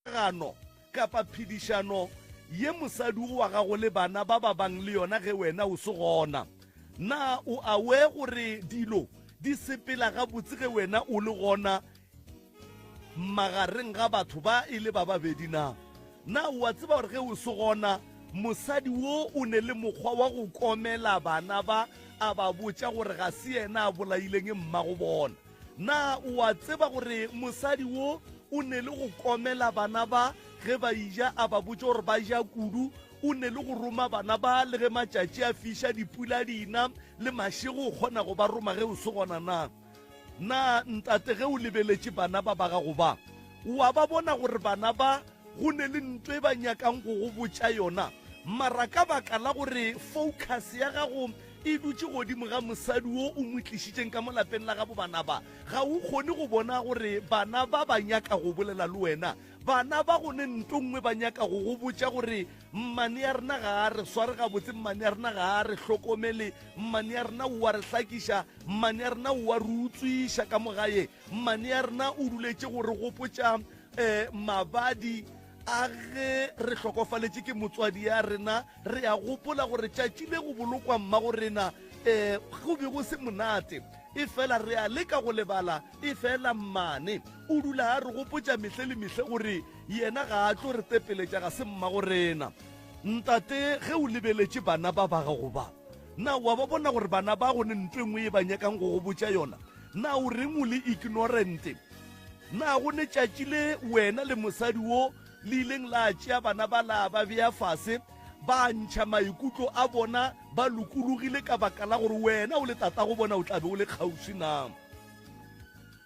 Gano kapa phedišano ye mosadi wo wa gago le bana ba ba bang le yona ge wena o se gona. Na o aware gore dilo di sepela gabotse ge wena o le gona magareng ga batho ba e le ba babedi na? Na o a tseba gore ge o se gona mosadi wo o ne le mokgwa wa go komela bana ba a ba botša gore ga se yena a bolaileng mmago bona? Na o a tseba gore mosadi wo o ne le go komela bana ba ge ba ija, a ba botša gore ba ja kudu? O ne le go roma bana ba le ge matšatši a fiša, dipula di na, le mašego o kgona go ba roma ge o se gona na? Na ntate ge o lebeletše bana ba ba gago ba, o a ba bona gore bana ba go ne le nto e ba nyakang go go botša yona? Mara ka baka la gore focus ya gago e dutše godimo ga mosadi wo o mo tlišitšeng ka mo lapeng la gabo bana ba, ga o kgone go bona gore bana ba ba nyaka go bolela le wena. Bana ba go ne nto nngwe ba nyaka go go botša gore mmane ya rena ga a re sware gabotse, mmane ya rena ga a re hlokomele, mmane ya rena o a re hlakiša, mmane ya rena o a re utswiša ka mo gae, mmane ya rena o duletše go re gopotša um mabadi A ge re hlokofaletše ke motswadi ya rena, re a gopola gore tšatši le go bolokwa mmago rena um go be go se monate. Efela re a leka go lebala, efela mmane o dula a re gopotša mehle le mehle gore yena ga a tlo re tepeletša, ga se mmago rena. Ntate, ge o lebeletše bana ba ba gago ba, na wa ba bona gore bana ba go ne ntho e nngwe ye ba nyakang go go botša yona? Na o reng o le ignorant? Na go ne tšatši le wena le mosadi wo le ileng la tšea bana ba la ba bea fase, ba ntšha maikutlo a bona ba lokologile ka baka la gore wena o le tatago bona o tla be o le kgauswi? Na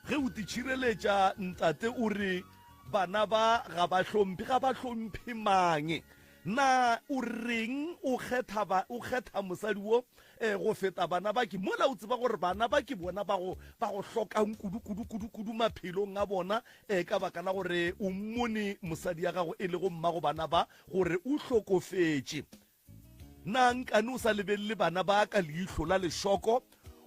ge o titšhireletša ntate o re bana ba ga ba hlomphe, ga ba hlomphe mang? Na o reng o kgetha ba, o kgetha mosadi wo eh, go feta bana ba ke? Mola o tseba gore bana ba ke bona ba go, ba go hlokang kudu, kudu, kudu, kudu maphelong a bona eh, ka baka la gore o mmone mosadi ya gago e lego mmago bana ba gore o hlokofetše. Na nkane o sa lebelele bana ba ka leihlo la lešoko,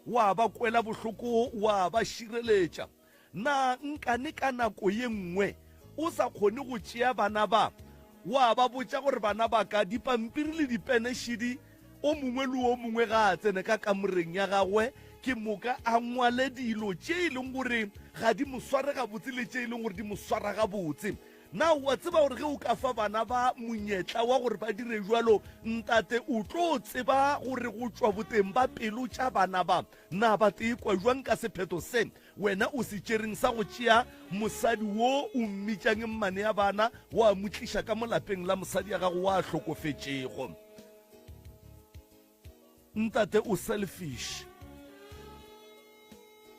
wa ba kwela bohloko, wa ba šireletša? Na nkane ka nako ye nngwe o sa kgone go tšea bana ba, wa ba botša gore bana ba ka, dipampiri le dipene šidi, o mongwe le o mongwe ga a tsene ka kamoreng ya gagwe, ke moka a ngwale dilo tše e leng gore ga di mo sware gabotse le tše e leng gore di mo swara gabotse? Na o a tseba gore ge o ka fa bana ba monyetla wa gore ba dire bjalo, ntate o tlo tseba gore go tšwa boteng ba pelo tša bana ba, na ba tekwa bjang ka sephetho se Wena o se tšereng sa go tšea mosadi wo o mmitšang mmane ya bana wa mo tliša ka mo lapeng la mosadi ya gago wa hlokofetšego? Ntate o selfish.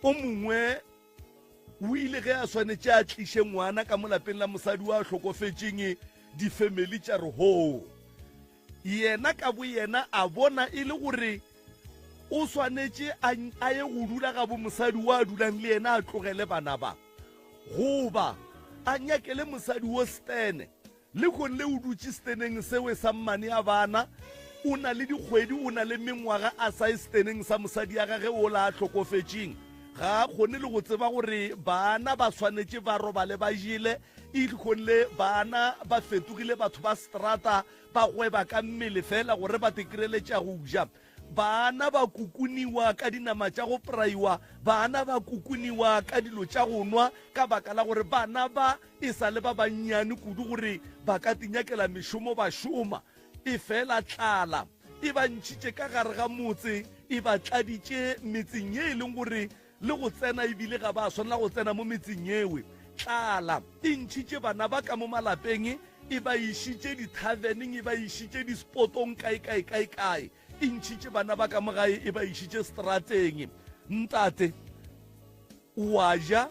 O mongwe o ile ge a swanetše a tliše ngwana ka mo lapeng la mosadi wa hlokofetšeng, difemeli tša re hoo. Yena ka boyena a bona e le gore o swanetše a, a ye go dula gabo mosadi wo a dulang le yena a tlogele bana ba, goba a nyakele mosadi wo stene. Lehono le o dutše steneng sewe sa mmane a bana, o na le dikgwedi, o na le mengwaga a sa ye steneng sa mosadi ya gage wola a hlokofetšeng. Ga a kgone le go tseba gore bana ba swanetše ba robale ba jele, E lehono le bana ba fetogile batho ba seterata, ba gweba ka mmele feela gore ba te kry-ele tša go ja. Bana ba kukuniwa ka dinama tša go praiwa, bana ba kukuniwa ka dilo tša go nwa ka baka la gore bana ba e sa le ba bannyane kudu gore ba ka tinyakela mešomo ba šoma. Efela tlala e ba ntšhitše ka gare ga motse, e ba tladitše metseng ye e leng gore Le go tsena ebile ga ba swanela go tsena mo metseng yewe. Tlala e ntšhitše bana ba ka mo malapeng, e ba išitše dithaveneng, e ba išitše dispotong, kae, kae, kae, kae. E ntšhitše bana ba ka mo gae, e ba išitše strateng. Ntate, o a ja,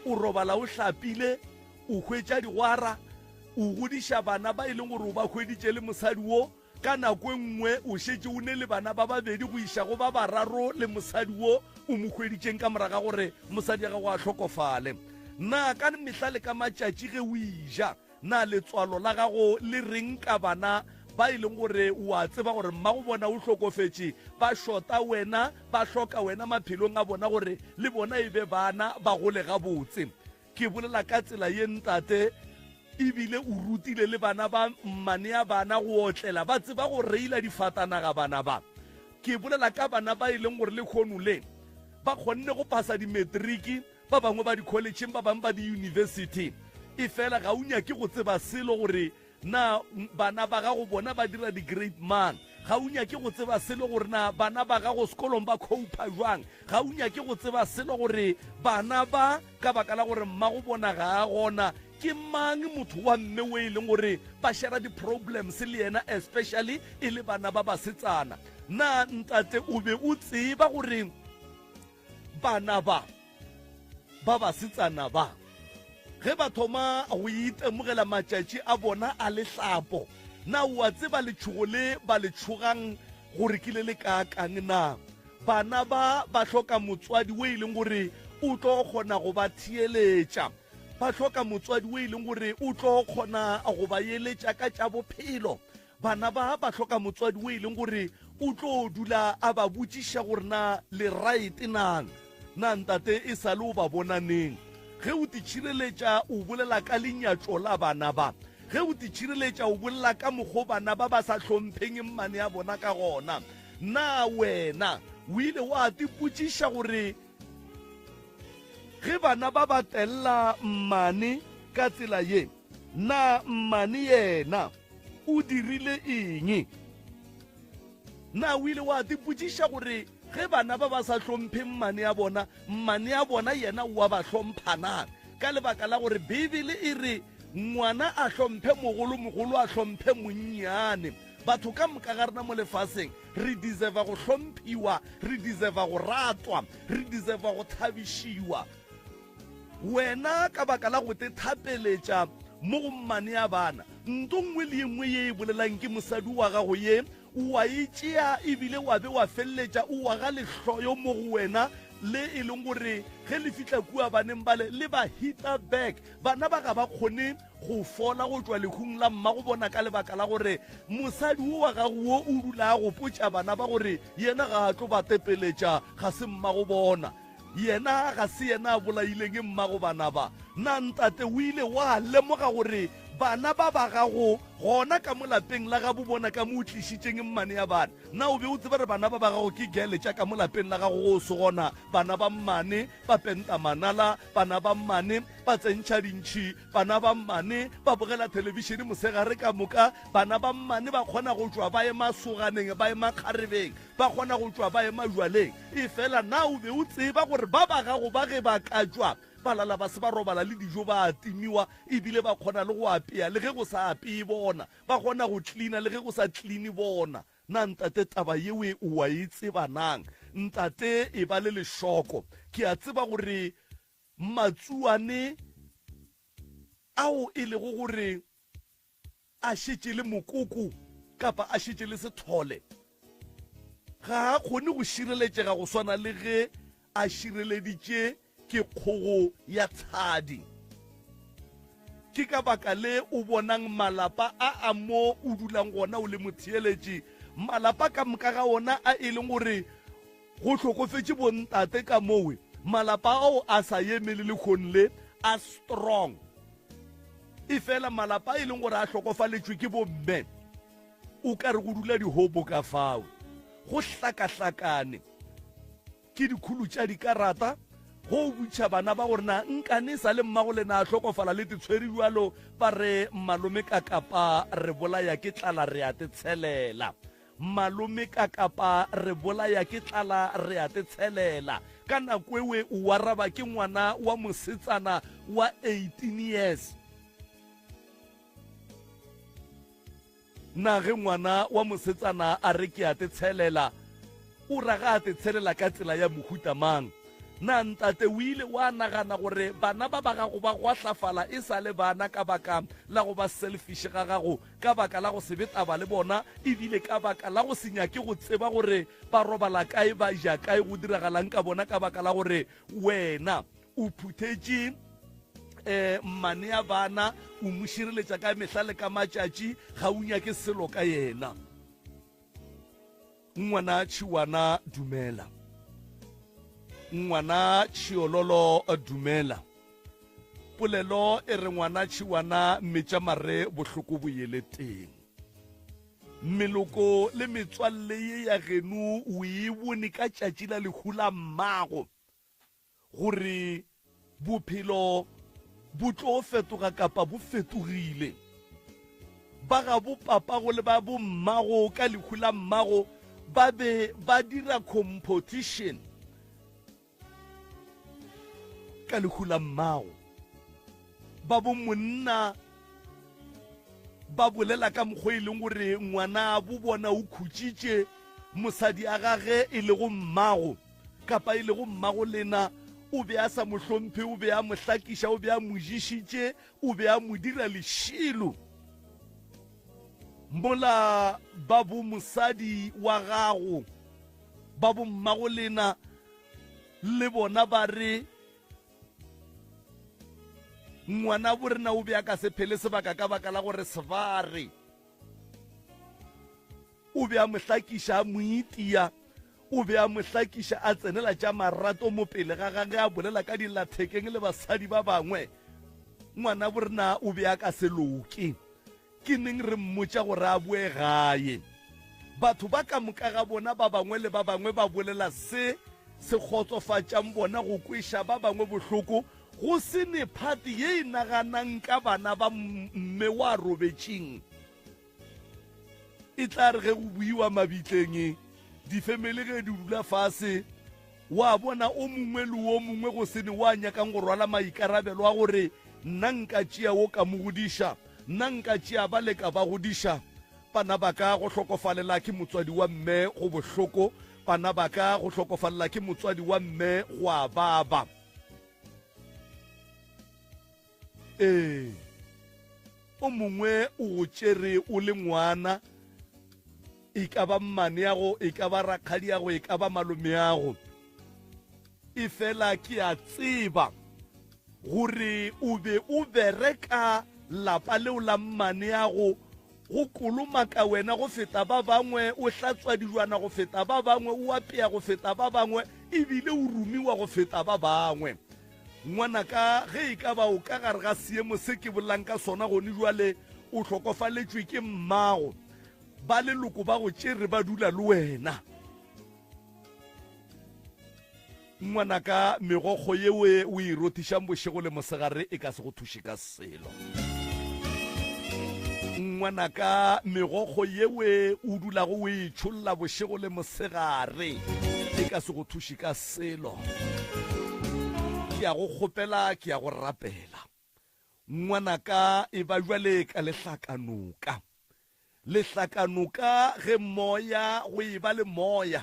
o robala o hlapile, o hwetša digwara, o godiša bana ba e leng gore o ba hweditše le mosadi wo, Ka nako e nngwe o šetše o ne le bana ba babedi go iša go ba bararo le mosadi wo o mo hweditšeng ka morago ga gore mosadi ya gago a hlokofale. Na ka mehla le ka matšatši ge o eja, na letswalo la gago le reng ka bana ba e leng gore o a tseba gore mmago bona o hlokofetše, ba šota wena, ba hloka wena maphelong a bona gore le bona e be bana ba gole gabotse? Ke bolela ka tsela ye, Ntate. Ebile o rutile le bana ba mmane ya bana go otlela, ba tseba go reila difatanaga bana ba. Ke bolela ka bana ba e leng gore lehono le ba kgonne go phasa dimetriki, ba bangwe ba dikholetšheng, ba bangwe ba diyunibesithi. Efela ga o nyake go tseba selo gore na bana ba gago bona ba dira di-grade mang. Ga o nyake go tseba selo gore na bana ba gago sekolong ba copa jwang. Ga o nyake go tseba selo gore bana ba, ka baka la gore mmago bona ga a gona, ke mang motho wa mme o e leng gore ba shera di-problems le yena, especially e le bana ba basetsana. Na ntate o be o tseba gore bana ba ba basetsana ba ge ba thoma go itemogela matšatši a bona a lehlapo, na o a tseba letšhogo le ba le tšhogang gore ke le le kaakang? Na bana ba ba hloka motswadi o e leng gore o tlo kgona go ba theeletša? Ba hloka motswadi o e leng gore o tlo kgona go ba eletša ka tša bophelo? Bana ba ba hloka motswadi o e leng gore o tlo dula a ba botšiša gore na le right nang. Na ntate e sa le o ba bona neng? Ge o titšhireletša o bolela ka lenyatšo la bana ba. Ge o titšhireletša o bolela ka mokgo bana ba ba sa hlompheng mmane ya bona ka gona. Na wena o ile wa tipotšiša gore ge bana ba ba tella mmane ka tsela ye, na mmane yena o dirile eng? Na o ile wa tipotšiša gore ge bana ba ba sa hlomphe mmane ya bona, mmane ya bona yena o a ba hlompha na? Ka lebaka la gore Beibele e re ngwana a hlomphe mogolo, mogolo a hlomphe monnyane. Batho ka moka ga rena mo lefaseng re deserva go hlomphiwa, re deserva go ratwa, re deserva go thabišiwa. Wena ka baka la go te thapeletša mo go mmane ya bana, nto nngwe le ye nngwe ye e bolelang ke mosadi wa gago ye, o a e tšea ebile wa be wa feleletša o wa ga lehloyo mo go wena, le e leng gore ge le fihla kua baneng bale le ba hita back. Bana ba ga ba kgone go fola go tšwa lehung la mmago bona ka lebaka la gore mosadi wo wa gago wo o dula a gopotša bana ba gore yena ga a tlo ba tepeletša, ga se mmago bona. Yena ga se yena a bolaileng mmago bana ba. Na ntate o ile wa lemoga gore bana ba ba gago gona ka mo lapeng la gabo bona ka mo o tlišitšeng mmane ya bana? Na o be o tseba gore bana ba ba gago ke gele tša ka mo lapeng la gago go se gona bana ba mmane ba penta manala, bana ba mmane ba tsentšha dintšhi, bana ba mmane ba bogela thelebišene mosegare ka moka, bana ba mmane ba kgona go tšwa ba ye masoganeng ba ye makgarebeng, ba kgona go tšwa ba ye majwaleng? Efela na o be o tseba gore ba ba gago ba ge ba ka tšwa ba lala ba se ba robala le dijo ba a timiwa, ebile ba kgona le go apea le ge go sa apee bona, ba kgona go tlina le ge go sa tline bona? Na ntate taba yewe o a e tseba nang? Ntate e ba le lešoko. Ke a tseba gore matsuane ao e lego gore a šetše le mokoko kapa a šetše le sethole ga a kgone go šireletšega go swana le ge a šireleditše ke kgogo ya tshadi. Ke ka baka le o bonang malapa a a mo o dulang gona o le motheeletši, malapa ka moka ga ona a e leng gore go hlokofetše bontate ka mowe, malapa ao a sa eme le lehono le a strong. Efela malapa a e leng gore a hlokofaletšwe ke bomme, o ka re go dula dihobo ka fao, go hlakahlakane. Ke dikhulu tša dikarata, go butšha bana ba gore na nkane sa le mmago lena a hlokofala le titshwere bjalo, ba re malome ka kapa re bolaya ke tlala re a te tshelela. Malome ka kapa re bolaya ke tlala re a te tshelela. Ka nako ewe o araba ke ngwana wa mosetsana wa 18 years. Na ge ngwana wa mosetsana a re ke a te tshelela, o ra ga a te tshelela ka tsela ya mohuta mang? Na ntate o ile wa nagana gore bana ba ba gago ba gwahlafala e sa le bana ka baka la go ba selfish ga gago, ka baka la go se be taba le bona, e bile ka baka la go se nyake go tseba gore ba robala kae, ba ja kae, go diragalang ka bona ka baka la gore wena o phuthetše eh mmane ya bana, o mo šireletša ka mehla le ka matšatši, ga o nyake selo ka yena? Ngwana tšhiwana dumela, ngwana tšhiololo dumela. Polelo e re ngwana tšhiwana metša mare bohloko bo yele teng. Meloko le metswalle ye ya geno o e bone ka tšatši la lehu la mmago gore bophelo bo tlo fetoga kapa bo fetogile. Ba gabo papago le ba bo mmago ka lehu la mmago ba be ba dira competition ka lehu la mmago. Ba bo monna ba bolela ka mokgwa e leng gore ngwana bo bona o khutšitše mosadi a gage e lego mmago kapa e lego mmago lena o be a sa mo hlomphe, o be a mo hlakiša, o be a mo ješitše, o be a mo dira lešilo. Mola ba bo mosadi wa gago ba bo mmago lena le bona ba re ngwana bo rena o be a ka se phele sebaka ka baka la gore sebare o be a mo hlakiša a mo itia o be a mo hlakiša a tsenela tša marato mo pele ga gage a bolela ka dilathekeng le basadi ba bangwe ngwana bo rena o be a ka se loke Ke neng re mmotša gore a boe gae? Batho ba ka moka ga bona ba bangwe le ba bangwe ba bolela se se kgotsofatšang bona go kweša ba bangwe bohloko, go se ne phate ye e naganang ka bana ba mme wa robetšeng. E tla re ge go buiwa mabitleng, difemele ge di dula fase, Wa bona, o mongwe le wo mongwe go se ne wa nyakang go rwala maikarabelo a gore nna nka tšea wo ka mo godiša, nna nka tšea bale ka ba godiša. Bana ba ka, go hlokofalela ke motswadi wa mme go bohloko. Bana ba ka, go hlokofalela ke motswadi wa mme go a baba. Ee, o mongwe o go tšere o le ngwana, e ka ba mmaneago, e ka ba rakgadiago, e ka ba malomeago. Efela ke a tseba gore o be o bereka lapa leo la mmaneago go kolomaka wena go feta ba bangwe, o hlatswa dijwana go feta ba bangwe, o apea go feta ba bangwe, ebile o rumiwa go feta ba bangwe. Ngwanaka, ge e ka ba o ka gare ga seemo se ke bolelang ka sona gone jwale, o hlokofaletšwe ke mmago, ba leloko ba go tšere ba dula le wena. Ngwanaka, megokgo yeo o e rothišang bošego le mosegare e ka se go thuše ka selo. Ngwanaka, megokgo yeo o dulago o e tšholla bošego le mosegare e ka se go thuše ka selo. Ke a go kgopela, ke a go rapela. Ngwanaka, e ba bjale ka lehlakanoka. Lehlakanoka ge moya go eba le moya,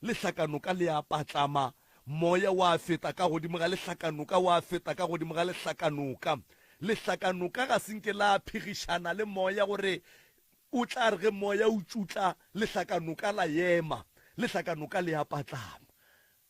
lehlakanoka le a patlama, moya wa feta ka godimo ga lehlakanoka, wa feta ka godimo ga lehlakanoka. Lehlakanoka ga se nke la phegišana le moya gore o tla re ge moya o tšutla lehlakanoka la ema, lehlakanoka le a patlama.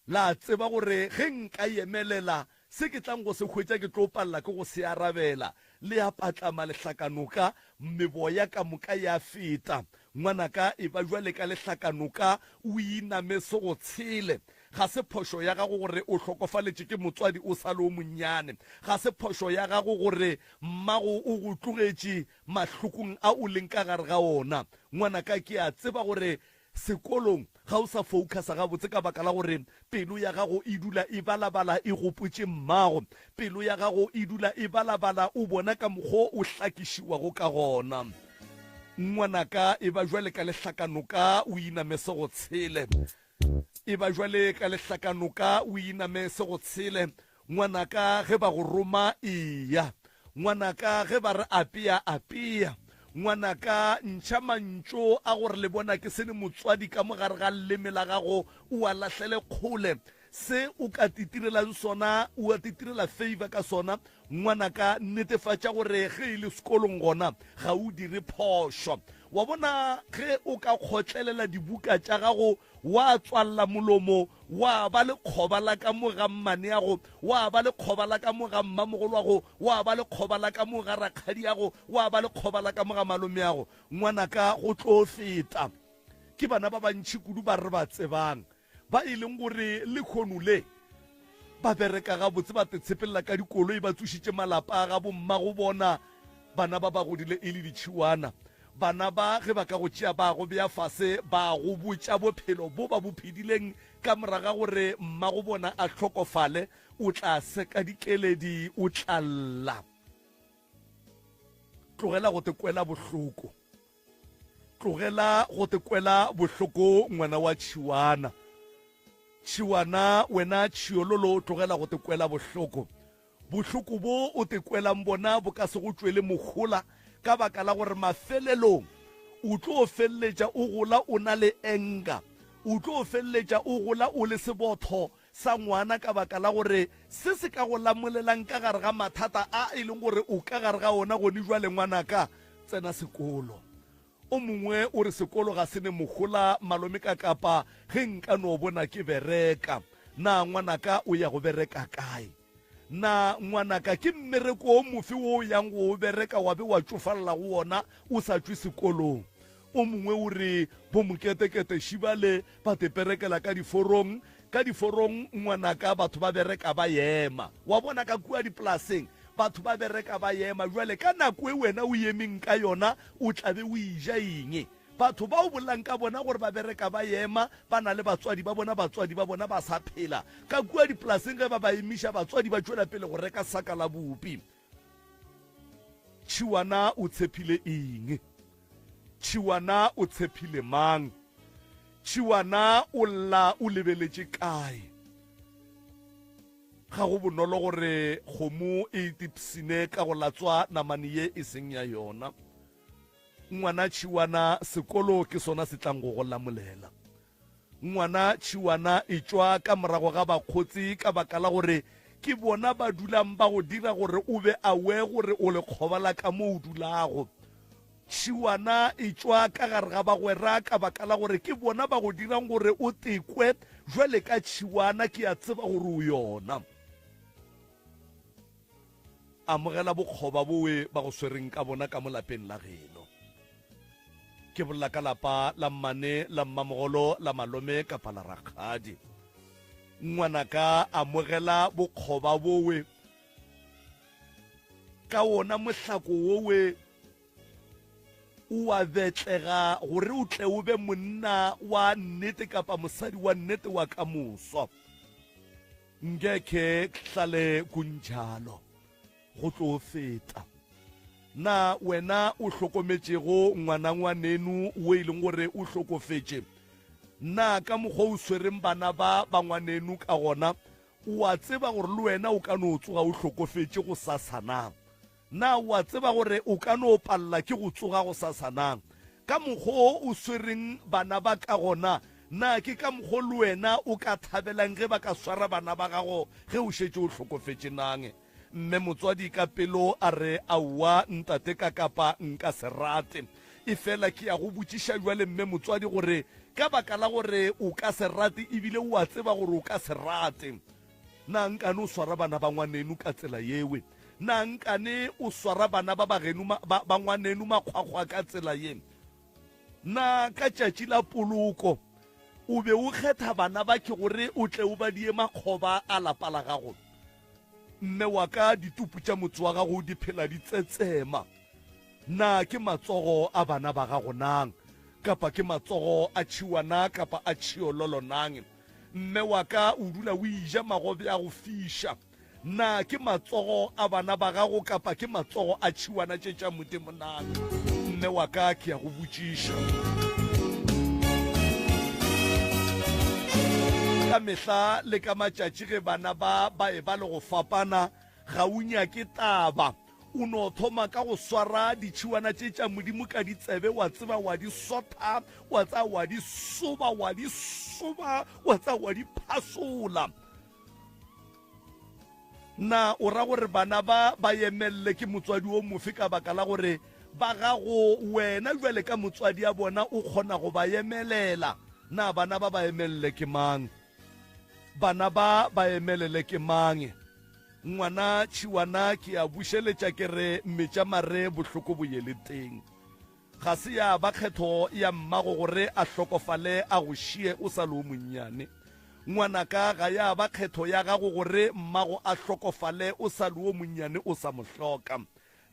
La tseba gore ge nka emelela, se ke tlang go se hwetša ke tlo palela ke go se arabela. Le a patlama lehlakanoka, meboya ka moka ya feta. Ngwanaka, eba bjale ka lehlakanoka, o iname se go tshele. Ga se phošo ya gago gore o hlokofaletše ke motswadi o sa le o monnyane. Ga se phošo ya gago gore mmago o go tlogetše mahlokong a o leng ka gare ga ona. Ngwanaka, ke a tseba gore Sekolong ga o sa foukhasa gabotse ka baka la gore pelo ya gago e dula e balabala e gopotše mmago. Pelo ya gago e dula e balabala o bona ka mokgo o hlakišiwago ka gona. Ngwanaka, e ba bjale ka lehlakanoka o iname se go tshele. E ba bjale ka lehlakanoka o iname se go tshele. Ngwanaka, ge ba go roma, eya. Ngwanaka, ge ba re apea, apea. Ngwanaka, ntšha mantšu a gore le bona ke se ne motswadi ka mo gare ga leleme la gago, o a lahlele kgole. Se o ka titirelang sona, o a titirela favor ka sona. Ngwanaka, netefatša gore ge e le sekolong gona ga o dire phošo. Wa bona, ge o ka kgotlelela dibuka tša gago Wa tswalla molomo, wa ba lekgoba la ka mo ga mmaneago, wa ba lekgoba la ka mo ga mmamogolwago, wa ba lekgoba la ka mo ga rakgadiago, wa ba lekgoba la ka mo ga malomeago. Ngwanaka, go tlo feta. Ke bana ba bantši kudu ba re ba tsebang, ba e leng gore lehono le. Ba bereka gabotse, ba tetshepelela ka dikoloi, ba tsošitše malapa a gabo mmago bona. Bana ba ba godile e le ditšhiwana. Bana ba ge ba ka go tšea ba go bea fase, ba go botša bophelo bo ba bo phedileng ka moraga gore mmago bona a hlokofale, o tla seka dikeledi, o tla lla. Tlogela go te kwela bohloko. Tlogela go te kwela bohloko ngwana wa tšhiwana. Tšhiwana wena tšhiololo tlogela go te kwela bohloko. Bohloko bo o te kwelang bona bo ka se go tšwele mohola ka baka la gore mafelelong o tlo feleletša o gola o na le anger, o tlo feleletša o gola o le sebotho sa ngwana ka baka la gore se se ka go lamolelang ka gare ga mathata a e leng gore o ka gare ga ona gone jwale ngwanaka, tsena sekolo. O mongwe o re sekolo ga se ne mohola malome ka kapa ge nka no bona ke bereka. Na ngwanaka o ya go bereka kae? Na ngwanaka ke mmereko o mofe wo o yang go o bereka wa be wa tšofalela go wona o sa tšwe sekolong? O mongwe o re bo moketekete šibale ba te perekela ka diforong. Ka diforong ngwanaka batho ba bereka ba ema. Wa bona ka kua dipolaseng batho ba bereka ba ema. Bjale ka nako e wena o emeng ka yona o tla be o eja eng? Batho ba o bolelang ka bona gore ba bereka ba ema ba na le batswadi ba bona, batswadi ba bona ba sa phela. Ka kua dipolaseng ge ba ba emiša batswadi ba tšwela pele go reka saka la bupi. Tšhiwana o tshephile eng? Tšhiwana o tshephile mang? Tšhiwana o lla o lebeletše kae? Ga go bonolo gore kgomo e itipsine ka go latswa namane ye e seng ya yona. Ngwana tšhiwana, sekolo ke sona se tlang go go lamolela. Ngwana tšhiwana e tšwa ka morago ga bakgotsi ka baka la gore ke bona ba dulang ba go dira gore o be aware gore o lekgoba la ka mo o dulago. Tšhiwana e tšwa ka gare ga bagwera ka baka la gore ke bona ba go dirang gore o tekwe jwale ka tšhiwana ke a tseba gore o yona. Amogela bokgoba bowe ba go swereng ka bona ka mo lapeng la geno. Ke bolela ka lapa la mmane, la mmamogolo, la malome kapa la rakgadi. Ngwanaka amogela bokgoba bowe ka wona mohlako wowe o a betlega gore o tle o be monna wa nnete kapa mosadi wa nnete wa ka moso. Ngekhe hlale kunjalo, go tlo feta. Na wena o hlokometšego ngwana ngwaneno wo e leng gore o hlokofetše? Na ka mokgwa o swereng bana ba ba ngwaneno ka gona, o a tseba gore le wena o ka no tsoga o hlokofetše gosasa na? Na o a tseba gore o ka no palela ke go tsoga gosasa na? Ka mokgwa wo o swereng bana ba ka gona, na ke ka mokgwa le wena o ka thabelang ge ba ka swara bana ba gago ge o šetše o hlokofetše nang? Mme motswadi ka pelo a re, Aowa, ntate ka kapa nka se rate. Efela ke ya go botšiša bjale mme motswadi gore ka baka la gore o ka se rate ebile o a tseba gore o ka se rate, Na nkane o swara bana ba ngwaneno ka tsela yewe? Na nkane o swara bana ba bageno ba, ba ngwaneno makgwakgwa ka tsela ye? Na ka tšatši la poloko o be o kgetha bana ba ke gore o tle o ba die makgoba a lapa la gago? Mme wa ka, ditupu tša motse wa gago di phela di tsetsema. Na ke matsogo a bana ba gago nang, kapa ke matsogo a tšhiwana kapa a tšhiololo nang? Mme wa ka o dula o eja magobe a go fiša. Na ke matsogo a bana ba gago kapa ke matsogo a tšhiwana tše tša Modimo na? Mme wa ka ke a go botšiša. Ka mehla le ka matšatši ge bana ba ba eba le go fapana, ga o nyake taba. O no thoma ka go swara ditšhiwana tše tša Modimo ka ditsebe, wa tseba, wa di sotha, wa tsaya wa di soba, wa di soba, wa tsaya wa di phasola. Na o ra gore bana ba ba emelele ke motswadi o mofe ka baka la gore ba gago wena bjale ka motswadi ya bona o kgona go ba emelela? Na bana ba ba emelele ke mang? Bana ba ba emelele ke mang? Ngwana tšhiwana ke a bušeletša ke re metša mare bohloko bo ye le teng. Ga se ya ba kgetho ya mmago gore a hlokofale a go šie o sa le o monnyane. Ngwanaka, ga ya ba kgetho ya gago gore mmago a hlokofale o sa le wo monnyane o sa mo hloka.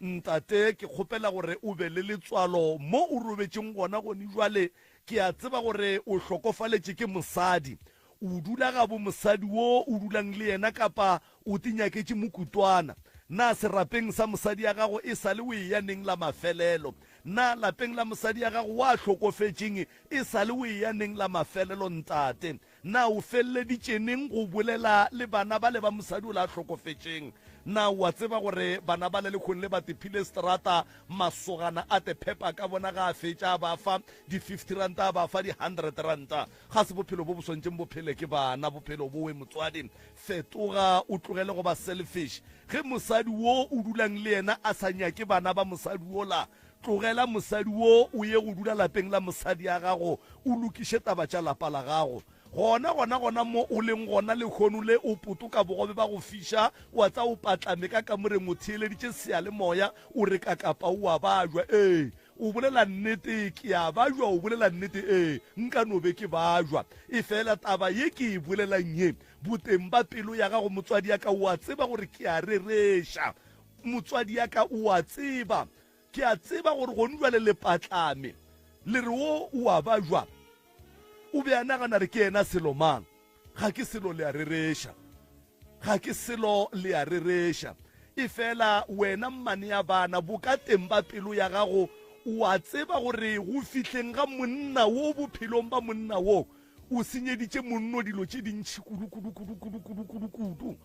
Ntate, ke kgopela gore o be le letswalo mo o robetšeng gona gone jwale. Ke a tseba gore o hlokofaletše ke mosadi. O dula gabo mosadi wo o dulang le yena kapa o tinyaketše mokutwana? Na serapeng sa mosadi ya gago e sa le o eya neng la mafelelo? Na lapeng la mosadi ya gago wa hlokofetšeng e sa le o eya neng la mafelelo, ntate? Na o feleleditše neng go bolela le bana bale ba mosadi ola a hlokofetšeng? Na o a tseba gore bana bale lehono le ba tephile seterata, masogana a te phepa ka bona ga a fetša a ba fa di 50 ranta a ba fa di 100 ranta? Ga se bophelo bo bo swantšeng bo phele ke bana, bophelo bowe motswadi. Fetoga o tlogele go ba selfish. Ge mosadi wo o dulang le yena a sa nyake bana ba mosadi wola, tlogela mosadi wo o ye go dula lapeng la mosadi ya gago o lokiše taba tša lapa la gago. Gona gona gona mo o leng gona lehono le o potoka bogobe ba go fiša wa tsa o patlame ka kamoreng o theeleditše seyalemoya o re kakapa o a bajwa. Ee, O bolela nnete, ke a bajwa. O bolela nnete, ee, nka no be ke bajwa. Efela taba ye ke e bolelang ye, boteng ba pelo ya gago, motswadi ya ka, o a tseba gore ke a rereša. Motswadi ya ka, o a tseba. Ke a tseba gore gone bjale le patlame, le re wo o a bajwa. O be a nagana re ke yena selo mang. Ga ke selo, le a rereša. Ga ke selo, le a rereša. Efela wena mmane ya bana, bokateng ba pelo ya gago, o a tseba gore go fihleng ga monna wo bophelong ba monna wo, o senyeditše monno dilo tše dintši kudu, kudu, kudu, kudu, kudu, kudu, kudu.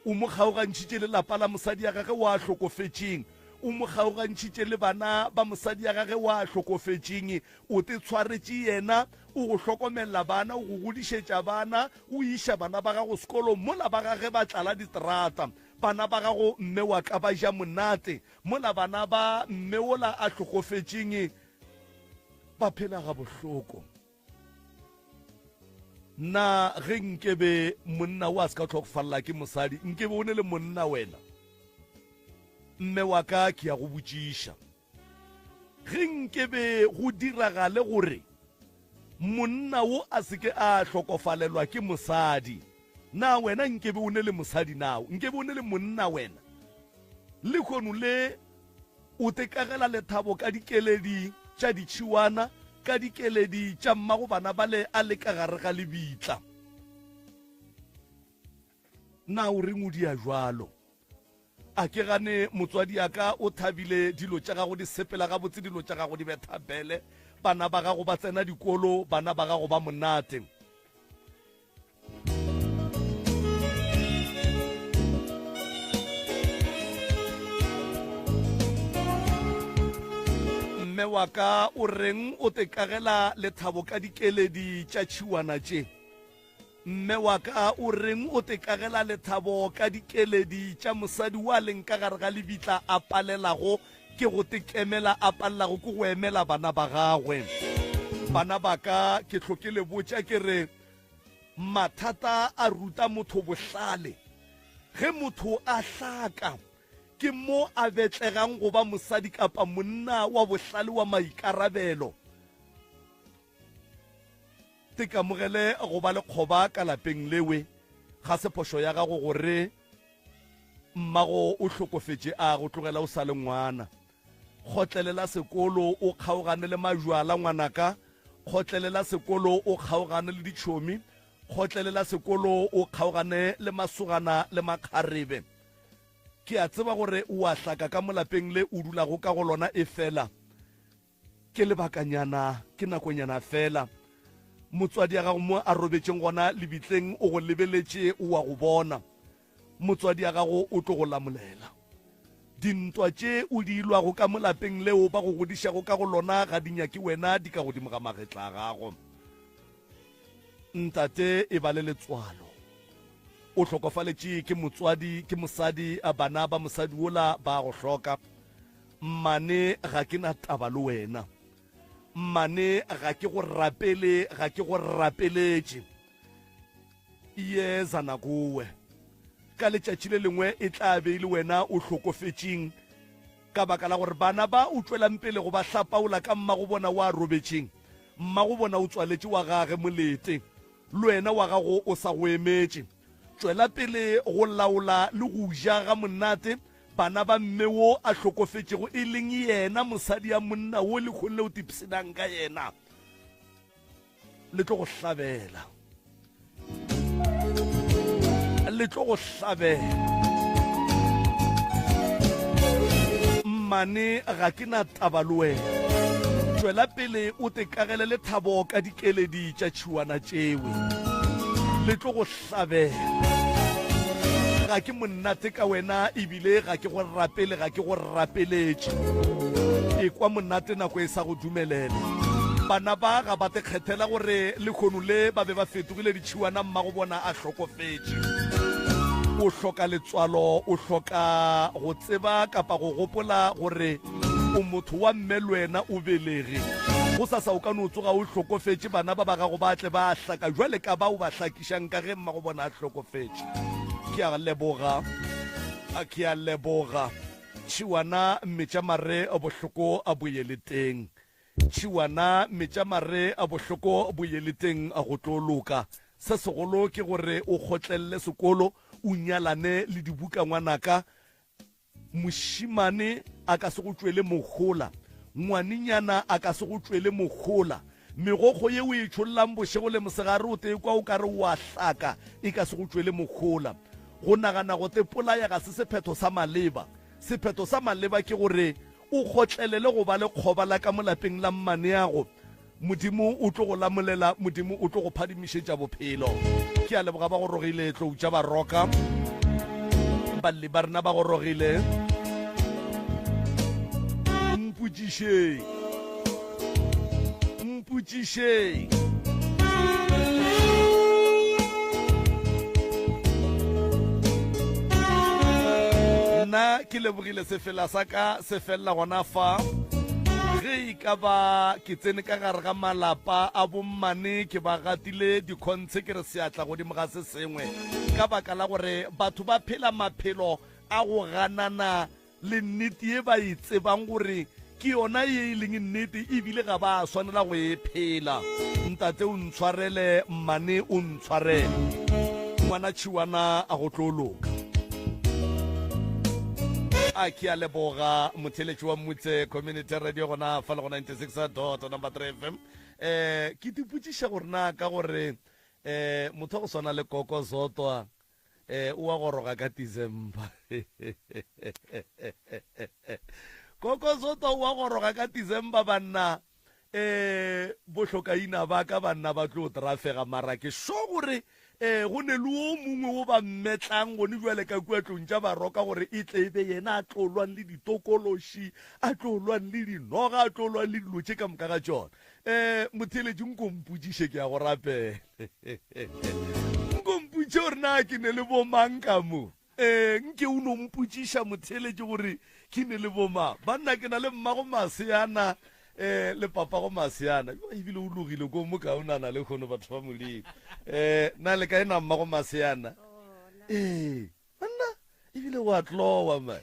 O mo kgaogantšhitše le lapa la mosadi ya gage wa hlokofetšeng. O mo kgaogantšhitše le bana ba mosadi ya gage wa hlokofetšeng. O te tshwaretše yena, o go hlokomelela bana, o go godišetša bana, o iša bana ba gago sekolong mola ba gage ba tlala diterata. Bana ba gago mme wa ka ba ja monate, mola bana ba mme wola a hlokofetšeng ba phela gabohloko. Na ge nkebe monna o a se ka hlokofalla ke mosadi, nkebe o ne le monna wena? Mme wa ka ke ya go botšiša. Ge nkebe go diragale gore monna wo a se ke a hlokofalelwa ke mosadi, na wena nkebe o ne le mosadi? Na nkebe o ne le monna wena? Lehono le o tekagela lethabo ka dikeledi tša ditšhiwana, ka dikeledi tša mmago bana bale a le ka gare ga lebitla. Na o reng o dia jwalo? A ke gane motswadi ya ka o thabile, dilo tša gago di sepela gabotse, dilo tša gago di betha bele, bana ba gago ba tsena dikolo, bana ba gago ba monate. Mme wa ka o reng o tekagela lethabo ka dikeledi tša tšhiwana tše? Mme wa ka o reng o tekagela lethabo ka dikeledi tša mosadi wa leng ka gare ga lebitla a palelago ke go tekemela a palelago ke go emela bana ba gagwe? Bana ba ka, ke hlo ke le botša ke re mathata a ruta motho bohlale. Ge motho a hlaka, ke mo a betlegang go ba mosadi kapa monna wa bohlale wa maikarabelo. Tekamogele go ba lekgoba ka lapeng lewe. Ga se phošo ya gago gore mmago o hlokofetše a go tlogela o sa le ngwana. Kgotlelela sekolo o kgaogane le majwala ngwanaka. Kgotlelela sekolo o kgaogane le ditšhomi. Kgotlelela sekolo o kgaogane le masogana le makgarebe. Ke a tseba gore o a hlaka ka mo lapeng le o dulago ka go lona efela Ke lebakanyana, ke nakonyana feela. Motswadi ya gago mo a robetšeng gona lebitleng o go lebeletše, o a go bona. Motswadi ya gago o tlo go lamolela. Dintwa tše o di ilwago ka mo lapeng leo ba go godišago ka go lona ga di nyake wena, di ka godimo ga magetla a gago. Ntate, e ba le letswalo. O hlokofaletše ke motswadi, ke mosadi, bana ba mosadi wola ba a go hloka. Mmane, ga ke na taba le wena. Mmane, ga ke go rapele, ga ke go rapeletše. Iyeza nakowe. Ka letšatši le lengwe e tla be e le wena o hlokofetšeng ka baka la gore bana ba o tšwelang pele go ba hlapaola ka mmago bona wa robetšeng. Mmago bona o tswaletše wa gage molete. Le wena wa gago o sa go emetše. Tšwela pele go laola le go ja ga monate bana ba mme wo a hlokofetšego e leng yena mosadi ya monna wo lehono le o tipshinang ka yena. Le tlo go hlabela. Le tlo go hlabela. Mmane ga ke na taba le wena. Tšwela pele o te kagele lethabo ka dikeledi tša tšhiwana tšewe. Le tlo go hlabela. Ga ke monate ka wena ebile ga ke go rapele, ga ke go rapeletše. Ekwa monate nako e sa go dumelela. Bana ba ga ba te kgethela gore lehono le ba be ba fetogile ditšhiwana mmago bona a hlokofetše. O hloka letswalo, o hloka go tseba kapa go gopola gore o motho wa mme le wena o belege. Gosasa o ka no tsoga o hlokofetše, bana ba ba gago ba tle ba hlaka bjale ka ba o ba hlakišang ka ge mmago bona a hlokofetše. Ke a leboga, ke a leboga. Tšhiwana metša mare bohloko a boye le teng. Tšhiwana metša mare bohloko boye le teng go tlo loka. Se segolo ke gore o kgotlelele sekolo, o nyalane le dibuka ngwanaka. Mošemane a ka se go tšwele mohola, ngwanenyana a ka se go tšwele mohola. Megokgo ye o e tšhollang bošego le mosegare o te kwa o ka re o a hlaka e ka se go tšwele mohola. Go nagana go te polaya ga se sephetho sa maleba. Sephetho sa maleba ke gore o kgotlelele go ba lekgoba la ka mo lapeng la mmaneago. Modimo o tlo go lamolela, Modimo o tlo go phadimišetša bophelo. Ke a leboga ba gorogile tlou tša baroka. Balli ba rena ba gorogile. Mpotšišeng. Mpotšišeng. Nna ke lebogile sefela sa ka se felela gona fa. Ge e ka ba ke tsene ka gare ga malapa a bommane ke ba gatile dikhontshe ke re seatla godimo ga se sengwe ka baka la gore batho ba phela maphelo a go ganana le nnete ye ba e tsebang gore ke yona ye e leng nnete ebile ga ba swanela go e phela. Ntate o ntshwarele, mmane o ntshwarele. Ngwana tšhiwana a go tlo loka. A ke a leboga motheletši wa Mmutse Community Radio gona fa le go 96 dot number 3 FM. Eh ke tipotšiša gore na ka gore eh motho wa go swana le Koko Zotwa Eh, o a goroga ka December. Koko Zotwa o a goroga ka December banna. Eh, bohlokaina ba ka banna ba tlo trafega mara ke sure gore eh go ne le o mongwe o ba mmetlang gone jwale ka kua tlong tša baroka gore e tle e be yena a tlo lwang le ditokološi a tlo lwang le dinoga a tlo lwang le dilo tše ka moka ga tšona um motheeletši nko mpotšiše ke ya go rapela Nko mpotše gore na ke ne le bomang ka mo. Ee, nke o no mpotšiša motheeletši gore ke ne le bomang. Banna ke na le mmago maseana eh le papago maseana. Yo ebile o logile ko mo kaonana le kgono batho ba Modimo. Eh na le kae na mmago maseana? Ee. Banna ebile wa tlowa man.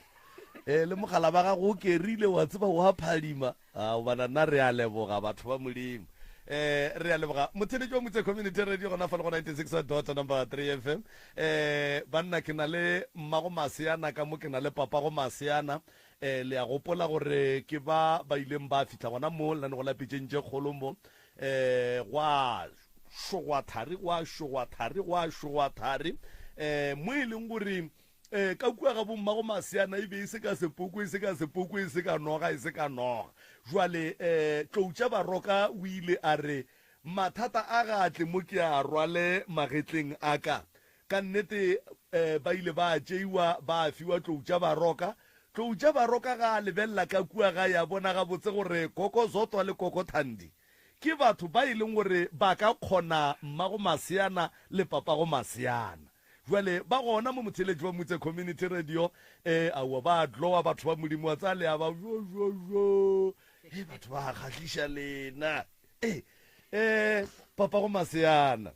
Eh le mogala ba gago o kerile wa tseba wa phadima. A bana nna re a leboga batho ba Modimo. Eh re a leboga motheletši wa Motse Community Radio gona fa le go 96 dot number 3 FM. Eh banna ke na le mmago maseana ka mo ke na le papago maseana. Eh le a gopola gore ke ba ba ileng ba fihla gona mo lenanego la pitšeng tše kgolo mo. Eh gwa šogwa thari gwa šogwa thari gwa šogwa thari. Eh mo e leng gore Ee, ka kua ga bommago maseana e be e se ka sepoko, e se ka sepoko, e se ka noga, e se ka noga. Jwale um Tlou tša Baroka o ile a re, Mathata a ga a tle mo ke a rwale magetleng a ka. Ka nnete um ba ile ba tšeiwa ba fiwa Tlou tša Baroka. Tlou tša Baroka ga a lebelela ka kua gae a bona gabotse gore Koko Zodwa le Koko Thandi ke batho ba e leng gore ba ka kgona mmago maseana le papago maseana. Bjale ba gona mo motheeletši wa Mutse Community Radio. E, aowa, ba a tlowa batho ba Modimo, wa tsaya le a ba jo, jo, jo. E, batho ba kgahliša lena. E, e, papa go maseana.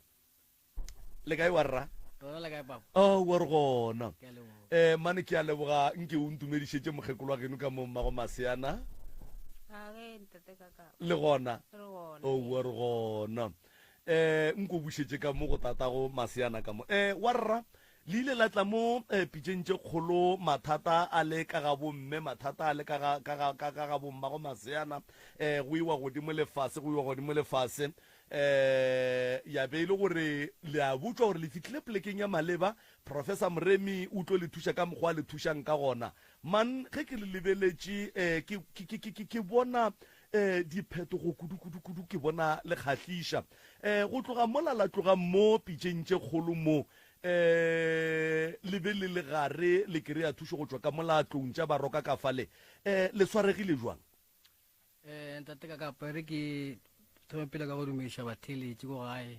Le kae wa rra? Rona le kae papa? Oh, wa re gona. Ke a leboga. Eh, mane ke a leboga nke o ntumedišetše mokgekolo wa geno ka mo mmago maseana. A ge ntate kaka. Le gona? Re gona. Oh, wa re gona. Um nko bušetše ka mo go tatago maseana ka mo. Um warra, le ile la tla mo um pitšeng tše kgolo, mathata a le ka ga bomme, mathata a le ka ga, ka ga, ka, ka ga bommago maseana, um go iwa godimo le fase, go iwa godimo le fase. Um ya be e le gore le a botšwa gore le fihlile polekeng ya maleba, Professor Moremi o tlo le thuša ka mokgwa a le thušang ka gona. Man, ge ke le lebeletše, um ke, ke, ke, ke, ke bona um diphetogo kudu-kudu-kudu ke bona le kgahliša. Um go tloga mola la tloga mo pitšeng tše kgolo mo, um le be le le gare le kry-a thušo go tšwa ka mola tloung tša Baroka ka fale, um le swaregile jwang? Um ntate Kakapa, e re ke thome pele ka go dumediša batheeletši ko gae.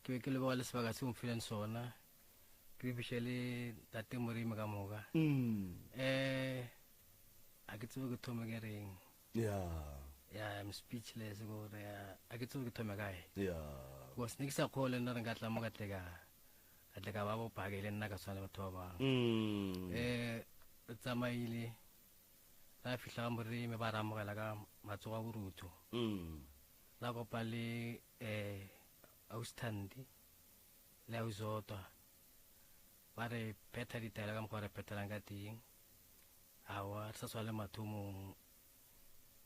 Ke be ke leboga le sebaka se o mfileng sona. Ke dumediše le ntate Moremi ka moka. Um ga ke tsebe ke thome ke reng. Yeah. Yeah, I'm speechless gore a ke tsebe ke thome kae. Yeah. Because ne ke sa kgole nna re nka tla mo ka tle ka ka tle ka ba bopake le nna ka tshwana le batho ba bangwe. Eh re tsamaile ra fihla ga Moremi ba re amogela ka matsogo a borutho. Ra kopa le eh Ausi Thandi le Ausi Zodwa ba re phetha ditaelo ka mokgwa re phethelang ka teng. Aowa re sa tshwana le mathomong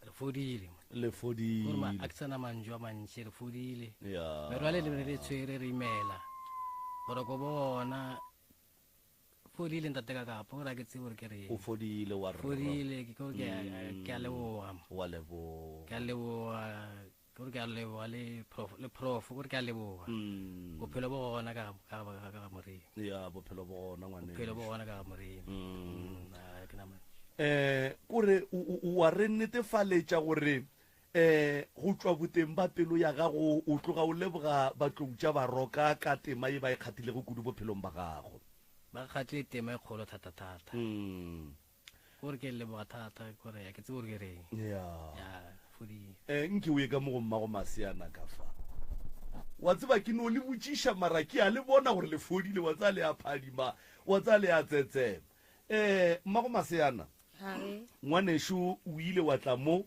re fodile. Le fodile. Gore a ke sana mantšu a mantši re fodile. Yeah. Merwale le re tshwere re imela. Boroko bona fodile ntate ka kapa gore a ke tsebe gore ke reng. O fodile wa rra. Fodile ke gore ke a leboga. Wa leboga. Ke a leboga ke gore ke a leboga le prof le prof gore ke a leboga. Bophelo bo gona ka ka ka ka Moremi. Ya bophelo bo gona ngwane. Bophelo bo gona ka Moremi. Mm. Ke na mantšu. Eh kore o wa re netefaletša gore eh go tšwa boteng ba pelo ya gago o tloga o leboga Batlou tša Baroka ka tema ye ba e kgathilego kudu bophelong ba gago. Ba kgathile tema e kgolo thata thata. Gore ke leboga thata gore ya ke tsebe gore ke reng. Ya. Ya fodile. Eh nke o ye ka mo go mmago maseana ka fa. Wa tseba ke no le botšiša mara ke a le bona gore le fodile wa tseba le a phadima wa tseba le a tsetsema. Eh mmago maseana ngwanešu o ile wa tla mo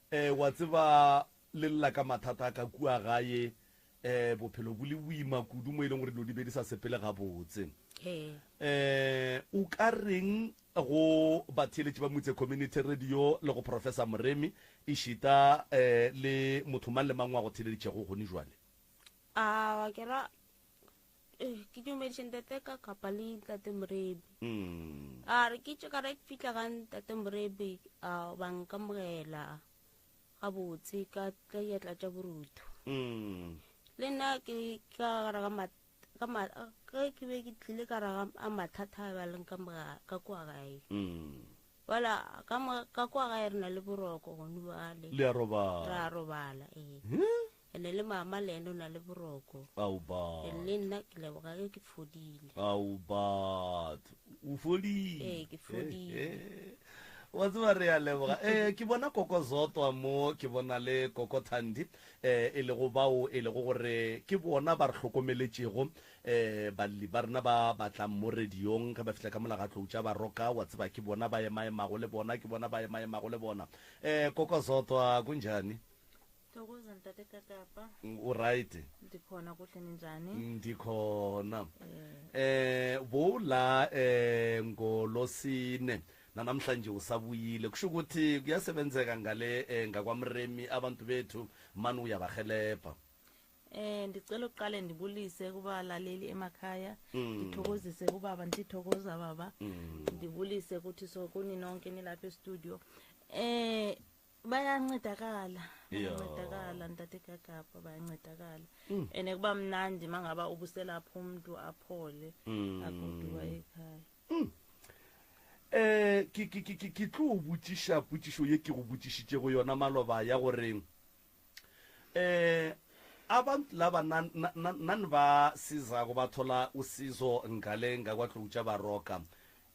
eh wa tseba le lla ka mathata a ka kua gae um bophelo bo le boima kudu mo e leng gore dilo di be di sa sepele gabotse. Um o ka reng go batheeletši ba Motse Community Radio le go Professor Moremi ešita um le motho mang le mang wa go theeleditšego gone jwale? A ke ra eh, ke dumediše ntate ka kapa le ntate Moremi. A re ke tše ka re ke fihla ga ntate Moremi a ba nkamogela. gabotse ka ka diatla tša borutho le nna ke ka gare ga ka ma ge ke be ke tlile ka gare ga mathata a ba leng ka moga ka kwa gae wala ka mo ka kwa gae re na le boroko gone bjale le a robala re a robala ee ene le mama le ene o na le boroko ao batho And le nna ke leboga ge ke fodile ao batho o fodile Ee, ke fodile. Eh, eh. wa tseba re a leboga um ke bona koko zotwa mo ke bona le koko thandi um e lego bao e lego gore ke bona ba re hlokomeletšego um balli ba rena ba batlang mo radiong ge ba fihla ka mola ga tlou tša baroka wa tseba ke bona ba emaemago le bona ke bona ba emaemago le bona um koko zotwa kunjani Thokoza ntate Kakapa. O right? Ndikhona kuhle ninjani? Ndikhona. Eh bo la eh ngolosine nanamhlanje usabuyile kusho ukuthi kuyasebenzeka ngale eh, ngakwamremi abantu bethu mani uyabahelebha. Eh ndicela uqale ndibulise kubalaleli emakhaya ndithokozise kubaba ndithokoza baba ndibulise kuthi so kuni nonke nilapha e-studio eh bayancedakala bayancedakala ntate Gagabha bayancedakala mm. ene kuba mnandi mangaba ubuselapha umuntu aphole mm. agoduka ekhaya mm. eh ke ke ke ke tlo botšiša potšišo ye ke go botšišitšego yona maloba ya gore eh abantu laba nani ba sizako bathola usizo ngale ngakwatlou tša baroka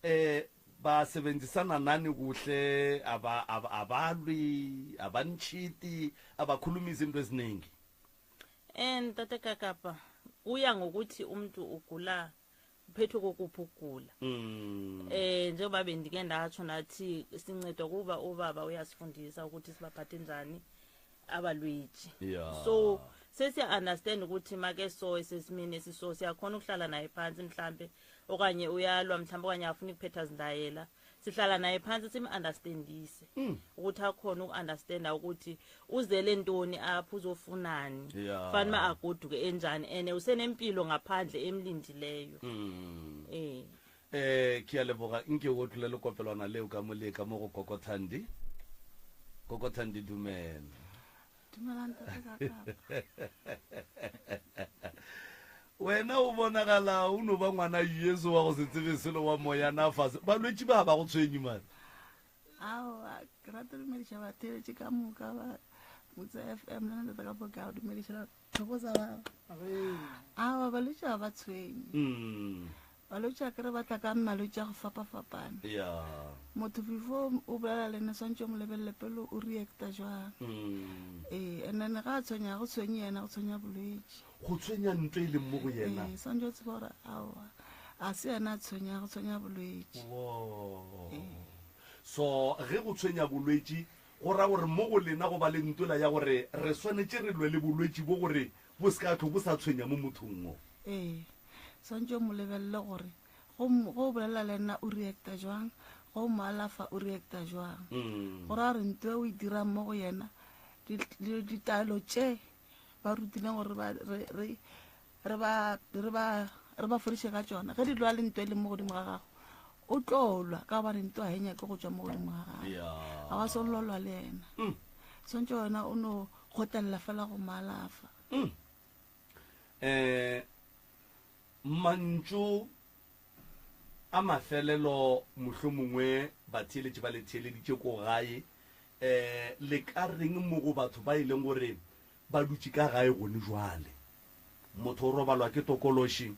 Eh, ba sebenzisana nani kuhle, aba, aba, abalwi, abanitshiti, abakhulumi izinto eziningi. Eh ntate Kakapa, kuya ngokuthi umuntu ugula uphethwe kokuphi ukugula. Mm. Eh njengoba bendike ndatsho nathi sincedwa kuba ubaba uyasifundisa ukuthi sibaphathe njani abalwetshi. Yeah. So Sesiya-understand ukuthi make so esesimeni esiso siyakhona ukuhlala naye phansi mhlambe okanye uyalwa mhlambe okanye afuna ukuphetha zindayela sihlala naye phansi sim-understandise mm. ukuthi akhona uku-understanda ukuthi uzele ntoni apho uzofunani yeah. fanele uba agoduke enjani and usenempilo ngaphandle emlindileyo mm. eh Eh, ke a leboga. Nke o tlole le kopelwana leo ka mo le ka mo go Koko Thandi. Koko Thandi dumela. Dumelang ntate ka kapa. Wena o bonagala o no ba ngwana Jesu wa go se tsebe selo wa moya na fase. Balwetši ba ba go tshwenye mare. Aowa, ke rata dumediša batheeletši ka moka ba Motse FM le ntate ka poka go dumediša Thokoza baba. Aowa balwetši ga ba tshwenye. Mm. Balwetši a kere ba tla ka malwetši a go fapafapana. Yeah. Motho before o bolela le ene swantse o mo lebelele pele o reacta jwang. Mm. Ee, and then ga a tshwenya go tshwenye yena go tshwenya bolwetši. Go tshwenya ntho e leng mo go yena. Ee, swantse o tseba gore aowa a se yena a tshwenya go tshwenya bolwetši. Wo. Ee. So ge go tshwenya bolwetši Go ra gore mo go lena go ba le ntwela ya gore re swanetše re lwe le bolwetši bo gore bo se ka hlwe bo sa tshwenya mo mothong wo. Ee, swantše o mo lebelele gore go go o bolela le nna o reacta jwang, go o mo alafa o reacta jwang. Go ra gore ntwa e o e dirang mo go yena, ditaelo tše ba rutileng gore ba re re re ba re ba re ba fodiše ka tšona ge di lwa le ntwa e leng mo godimo ga gago o tlo lwa ka gobane ntwa ga e nyake go tšwa mo godimo ga gago ga wa swanelo lwa le yena mm. swantse wena o no kgotlelela fela go moalafa um mantšu a mafelelo mohlomongwe batheeletši ba le theeleditše ko gae um le ka reng mo go batho ba e leng gore Ba dutše ka gae gone jwale. Motho o robalwa ke tokološi,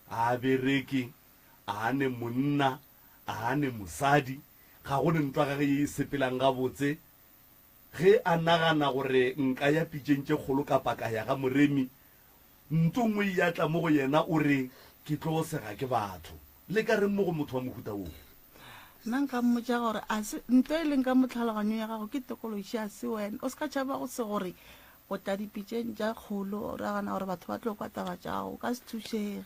ga a bereke, ga a ne monna, ga a ne mosadi, ga go ne ntwa gage ye e sepelang gabotse. Ge a nagana gore nka ya pitšeng tše kgolo kapa ka ya ga Moremi, nto nngwe e ya tla mo go yena o re, Ke tlo sega ke batho. Le ka reng mo go motho wa mohuta woo? Nna nka mmotša gore a se nto e leng ka mo tlhaloganyong ya gago ke tokološi a se wena. O se ka tšhaba go se gore o tla dipitšeng tša kgolo o nagana gore batho ba tlo kwa taba tša gago, o ka se thušege.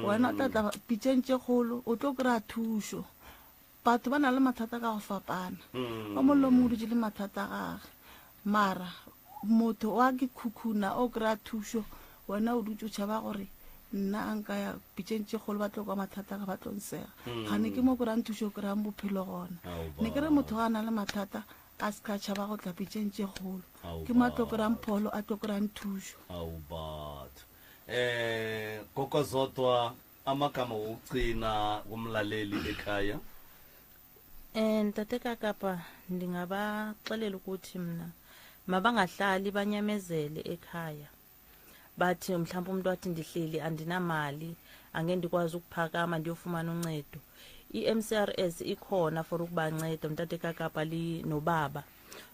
Wena o tla tla pitšeng tše kgolo o tlo kry-a thušo. Batho ba na le mathata ka go fapana. O mongwe le o mongwe o dutše le mathata a gage. Mara motho wa ke khukhuna o kry-a thušo, wena o dutše o tšhaba gore nna a nka ya pitšeng tše kgolo ba tlo kwa mathata ka ba tlo nsega. Gane ke mo kry-ang thušo o kry-ang bophelo gona. Ne ke re motho ga a na le mathata a se ka tšhaba go tla pitšeng tše kgolo. Ke mo a tlo kry-ang pholo, a tlo kry-ang thušo. Ao batho. Um Koko Zodwa Amagama wokugcina kumlaleli ekhaya. Eh ntate Kakapa ndingabaxelela ukuthi mna mabangahlali banyamezele ekhaya. Bathi mhlawumbe umuntu wathi ndihleli andinamali angeke ndikwazi ukuphakama ndiyofumana uncedo. I-MCRS ikhona for ukubanceda mntate Kakapa li nobaba.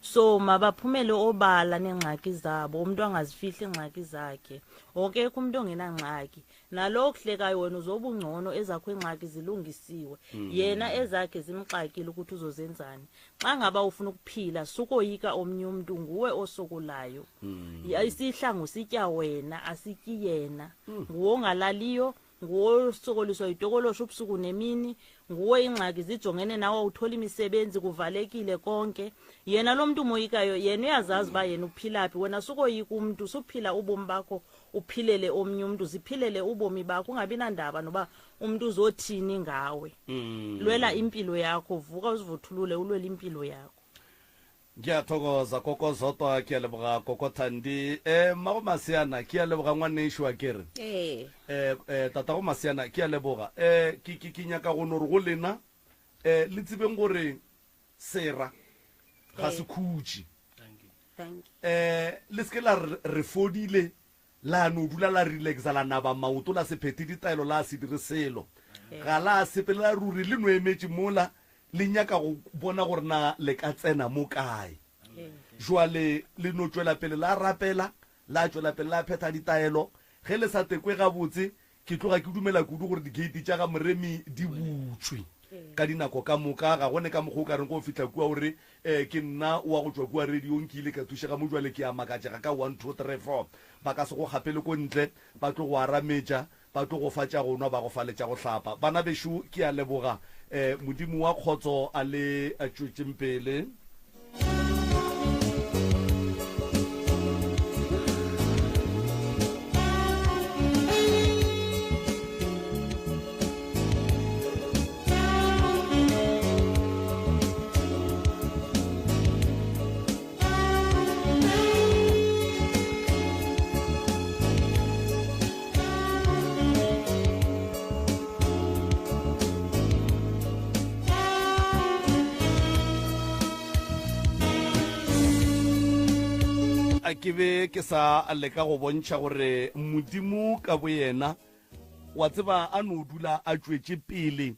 So mabaphumele obala neengxaki zabo umuntu angazifihli iingxaki zakhe. Akekho umuntu ongenangxaki. Nalo okuhlekayo wena uzoba ungcono ezakho ingxaki zilungisiwe. Mm. Yena ezakhe zimxakile ukuthi uzozenzani. Xa ngaba ufuna ukuphila sukoyika omnye umuntu nguwe osokolayo. Mm. Isihlangu sitya wena asityi yena. Mm. Nguwe ongalaliyo nguwe osokoliswa yitokoloshe ubusuku nemini nguwe ingxaki zijongene nawe uthola imisebenzi kuvalekile konke yena lo muntu umoyikayo yena uyazazi uba yena uphilaphi wena sukoyika umntu suphila ubomi bakho uphilele omnye umntu ziphilele ubomi bakho ungabi nandaba noba umntu uzothini ngawe mm. lwela impilo yakho vuka uzivuthulule ulwele impilo yakho Ngiyathokoza Koko Zotwa, ke a leboga Koko Thandi. Eh mmago Masiana, ke a leboga ngwanešo wa kere. Ee. Eh eh tatago Masiana, ke a leboga. Eh ke ke ke nyaka go no re go lena eh le tsebeng gore sera ga se khutše. Eh le se ke la re re fodile la no dula la relaxa la naba maoto la se phethe ditaelo la se dire selo. Ga la sepelela ruri le no emetše mola le nyaka go bona gore na le ka tsena mo kae. Jwale le no tšwela pele la rapela, la tšwela pele la phetha ditaelo. Ge le sa tekwe gabotse, ke tloga ke dumela kudu gore digeiti tša ga Moremi di butšwe. Ka dinako ka moka, ga go ne ka mokgwa o ka reng go fihla kua o re, Ee, ke nna wa go tšwa kua radiong, ke ile ka thušega mo bjale ke a makatšega ka one, two, three, four. Ba ka se go gapele ko ntle, ba tlo go arametša, ba tlo go fa tša go nwa, ba go fa le tša go hlapa. Bana bešo, ke a leboga. Ee, Modimo wa kgotso a le tšwetšeng pele. Ke be ke sa leka go bontšha gore Modimo ka boyena wa tseba a no dula a tšwetše pele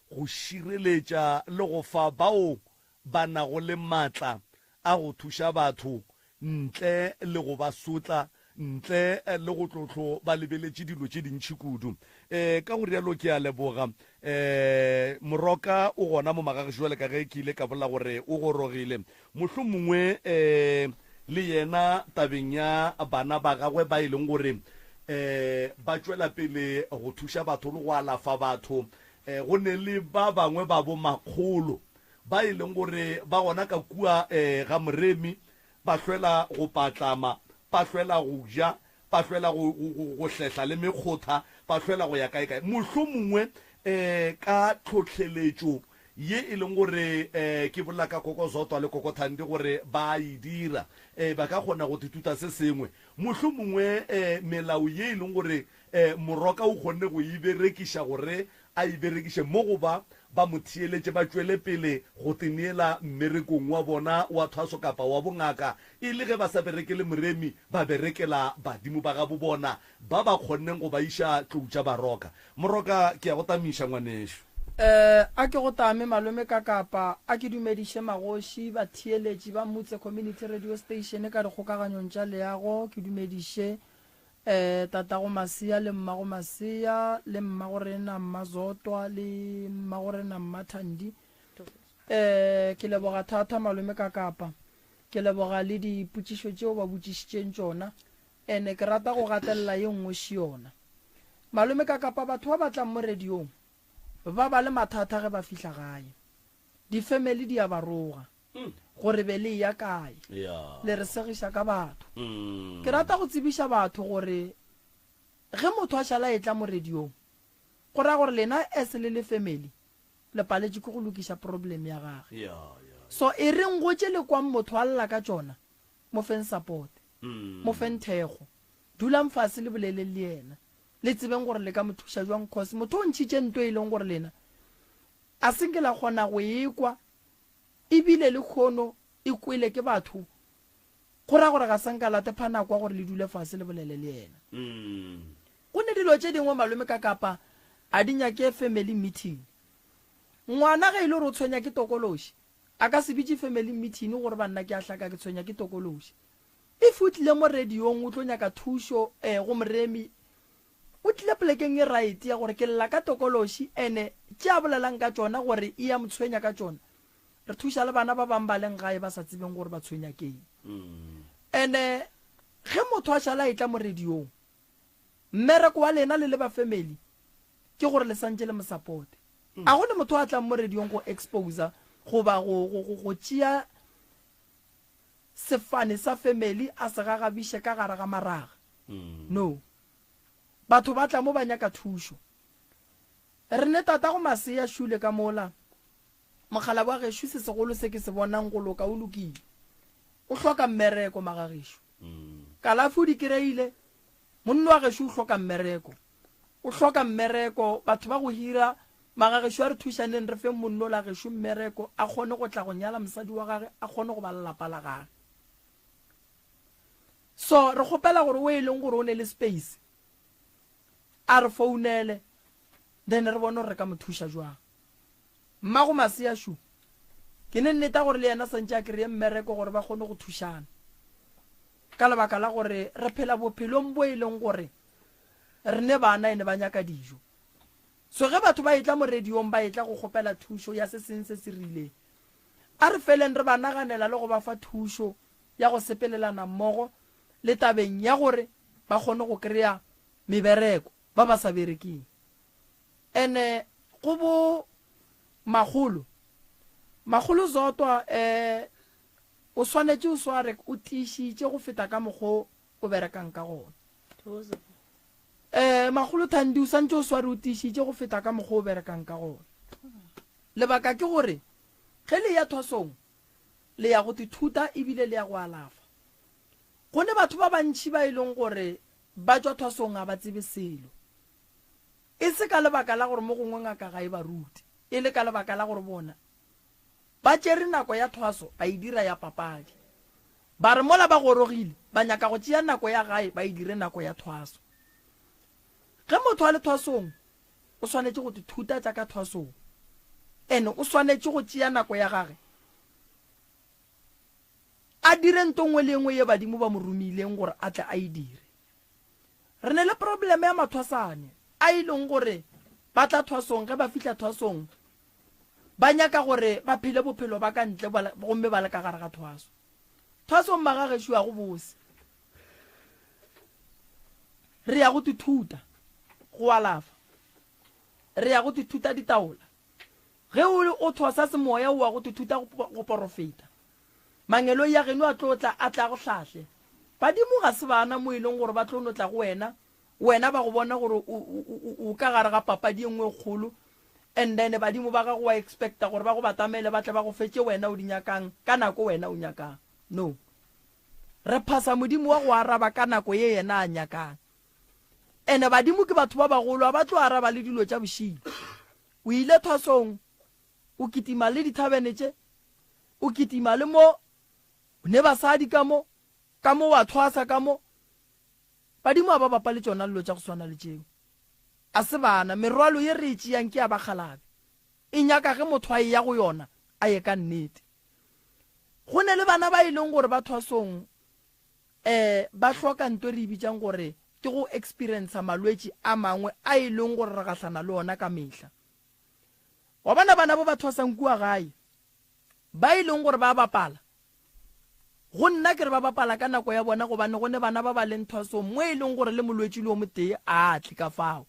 go šireletša le go fa bao ba nago le matla a go thuša batho ntle le go ba sotla, ntle le go tlo ba lebeletše dilo tše dintši kudu. E, ka go rialo ke a leboga. E, Moroka o gona mo magagešo jwale ka ge ke ile ka bolela gore o gorogile. Mohlomongwe e, le yena tabeng ya bana ba gagwe ba e leng gore e, ba tšwela pele go thuša batho le go alafa batho, e, go ne le ba bangwe ba bomakgolo ba e leng gore ba gona ka kua e, ga Moremi, ba hlwela go patlama, ba hlwela go ja, ba hlwela go, go, go, go hlehla le mekgotha, ba hlwela go ya kae-kae. Mohlomongwe e, ka tlhohleletšo ye e leng gore e, ke bolela ka Koko Zodwa le Koko Thandi gore ba a e dira, e, ba ka kgona go tituta se sengwe. Mohlomongwe e, melao ye e leng gore e, Moroka o kgonne go e berekiša gore a e berekiše mo go ba ba mo theeletše ba tšwele pele go teneela mmerekong wa bona wa thwaso kapa wa bongaka, e le ge ba sa berekele Moremi, ba berekela badimo ba gabobona ba ba kgonneng go ba iša tlou tša Baroka. Moroka, ke a go tamiša ngwanešu. Eh, a ke go tame malome ka kapa, a ke dumediše magoši, batheeletši ba Mutse Community Radio Station ka dikgokaganyong tša leago, ke dumediše Eh, tatago Masea le mmago Masea le mmagorena Mmazotwa le mmagorena Mmathandi. Eh, ke leboga thata malome ka kapa. Ke leboga le dipotšišo tšeo ba botšišitšeng tšona. Ene ke rata go gatelela ye nngwe še yona. Malome ka kapa batho ba ba tlang mo radiong ba ba le mathata ge ba fihla gae. Difemeli di a ba roga. Gore be le eya kae? Le re segiša ka batho. Ke rata go tsebiša batho gore ge motho a šala a etla mo radiong, go ra gore lena as le le family le paletšwe ke go lokiša problem ya gage. So e reng go tše le kwang motho a lla ka tšona, mo feng support, mo feng thekgo. Dulang fase le boleleng le yena, le tsebeng gore le ka mo thuša jwang cause motho o ntšhitše nto e leng gore lena a se nke la kgona go e kwa E bile lehono e kwele ke batho, go ra gore ga sa nka la tepha nako ya gore le dule fase le bolele le yena. Go ne dilo tše dingwe malome ka kapa a di nyake family meeting. Ngwana ge e le gore o tshwenya ke tokološi, a ka se bitše family meeting gore banna ke a hlaka ke tshwenya ke tokološi. If o tlile mo radiong o tlo nyaka thušo eh go Moremi, O tlile polekeng e right ya gore ke lla ka tokološi ene tše a bolelang ka tšona gore e ya mo tshwenya ka tšona re thuša le bana ba bang ba leng gae ba sa tsebeng gore ba tshwenya keng. Ene ge motho a šala a etla mo radiong mmereko wa lena le le ba family ke gore le santše le mo supporte. A go ne motho a tlang mo radiong go exposer goba go go go go tšea sefane sa family a se gagabiše ka gare ga maraga. No. Batho ba tla mo ba nyaka thušo. Re ne tatago masea šule ka mola. Mokgalabje wa gešo se segolo se ke se bonang go loka o lokile. O hloka mmereko magagešo. Kalafi o di kereile. Monna wa gešo o hloka mmereko. O hloka mmereko. Batho ba go hira magagešo a re thušaneng re feng monna ola gešo mmereko a kgone go tla go nyala mosadi wa gage a kgone go ba le lapa la gage. So re kgopela gore o e leng gore o ne le space a re founele then re bone gore re ka mo thuša jwang. Mmago masea shu ke ne nneta gore le yena santše a kry-e mmereko gore ba kgone go thušana ka lebaka la gore re phela bophelong bo e leng gore re ne bana ene ba nyaka dijo. So ge batho ba etla mo radiong ba etla go kgopela thušo ya se seng se se rileng, a re feleng re ba naganela le go ba fa thušo ya go sepelelana mmogo le tabeng ya gore ba kgone go kry-a mebereko ba ba sa berekeng. Ene go bo makgolo, makgolo Zodwa um o swanetše o sware o tiišitše go feta ka mokgo o berekang ka gona. Um makgolo Thandi o santše o sware o tiišitše go feta ka mokgo o berekang ka gona. Lebaka ke gore ge le ya thwasong le ya go tithuta ebile le ya go alafa. Go ne batho ba bantši ba e leng gore ba tšwa thwasong ga ba tsebe selo. E se ka lebaka la gore mo gongwe ngaka ga e ba rute, e le ka lebaka la gore bona ba tšere nako ya thwaso ba e dira ya papadi. Ba re mola ba gorogile ba nyaka go tšea nako ya gae ba e dire nako ya thwaso. Ge motho a le thwasong o swanetše go tithuta tša ka thwasong ene o swanetše go tšea nako ya gage a dire nto nngwe le nngwe ye badimo ba mo romileng gore a tle a e dire. Re ne le probleme ya mathwasane a e leng gore ba tla thwasong, ge ba fihla thwasong ba nyaka gore ba phele bophelo ba ka ntle gomme ba le ka gare ga thwaso. Thwasong magagešo a go bose. Re ya go tithuta go alafa, re ya go tithuta ditaola. Ge o o thwasa semoya o wa go tithuta go porofeta. Mangeloi a geno a tlo tla, a tle a go hlahle. Badimo ga se bana mo e leng gore ba tlo no tla go wena, wena ba go bona gore o, o, o, o ka gare ga papadi e nngwe e kgolo, and then badimo ba gago wa expecta gore ba go batamele ba tle ba go fe tše wena o di nyakang ka nako wena o nyakang. No. Re phasa Modimo wa go araba ka nako ye yena a nyakang. Ene badimo ke batho ba bagolo, a ba tlo araba le dilo tša bošilo. O ile thwasong, o kitima le dithabene tše, o kitima le mo, ne basadi ka mo, ka mo wa thwasa ka mo. Badimo a ba bapale tšona dilo tša go swana le tšeo. A se bana, merwalo ye re e tšeang ke ya bakgalabe. E nyaka ge motho a eya go yona, a ye ka nnete. Go ne le bana ba e leng gore ba thwasong um ba hloka nto e re e bitsang gore ke go experiencer malwetši a mangwe a e leng gore re gahlana le ona ka mehla. Wa bona bana bo ba thwasang kua gae ba e leng gore ba bapala, go nna ke re ba bapala ka nako ya bona gobane go ne bana ba ba leng thwasong mo e leng gore le molwetši le o motee a tle ka fao.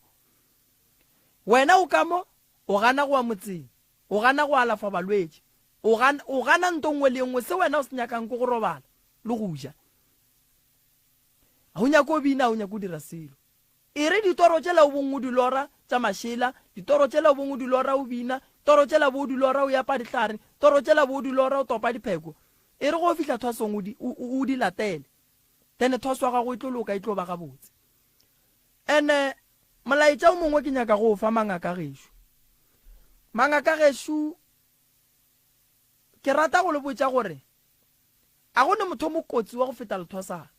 Wena o ka mo o gana go ya motseng, o gana go alafa balwetši, o gana, o gana nto nngwe le nngwe, se wena o se nyakang ke go robala le go ja. Ga o nyake go bina, ga o nyake go dira selo. E re ditoro tšela o bong o di lora tša mašela, ditoro tšela o bong o di lora o bina, toro tšela bo o di lora o epa dihlare, toro tšela bo o di lora o topa dipheko. E re ge o fihla thwasong o di, o, o, o di latele. Then thwaso ya gago e tlo loka, e tlo ba gabotse. Ene molaetša o mongwe ke nyaka go o fa mangaka gešo. Mangaka gešo, ke rata go le botša gore A go ne motho o mokotsi wa go feta lethwasane.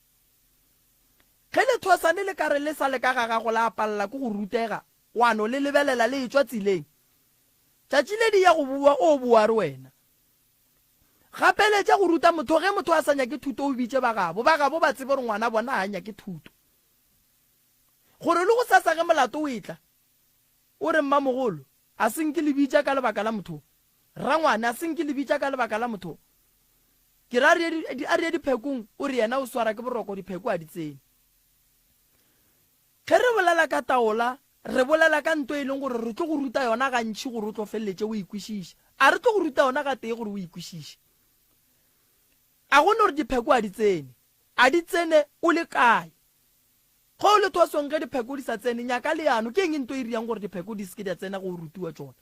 Ge lethwasane le ka re le sa le ka ga gago la palela ke go rutega, wa no le lebelela le etšwa tseleng. Tšatši le di ya go bowa o bowa re wena. Gapeletša go ruta motho, ge motho a sa nyake thuto o bitše ba gabo, ba gabo ba tsebe gore ngwana bona ga a nyake thuto. Gore le gosasa ge molato o etla, o re mmamogolo a se nke le bitša ka lebaka la motho. Rangwane, a se nke le bitša ka lebaka la motho. Ke re a re, a re ye diphekong, o re yena o swara ke boroko, dipheko a di tsene. Ge re bolela ka taola, re bolela ka nto e leng gore re tlo go ruta yona gantši gore o tlo feleletše o e kwešiša. A re tlo go ruta yona gatee gore o e kwešiše. A go no re dipheko a di tsene. A di tsene o le kae? Ge o le thwasong ge dipheko di sa tsene, nyaka leano. Ke eng nto e riang gore dipheko di se ke di a tsena ge o rutiwa tšona?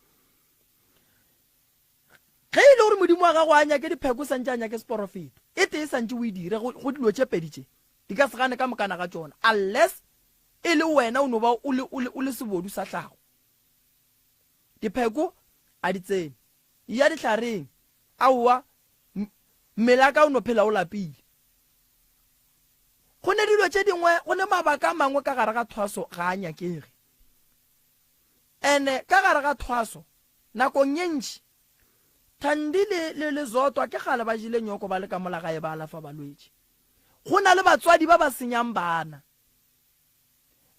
Ge e le gore Modimo wa gago a nyake dipheko, o santše a nyake seporofeto. E tee santše o e dire go, go dilo tše pedi tše. Di ka se gane ka mokana ga tšona, unless e le wena o no ba o le, o le, o le sebodu sa hlago. Dipheko a di tsene. Eya dihlareng. Aowa, m, mmele wa ka o no phela o lapile. Go ne dilo tše dingwe, go ne mabaka a mangwe ka gare ga thwaso ga a nyakege. Ene ka gare ga thwaso, nakong ye ntši, Thandi le, le, le Zodwa ke kgale ba jele nyoko ba le ka mola gae ba alafa balwetši. Go na le batswadi ba ba senyang bana.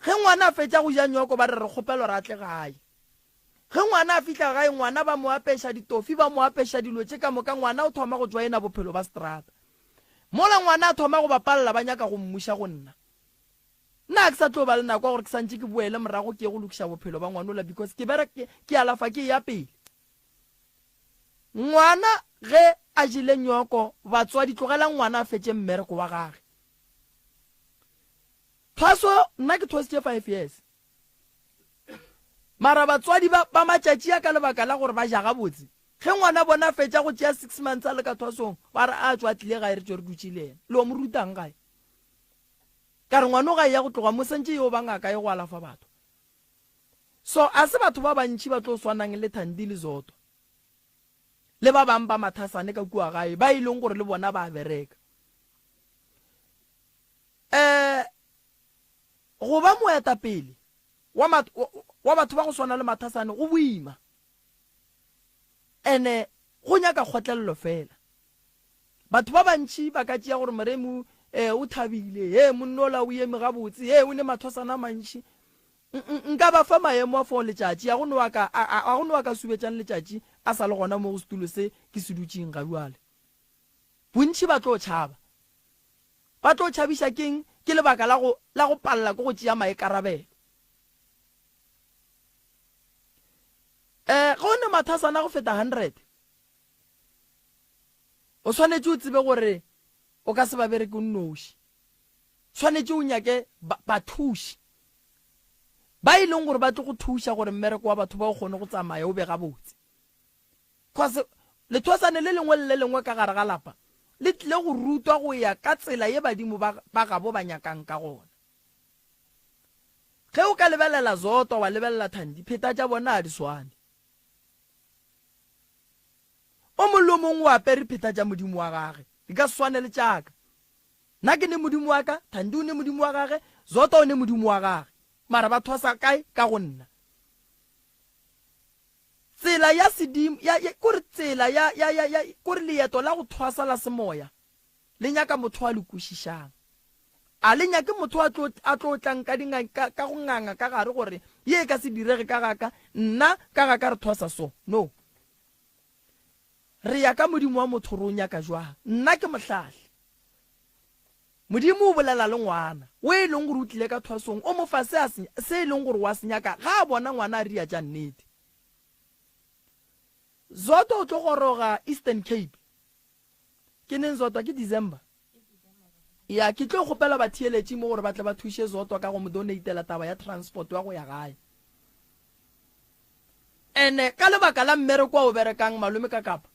Ge ngwana a fetša go ja nyoko ba re re kgopela gore a tle gae. Ge ngwana a fihla gae, ngwana ba mo apeša ditofi, ba mo apeša dilo tše ka moka, ngwana o thoma go joina bophelo ba seterata. Mola ngwana a thoma go ba palela ba nyaka go mmuša go nna. Nna ga ke sa tlo ba le nako ya gore ke santše ke boele morago ke ye go lokiša bophelo ba ngwanola because ke bereka ke, ke alafa ke eya pele. Ngwana ge a jele nyoko, batswadi tlogelang ngwana a fetše mmereko wa gage. Thwaso, nna ke thwasitše five years. Mara batswadi ba, ba matšatši a ka lebaka la gore ba ja gabotse, ge ngwana bona a fetša go tšea six months a le ka thwasong, ba re a tšwa a tlile gae re tšwe re dutše le yena. Le o mo rutang gae? Ka re ngwano ga e ya go tloga mo santše yo ba ngaka e go alafa batho. So a se batho ba bantši ba tlo swanang le Thandi le Zodwa le ba bang ba mathasane ka kua gae ba e leng gore le bona ba bereka. Eh go ba moetapele wa wa batho ba go swana le mathasane go boima. Ene go nyaka kgotlelelo fela. Batho ba bantši ba ka tšea gore Moremi eh, o thabile, he monna ola o eme gabotse, he o ne mathosana a mantši. Nka ba fa maemo a for letšatši, a go no a ka, a, a, a go no a ka subetšang letšatši a sa le gona mo go setulo se ke se dutšeng ga bjale. Bontši ba tlo tšhaba. Ba tlo tšhabiša ke'ng? Ke lebaka la go, la go palela ke go tšea maikarabelo. Eh, ge o ne mathasana go feta 100, O swanetše o tsebe gore o ka se ba bereke o nnoši. Swanetše o nyake bathuši ba e leng gore ba tlo go thuša gore mmereko wa batho ba o kgone go tsamaya o be gabotse. Cause lethosane le lengwe le le lengwe ka gare ga lapa le tlile go rutwa go ya ka tsela ye badimo ba, ba gabo ba nyakang ka gona. Ge o ka lebelela Zodwa wa lebelela Thandi, pheta tša bona ga di swane. O mong le o mongwe o apere pheta tša modimo wa gage. Di ka se swane le tša ka. Nna ke ne modimo wa ka, Thandi o ne modimo wa gage, Zodwa o ne modimo wa gage. Mara ba thwasa kae? Ka go nna. Tsela ya sedimo, ya, ya, kore tsela ya, ya, ya, ya, kore leeto la go thwasa la semoya, le nyaka motho a le kwešišang. A le nyake motho a tlo, a tlo tlang ka dinga, ka, ka go nganga ka gare gore ye e ka se direge ka ga ka, nna ka ga ka re thwasa so. No. Re ya ka Modimo wa motho re o nyaka jwang. Nna ke mohlahli. Modimo o bolela le ngwana o e leng gore o tlile ka thwasong, o mo fa se a se, se e leng gore o a se nyaka ga a bona ngwana a ria tša nnete. Zodwa o tlo goroga Eastern Cape. Ke neng Zodwa? Ke December. Ya, ke tlo kgopela batheeletši mo gore ba tle ba thuše Zodwa ka go mo donatela taba ya transport wa go ya gae. Ene ka lebaka la mmereko a o berekang malome ka Kapa,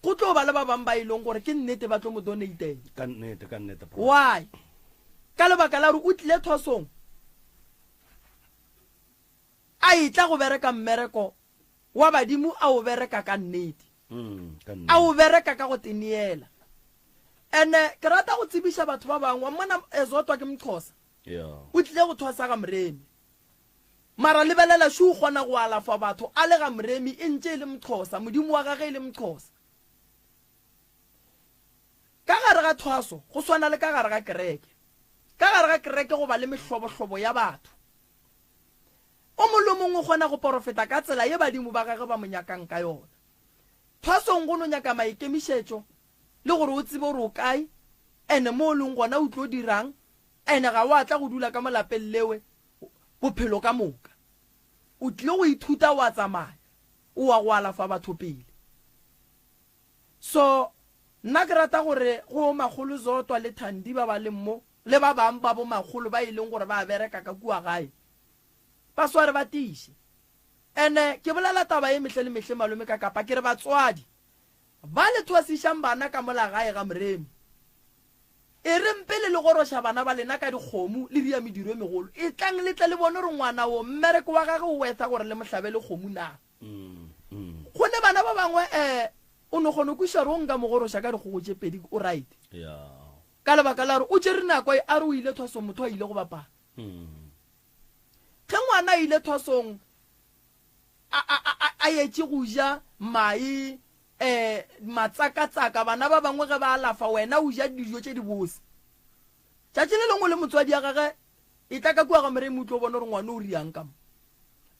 go tlo ba le ba bang ba e leng gore ke nnete ba tlo mo donatela. Ka nnete, ka nnete, bro. Why? Ka lebaka la gore o tlile thwasong a etla go bereka mmereko wa badimo a o bereka ka nnete. A o bereka ka go teneela. Ene ke rata go tsebiša batho ba bangwe, wa mmona Zodwa ke Mxhosa. O tlile go thwasa ga Moremi. Mara lebelela šo o kgona go alafa batho a le ga Moremi e ntše e le Mxhosa, Modimo wa gage e le Mxhosa. Ka gare ga thwaso go swana le ka gare ga kereke. Ka gare ga kereke go ba le mehlobohlobo ya batho. O mong le o mongwe o kgona go porofeta ka tsela ye badimo ba gagwe ba mo nyakang ka yona. Thwasong go no nyaka maikemišetšo le gore o tsebe gore o kae ene mo o leng gona o tlo dirang ene ga wa tla go dula ka mo lapeng lewe bophelo ka moka. O tlile go ithuta wa tsamaya o wa go alafa batho pele. So nna ke rata gore go makgolo Zodwa le Thandi ba ba leng mo le ba bang ba bo makgolo ba e leng gore ba bereka ka kua gae ba sware ba tiiše. Ene ke bolela taba ye mehle le mehle malome ka Kapa ke re batswadi ba le thwasišang bana ka mola gae ga Moremi e reng pele le goroša bana ba lena ka dikgomo le ria mediro e megolo etlang le tle le bone gore ngwana wo mmereko wa gage o wetha gore le mo hlabele kgomo na. Go ne bana ba bangwe um o no kgona go kwešiša gore o nka mo goroša ka dikgogo tše pedi o right. Ka lebaka la gore o tšere nako a re o ile thwasong motho a ile go bapala. Ge ngwana a ile thwasong a, a, a, a etše go ja mae um matsakatsaka, bana ba bangwe ge ba alafa wena o ja dijo tše dibose. Tšatši le lengwe le motswadi ya gage e tla ka kua ga Moremi o tlo bona gore ngwana o riang ka mo.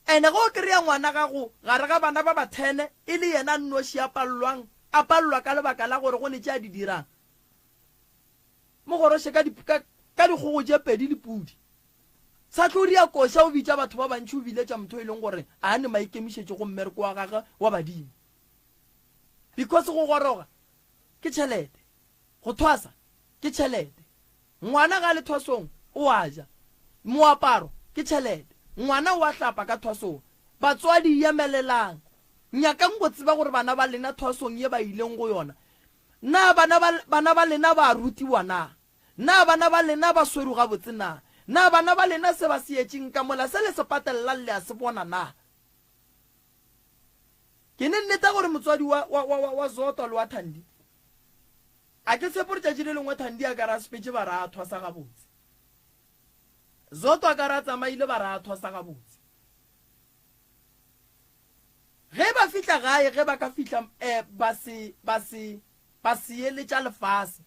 Ene ge o kry-a ngwana gago gare ga bana ba ba thene e le yena a nnoši a pallwang, a pallwa ka lebaka la gore go ne tše a di dirang. Mo goroše ka, ka, ka dikgogo tše pedi le pudi. Sa tlo ria koša o bitša batho ba bantši o biletša motho e leng gore a ne maikemišetšo go mmereko wa gagwe wa badimo. Because go goroga ke tšhelete, go thwasa ke tšhelete. Ngwana ga a le thwasong o a ja. Moaparo ke tšhelete. Ngwana o a hlapa ka thwasong. Batswadi emelelang. Nyakang go tseba gore bana ba lena thwasong ye ba ileng go yona, na bana ba, bana ba lena ba a rutiwa na? Na bana ba lena ba swerwe gabotse na? Na bana ba lena se ba se etšeng ka mola se le se patelelang le a se bona na? Ke ne nneta gore motswadi wa, wa, wa, wa, wa Zodwa le wa Thandi, a ke tshepe gore tšatši le lengwe Thandi a ka re a sepetše ba ra a thwasa gabotse. Zodwa a ka re a tsamaile ba ra a thwasa gabotse. Ge ba fihla gae, ge ba ka fihla eh, ba se, ba se, ba se ye le tša lefase.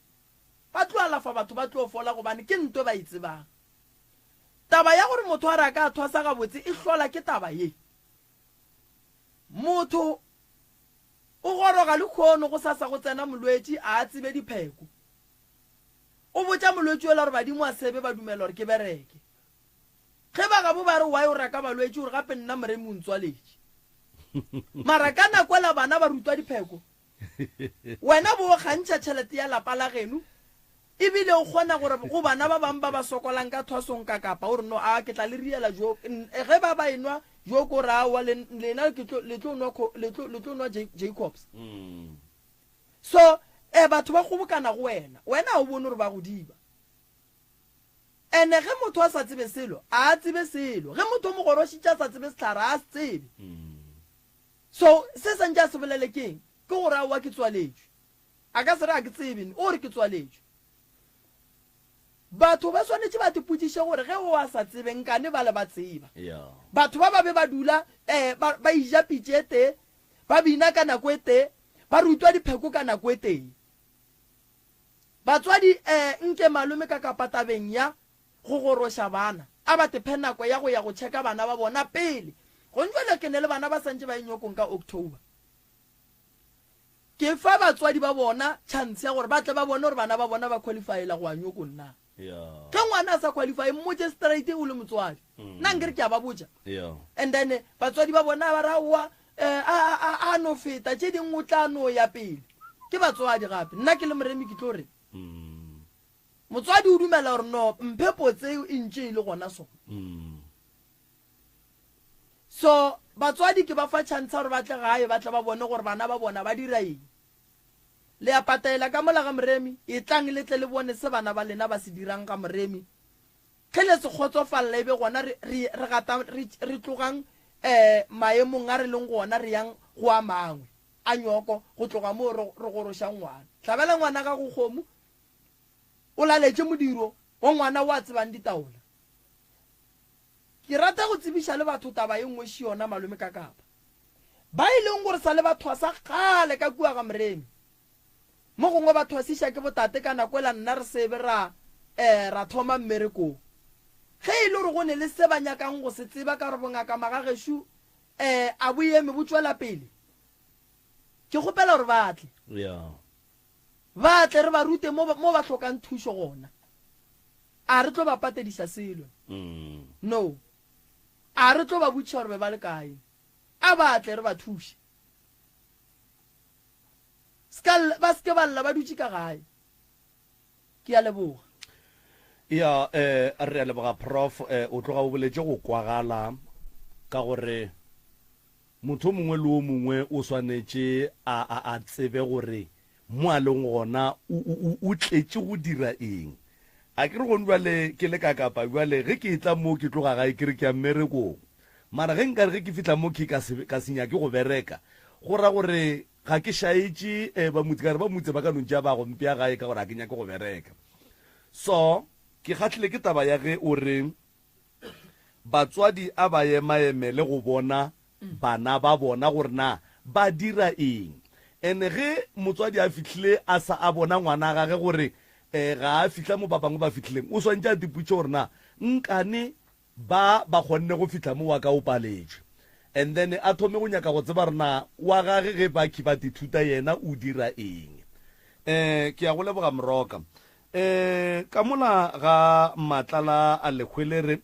Ba tlo alafa batho ba tlo fola gobane ke nto ba e tsebang. Taba ya gore motho a re a ka thwasa gabotse e hlola ke taba ye. Motho o goroga lekhono go sasa go tsena molwetši a a tsebe dipheko. O botša molwetši yola gore badimo a sebe ba dumela gore ke bereke. Ge ba gabo ba re why o raka balwetši o re gape nna Moremi o ntswaletše. Mara ka nako ela bana ba rutwa dipheko. Wena bo o kgantšha tšhelete ya lapa la geno ebile o kgona gore go bana ba bang ba ba sokolang ka thwasong ka kapa o re no a ke tla le riela jo ge ba ba enwa jo ko re aowa lena ke tlo le tlo nwa le tlo le tlo nwa Jacobs. So eh batho ba kgobokana go wena wena ha o bone gore ba go diba. Ene ge motho a sa tsebe selo a a tsebe selo ge motho o mo gorošitše a sa tsebe sehlare a a se tsebe. So se santše a se bolele ke eng? Ke gore aowa ke tswaletšwe. A ka se re a ke tsebe, o re ke tswaletšwe. Batho ba swanetše ba tipotšiše gore ge o a sa tsebe nkane bale ba tseba. Batho ba ba be ba dula eh, ba, ba ija pitše e tee, ba bina ka nako e tee, ba rutwa dipheko ka nako e tee. Batswadi eh, nke malome ka kapa tabeng ya go goroša bana, a ba tephe nako ya go ya go checka bana ba bona pele. Gonjwale ke ne le bana ba santše ba ye nyokong ka October. Ke fa batswadi ba bona chance ya gore ba tle ba bone gore bana ba bona ba qualifyela go ya nyokong na. Ge ngwana a sa qualify, mmotše straight o le motswadi. Nna nkere ke a ba botša. And then batswadi ba bona ba re aowa eh, a, a, a, a no feta tše dingwe o tla no ya pele. Ke batswadi gape. Nna ke le Moremi ke tlo re. Motswadi o dumela gore no mphe potse e ntše e le gona so. So batswadi ke ba fa chance gore ba tle gae ba tle ba bone gore bana ba bona ba dira eng. Le a patela ka mola ga Moremi, etlang le tle le bone se bana ba lena ba se dirang ga Moremi. Ge le se kgotsofalla e be gona re, re, re gata, re, re tlogang eh, maemong a re leng go ona re yang go a mangwe a nyoko go tloga moo re, re gorošang ngwana. Hlabela ngwana gago kgomo, O laletše modiro wa ngwana o a tsebang ditaola. Ke rata go tsebiša le batho taba ye nngwe še yona, Malome Kakapa. Ba e leng gore sa le ba thwasa kgale ka kua ga Moremi. Mo gongwe ba thwasiša ke botate ka nako ela nna re se be ra, eh, ra thoma mmerekong. Ge e le gore go ne le se ba nyakang go se tseba ka gore bongaka magagešo, eh, a bo eme bo tšwela pele, ke kgopela gore ba tle. Yeah. Ba tle re ba rute mo, mo ba hlokang thušo gona. A re tlo ba patediša selo? No. A re tlo ba botšiša gore be ba le kae? A ba tle re ba thuše. Ska, ba se ke ba lla ba dutše ka gae. Ke a leboga. Ya, eh, re a leboga Prof. Eh, o tloga o boletše go kwagala ka gore Motho o mongwe le o mongwe o swanetše a, a, a tsebe gore mo a leng gona o, o, o, o tletše go dira eng. A ke re gone bjale ke le ka Kapa bjale, ge ke etla mo ke tloga gae ke re ke ya mmerekong. Mara ge nkare ge ke fihla mo ke ka se, ka se nyake go bereka, go ra gore ga ke šaetše eh, ba motse, ka re ba motse ba ka no ntšea ba go mpea gae ka gore ga ke nyake go bereka. So, ke kgahlile ke taba ya ge o re Batswadi a ba emaemele go bona bana ba bona gore na ba dira eng. And ge motswadi a fihlile a sa a bona ngwana gage gore ga a fihla mo ba bangwe ba fihlileng, o swantše a tipotše gore na nkane ba ba kgonne go fihla mo wa ka o paletšwe. And then a thome go nyaka go tseba gore na wa gage ge bakhi ba tithuta yena o dira eng. Um ke ya go leboga Moroka. Um ka mola ga Matlala a Lehwelere,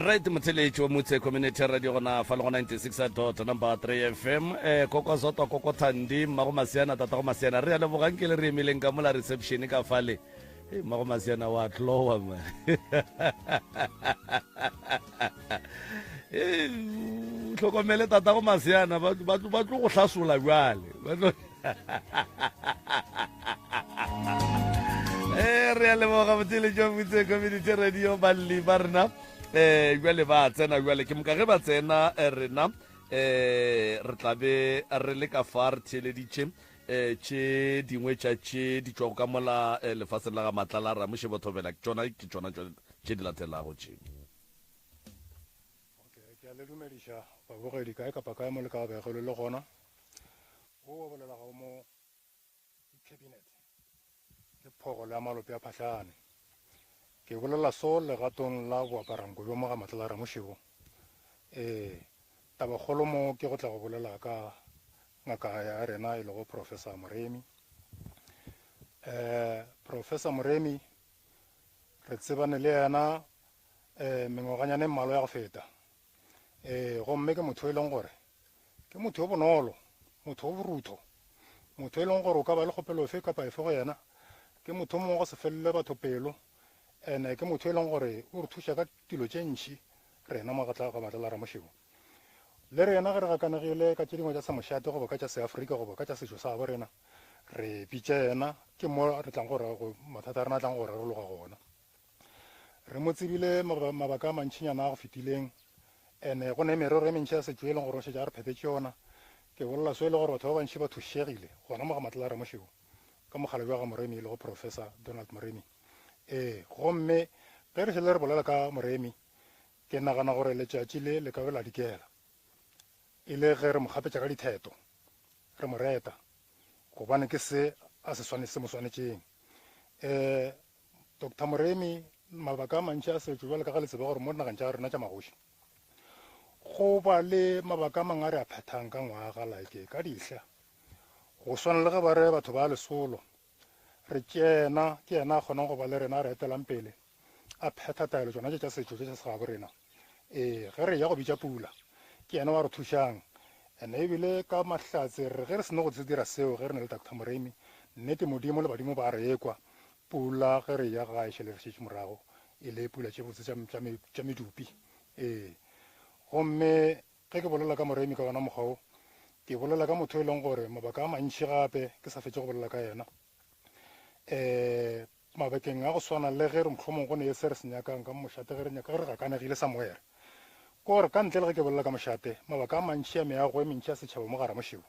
Right motheletši wa Motse Community Radio gona fa le go 96 dot number 3 FM eh koko zotwa koko thandi mmago masiana tatago masiana re a lebogang ke le re emileng ka mola reception ka fale hey, mmago masiana wa tlowa man hey, hlokomele tatago masiana ba ba tlo go hlasola bjale ba tlo Eh, re a leboga botheletši wa Motse Community Radio balli ba rena um jale ba tsena jale ke moka ge ba tsena eh, rena um re tla be re le ka fa re theeleditše um tše dingwe tša tše di tšwago ka mola eh, lefaseng la ga Matlala Ramošebo Thobela ke tšona ke tšona tše di latelago tše. Okay, ke a le dumediša babogedi kae kapa kae mo le ka bego le le gona. Wo wa bolelago mo ke cabinet ke phogolo ya malope a phahlane. Ke bolela so legatong la boaparanko bjo mo ga Matlala Ramošebo. Ee, tabakgolo mo ke go tla go bolela ka ngaka ya rena e lego Professor Moremi. Eh, Professor Moremi re tsebane le yena eh mengwaganyana e mmalwa ya go feta. Ee, gomme ke motho e leng gore ke motho yo bonolo, motho o borutho, motho e leng gore o ka ba le kgopelo efe kapa efe go yena. Ke motho o mongwe go se felele batho pelo, ene ke motho e leng gore o re thuša ka dilo tše ntši rena mo ga Matlala Ramošebo. Le rena ge re gakanegile ka tše dingwe tša semošate goba ka tša seafrika goba ka tša setšo sa gabo rena, re bitša yena, ke mo re tlang gore mathata a rena a tlang go rarologa gona. Re mo tsebile mabaka a mantšinyana a go fetileng, ene go ne merero e mentši ya setšo e leng gore o šetše a re phethetše yona. Ke bolela so e le gore batho ba bantši ba thušegile gona mo ga Matlala Ramošebo ka mokgalabje wa ga Moremi e lego Professor Donald Moremi. Ee, gomme ge re šele re bolela ka Moremi, ke nagana gore letšatši le le ka be la dikela e le ge re mo kgapetša ka ditheto, re mo reta, gobane ke se a se swane se mo swanetšeng. Um Doctor Moremi, mabaka a mantši a setšo bjalo ka ge le tseba gore mo dinageng tša rena tša magoši go ba le mabaka a mangwe a re a phethang ka ngwaga like ka dihla go swana le ge ba re batho ba lesolo re tšena ke yena a kgonang go ba le rena a re etelang pele a phetha taelo tšona tše tša setšo tše tša segabo rena ee ge re ya go bitša pula ke yena wa re thušang ene ebile ka mahlatse re ge re seno go se dira seo ge re ne le Doctor Moremi nnete modimo le badimo ba re ekwa pula ge re ya gae šele re šetše morago e le pula tše botse tša medupi ee gomme ge ke bolela ka Moremi ka ona mokgwa wo ke bolela ka motho e leng gore mabaka a mantši gape ke sa fetše go bolela ka yena um mabakeng a go swana le ge re mohlomong go ne se re se nyakang ka mošate ge re nyaka ge re gakanegile somewhere ke gore ka ntle le ge ke bolela ka mošate mabaka a mantši a meago e mentši ya setšhaba mo gara mošebo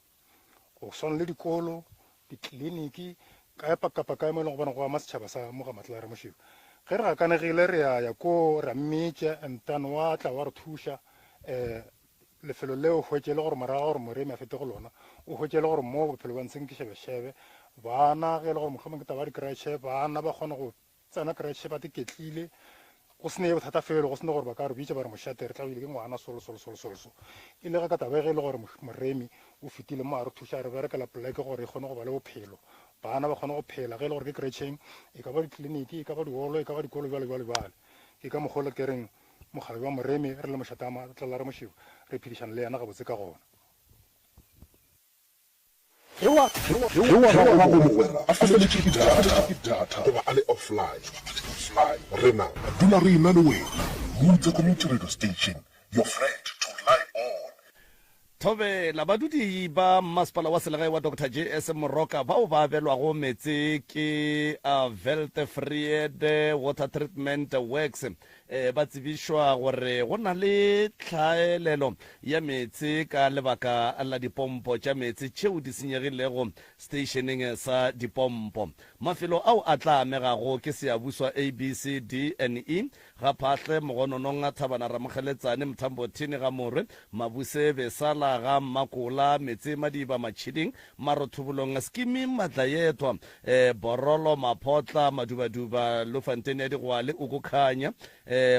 go swana le dikolo ditleliniki kae kapa kae mo e leng gobane go ama setšhaba sa mo ga Matlala Ramošebo ge re gakanegile re ya ya ko ra mmitša and then wa tla wa re thuša um lefelo leo hwetše le gore morago gore Moremi a fete go lona o hwetše le gore mo bophelo ba ntsheng ke šebešebe bana ge e le gore mohlomong ke taba ya dikretšhe bana ba kgona go tsena kretšhe ba tiketlile. Go se ne bothata felo, go se ne gore ba ka re bitša ba re mošate re tlabile ke ngwana solo solo solo solo so. E le ge ka taba ge e le gore Moremi o fetile mo a re thuša a re berekela poleke gore e kgone go ba le bophelo, bana ba kgone go phela, ge e le gore ke kretšheng, e ka ba ditleliniki, e ka ba diholo, e ka ba dikolo bjalo bjalo bjale. Ke ka mokgwa o le ke reng mokgalabje wa Moremi re le mošate wa Matlala re Mošebo re phedišana le yena gabotse ka gona. Ge wa gago mogwera a feletšwe ke data goba a le offline, rena re dula re ena le wena. Mutse Community Radio Station, your friend to rely on. Thobela, Badudi ba Mmasepala wa Selegae wa Doctor JS Moroka bao ba abelwago meetse ke Weltevrede Water Treatment Works Ba tsebišwa gore go na le tlhaelelo ya meetse ka lebaka la dipompo tša meetse tšeo di senyegilego seteišeneng sa dipompo. Mafelo ao a tla amegago ke Siyabuswa A, B, C, D and E, Ga Phahle, Mogononong, Thabana Ramokgeletsane, Mthambothini, Ga Morwe, Mabuse, Besala, Ga Mmakola, Metse Madiba, Matšhiding, Marothobolong, Skimi, Matlayethwa, Borolo, Maphotla, Madubaduba, Lofanteni ya Digwale, Ukukhanya,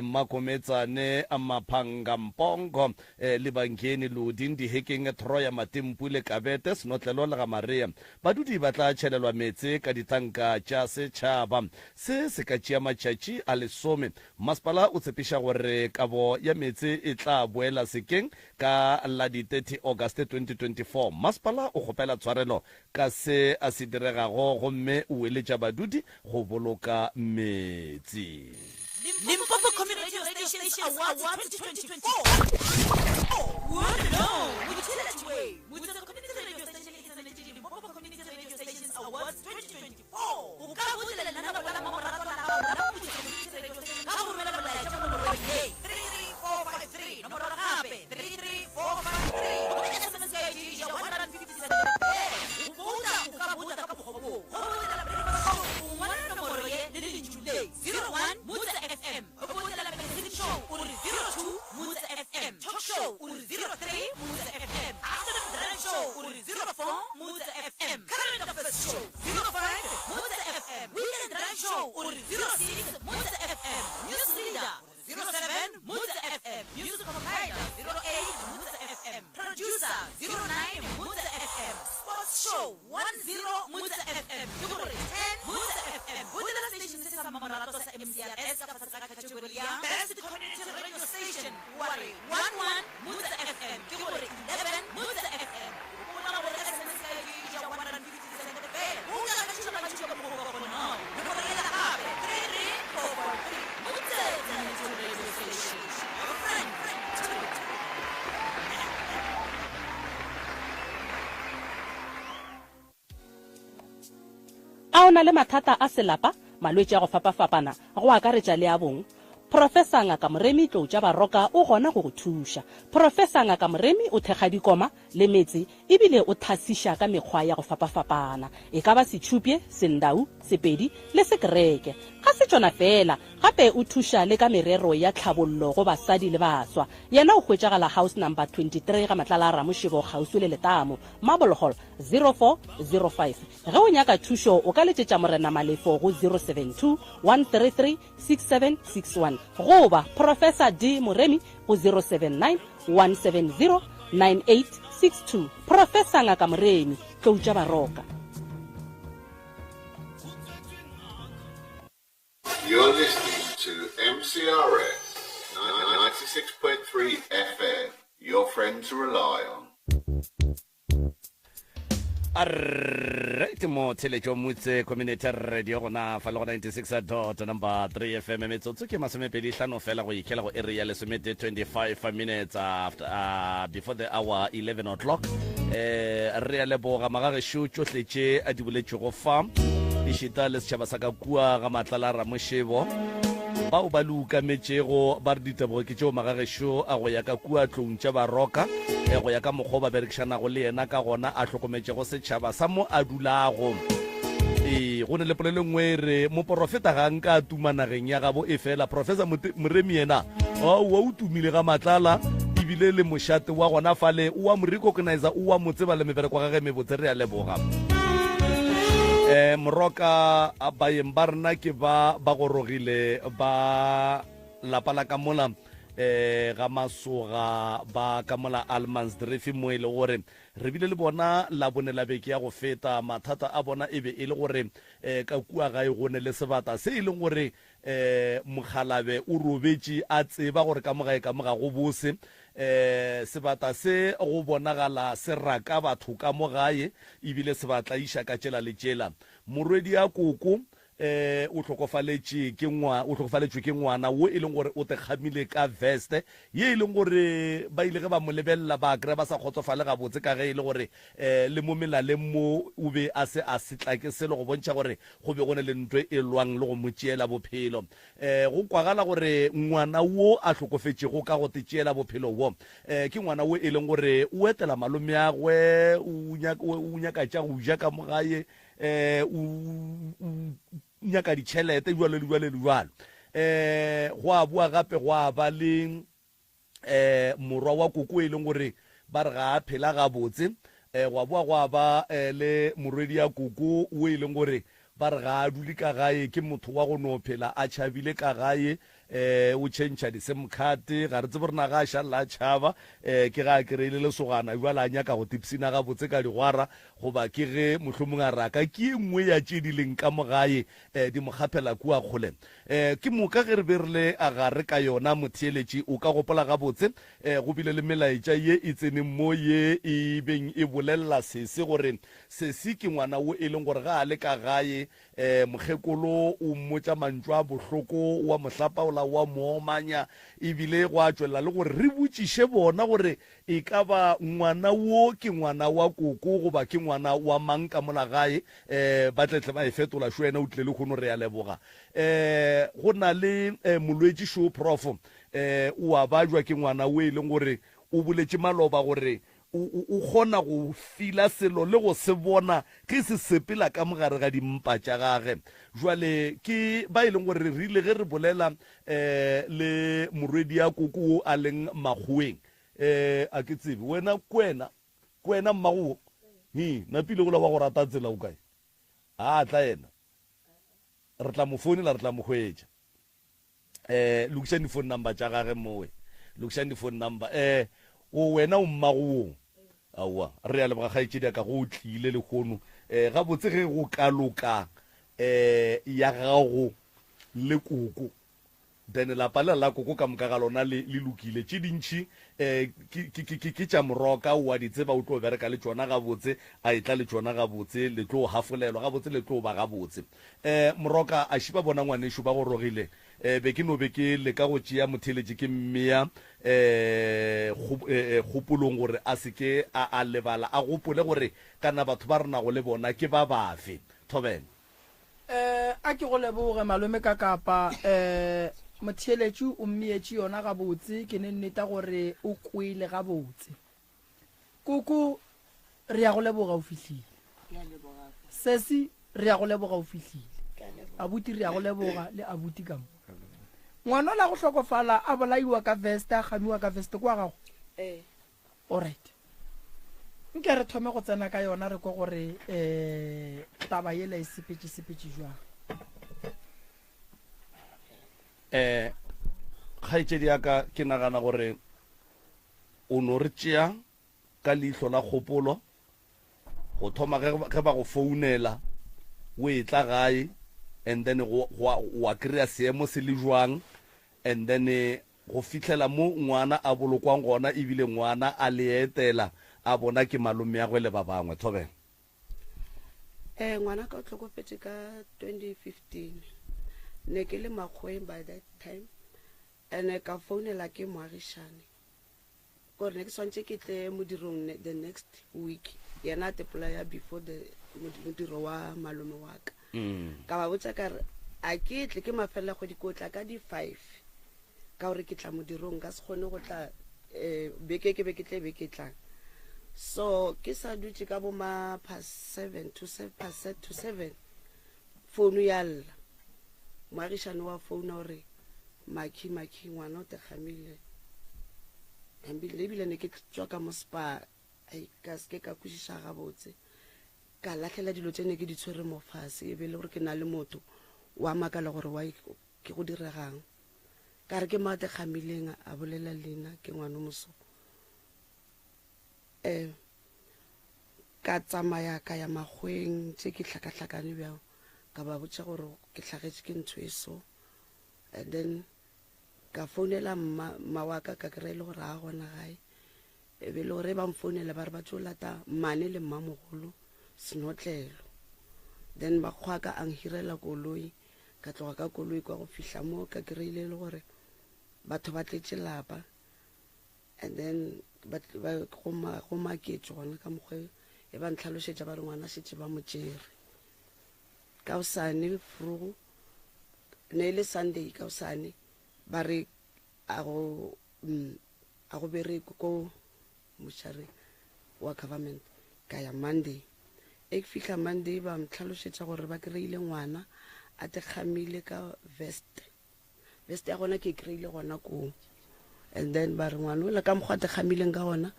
Mmakometsane, Maphanga, Mpongo, Libangeni, Lodi, Ndihekeng, Troya, Matimpule, Kabete, Senotlelo le Ga-Maria. Badudi ba tla tšhelelwa meetse ka ditanka tša setšhaba. Se se ka tšea matšatši a lesome. Masepala o tshepiša gore kabo ya meetse e tla boela sekeng Ka la di 30 August 2024, masepala o kgopela tshwarelo ka se a se diregago gomme o eletša badudi go boloka meetse. Limpopo Community Radio Stations Awards 2024. O ka boutela lenaneo la mmamoratwa la gago la Moputso Community Radio Station ka go romela molaetša mo nomorong ye, 33453, nomoro gape, 33453, gomme SMS ya e ja R157 feela. Go bouta o ka bouta ka mokgwa wo, Go boutela Breakfast Show o ngwala nomoro ye le lentšu le, 01 Motse FM. Go boutela Magazine Show o re 02 Motse FM. Talk Show o re 03 Motse FM. Afternoon Drive Show o re 04 Motse FM. Current Affairs Show 05 Motse FM. Weekend Drive Show o re 06 Motse FM. News Reader o re 07 Motse FM. Music Compiler 08 Motse FM. Producer 09 Motse FM. Sports Show 10 Motse FM. Ke gore 10 Motse FM. Boutela station se sa mmamoratwa sa MCRS ka fase ga category ya Best Community Radio Station wa re 11 Motse FM. Ke gore 11 Motse FM. Gopola gore SMS ya e ja R150 feela. O ka gatiša mantšu ka mokgwa o bonolo. Nomoro yela gape, 33443. Motse Community Radio Station. Your friend to A o na le mathata a selapa, malwetši a go fapafapana, go akaretša le a bong? Professor Ngaka Moremi Tlou tša Baroka o gona go go thuša. Professor Ngaka Moremi o thekga dikoma le metse ebile o thasiša ka mekgwa ya go fapafapana, e ka ba Setšhupye, Sendau, Sepedi le Sekereke. Ga se tšona feela, gape o thuša le ka merero ya tlhabollo go basadi le baswa. Yena o hwetšagala House Number 23 ga Matlala a Ramošebo kgauswi le Letamo, Marble Hall, 0405. Ge o nyaka thušo o ka letšetša Morena Malefo go 072 133 6761 goba Professor D Moremi go 079 170 9862. Professor Ngaka Moremi, Tlou tša Baroka. You're listening to MCRS 96.3 FM, your friend to rely on. Alright mo theletšo mutse community radio gona fa le go 96 dot number 3 fm metsotso ke masomepedi hlano fela go ikhela go area lesomete 25 minutes after uh, before the hour 11 o'clock eh re a leboga magagešo tšohle tše a di boletšego fa ešita le setšhaba sa ka kua ga matlala ramošebo bao ba le ukametšego ba re ditebogo ke tšeo magagešo a go ya ka kua tlong tša baroka eh, go ya ka mokgwa o ba berekišanago le yena ka gona a hlokometšego setšhaba sa mo a dulago. Ee, go ne le polelo e nngwe e re moporofeta ga nka a tuma nageng ya gabo e fela Professor Moremi yena aowa o tumile ga matlala ebile le mošate wa gona fale o a mo recognizer o a mo tseba le mebereko wa gage mebotse re a leboga. Um Moroka baeng ba rena ke ba ba gorogile ba. lapa la ka mola um ga Masoga ba ka mola Allemansdrift mo e le gore re bile le bona Labone la beke ya go feta. Mathata a bona e be e le gore um ka kua gae go ne le sebata se e leng gore um mokgalabe o robetše a tseba gore ka mo gae ka mo ga go bose. Um sebata se go bonagala se raka batho ka mo gae ebile se ba tlaiša ka tšela le tšela. Morwedi ya koko um o hlokofaletše ke ngwa, o hlokofaletšwe ke ngwana wo e leng gore o tekgamile ka veste ye e leng gore ba ile ge ba mo lebelela ba kry-a ba sa kgotsofale gabotse ka ge e le gore um le mo melaleng mo o be a se a se tlake selo go bontšha gore go be go ne le ntwe e lwang le go mo tšeela bophelo. Um go kwagala gore ngwana wo a hlokofetšego ka go te tšeela bophelo wo um ke ngwana wo e leng gore o etela malomeagwe, o nyaka, o nyaka tša go ja ka mo gae, eh o nyaka ditšhelete jwalo le jwalo le jwalo. Eh go a boa gape go a ba le eh morwa wa koko e leng gore ba re ga a phela gabotse. Eh gwa boa gwa ba eh, le morwedi ya koko o e leng gore ba re ga a dule ka gae, ke motho wa go no phela a tšhabile ka gae. Eh o tšhentšha di-sim card, ga re tsebe gore na ga a šalela a tšhaba eh ke ga a kry-ile lesogana bjale a nyaka go tipsina gabotse ka digwara, goba ke ge mohlomong a raka ke ye nngwe ya tše di leng ka mo gae eh di mo kgaphela kua kgole. Eh ke moka ge re be re le gare ka yona, motheeletši o ka gopola gabotse eh go bile le melaetša ye e tseneng mo ye e beng e bolelela sesi gore sesi ke ngwana wo e leng gore ga a le ka gae E, mokgekolo o mmotša mantšu a bohloko, o a mo hlapaola, o a mo omanya, e bile gwa tšwelela le gore re botšiše bona gore e ka ba ngwana wo ke ngwana wa koko goba ke ngwana wa mang ka mola gae. E, ba tle tle ba e fetola, šo yena o tlile lehono, re a leboga. E, go na le e, molwetši šo, Prof, e, o a bajwa ke ngwana wo e leng gore o boletše maloba gore O, o, o kgona go fila selo le go se bona ge se sepela ka mogare ga dimpa tša gage. Jwale ke ba e leng gore re rile ge re bolela um le morwedi'a koko wo a leng makgoweng, um a ke tsebe wena kwena, kwena mmago wo, hi, napile gola wa go rata tsela o kae? A tla yena, re tla mo founela, re tla mo hwetša. Eh, lokišang di-phone number tša gage mowe. Lokišang di-phone number. Eh, o wena o mmago wo. Aowa, re a leboga kgaetšedi ya ka go o tlile lehono. Eh, gabotse ge go ka loka eh ya gago le koko. Then lapa lela la koko ka moka ga lona le le lokile. Tše dintši eh ke ke ke ke tša moroka o a di tseba o tlo bereka le tšona gabotse, a etla le tšona gabotse, le tlo hafolelwa gabotse, le tlo ba gabotse. Eh, Moroka, a šiba bona ngwanešu ba gorogile. Eh, be ke no be ke leka go tšea motheeletši ke mmea eh, kgo, eh, eh, kgopolong gore a se ke a, a lebala, a gopole gore kana batho ba re nago le bona ke ba bafe. Thobela. Eh, a ke go leboge, malome Kakapa. Eh, motheeletši o mmeetše yona gabotse, ke ne nneta gore o kwele gabotse. Koko, re ya go leboga o fihlile. Sesi, re ya go leboga o fihlile. Abuti, re ya go leboga le abuti ka mo. Ngwana la go hlokofala a bolaiwa ka veste, a kgamiwa ka veste kwa gago. Ee. Alright. Nke re thome go tsena ka yona re kwe gore eh taba yela e sepetše sepetše jwang. Eh kgaetšedi ya ka ke nagana gore O no re tšea ka leihlo la kgopolo go thoma ge, ge ba go founela o etla gae and then go, go, wa kry-a seemo se le jwang and then go fihlela mo ngwana a bolokwang gona ebile ngwana a le etela a bona ke malomeagwe le ba bangwe. Thobela. Eh, ngwana ka o tlhokofetše ka 2015 ne ke le makgoweng by that time Ene ka founela ke moagišane gore ne ke swantše ke tle modirong the next week, yena a tepolaya before the modiro wa malome wa ka. Mm. Ka ba botša ka re a ke tle ke mafelela kgwedi ko tla ka di-five ka gore ke tla modirong ka se kgone go tla um beke ke be ke tle beke tlang. So ke sa dutše ka bo ma past seven to past to seven founu ya lla moagišane wa founa gore Makhi, Makhi, ngwana o tekgamile. Hambile, ebile ne ke tšwa ka mo spa, ai, ka se ke ka kwešiša gabotse. Ka lahlela dilo tše ne ke di tshwere mo fase, e be e le gore ke na le motho wa makala gore why ke go diregang. Ka re ke mo a tekgamileng a bolela leina ke ngwano moso. Um ka tsamaya ka ya makgweng tše ke hlakahlakane bjang ka ba botša gore ke hlagetše ke ntho e so and then ka founela mma mma wa ka ka kry-e le gore a gona gae e be le gore ba mfounela ba re ba tlo lata mmane le mmamogolo senotlelo then makgwa ka a nhirela koloi ka tloga ka koloi kwa go fihla mo ka kry-ile e le gore batho ba tletše lapa and then go maketšwe gona ka mokgwa e ba ntlhalošetša ba re ngwana šetše ba mo tšere ka osane frugo ne e le sunday ka osane ba re a go mm, a go bereke ko mošare wa government ka ya monday e ke fihla monday ba ntlhalošetša gore ba kry-ile ngwana a tekgamile ka vest vest ya gona ke e kry-ile gona koo and then ba re ngwana ola ka mokgwa a tekgamileng ka gona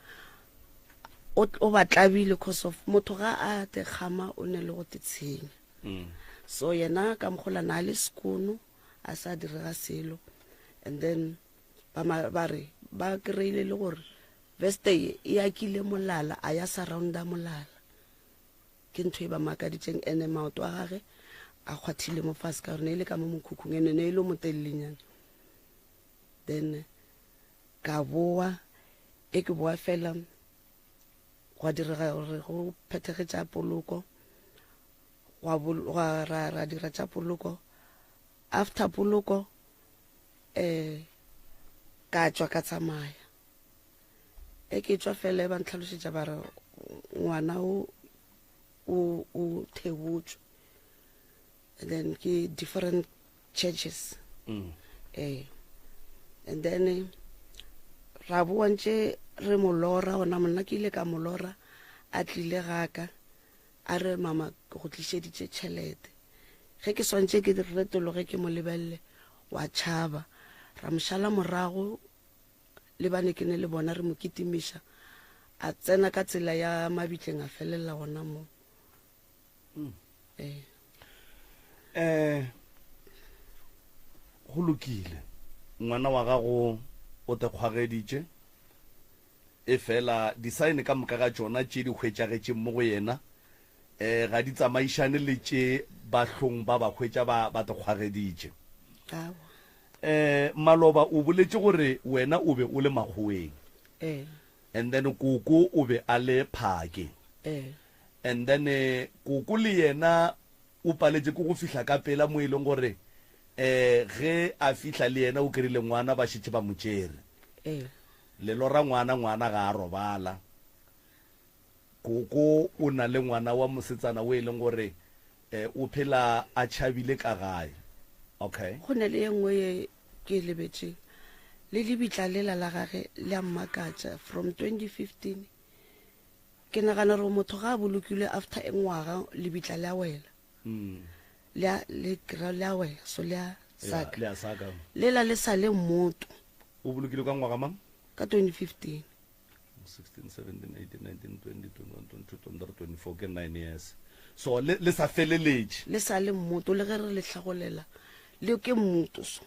o ba tlabile cause of motho ga a tekgama o ne le go tetshenya mm. so yena ka mokgola na le sekono a sa direga selo and then ba ba re ba kry-ile le gore veste ye e akile molala a ya surrounda molala ke ntho e ba makaditseng ene maoto a gage a kgwathile mo fase ka gore ne e le ka mo mokhukhung ene ne e le motelelenyana then ka boa e ke boa fela gwa direga gore go phethege tša poloko gwa ra, ra dira tša poloko after poloko um ka tšwa ka tsamaya e ke tšwa fela e ba ntlhalošetša ba re ngwana o o o thebotšwe and then ke different churches mm. eh and then ra boa ntše re mo lora gona monna ke ile ka mo lora a tlile gaka a re mama ke go tlišeditše tšhelete ge ke swantše ke retologe ke mo lebelele wa tšhaba ra mo šala morago le bane ke ne le bona re mo kitimiša a tsena ka tsela ya mabitleng a felelela gona mo mm. ee eh go lokile ngwana wa gago o te kgwageditše Efela disaene ka moka ga tšona tše di hwetšagetšeng mo go yena um ga di tsamaišane le tše bahlong ba ba hwetša ba ba te kgwageditše. Aowa. Um maloba o boletše gore wena o be o le makgoweng. Ee. And then koko o be a le phake. Ee. And then koko le yena o paletše ke go fihla ka pela mo e leng gore um ge a fihla le yena o kry-ile ngwana ba šetše ba mo tšere. Ee. Le lora ngwana, ngwana ga a robala. Koko o na le ngwana wa mosetsana o e leng gore o phela a tšhabile ka gae. Okay. Go na le ye nngwe ye ke e lebetšeng. Le lebitla lela la gage le a mmakatša from 2015. Ke nagana gore motho ga a bolokilwe after e ngwaga lebitla le a wela. Le a le kry-a le a wela so le a saka. Le a saka. Lela le sa le mmoto. O bolokilwe ka ngwaga mang? Ka 2015. 16, 17, 18, 19, 20, 21, 22, 23, 24, ke 9 years. So le, le sa feleletše. Le sa le mmoto, le ge re le hlagolela, le ke mmoto so.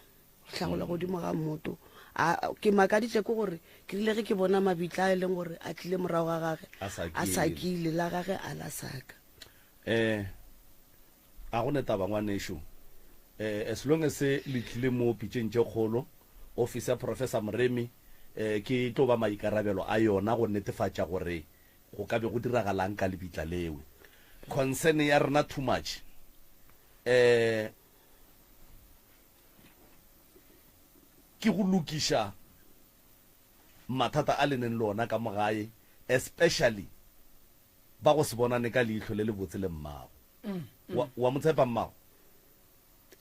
Re hlagola godimo ga mmoto. A, ke makaditše ke gore ke rile ge ke bona mabitla a e leng gore a tlile morago ga gage, A sakile. a sakile, la gage a la saka. Eh, a go ne taba ngwanešu. Eh, as long as le tlile mo pitšeng tše kgolo, office ya Professor Moremi eh, ke tlo ba maikarabelo a yona go netefatša gore go ka be go diragalang ka lebitla lewe. Concern ya rena too much eh, ke go lokiša mathata a le neng le ona ka mo gae, especially ba go se bonane ka leihlo le lebotse le mmago. Wa, wa mo tshepa mmago?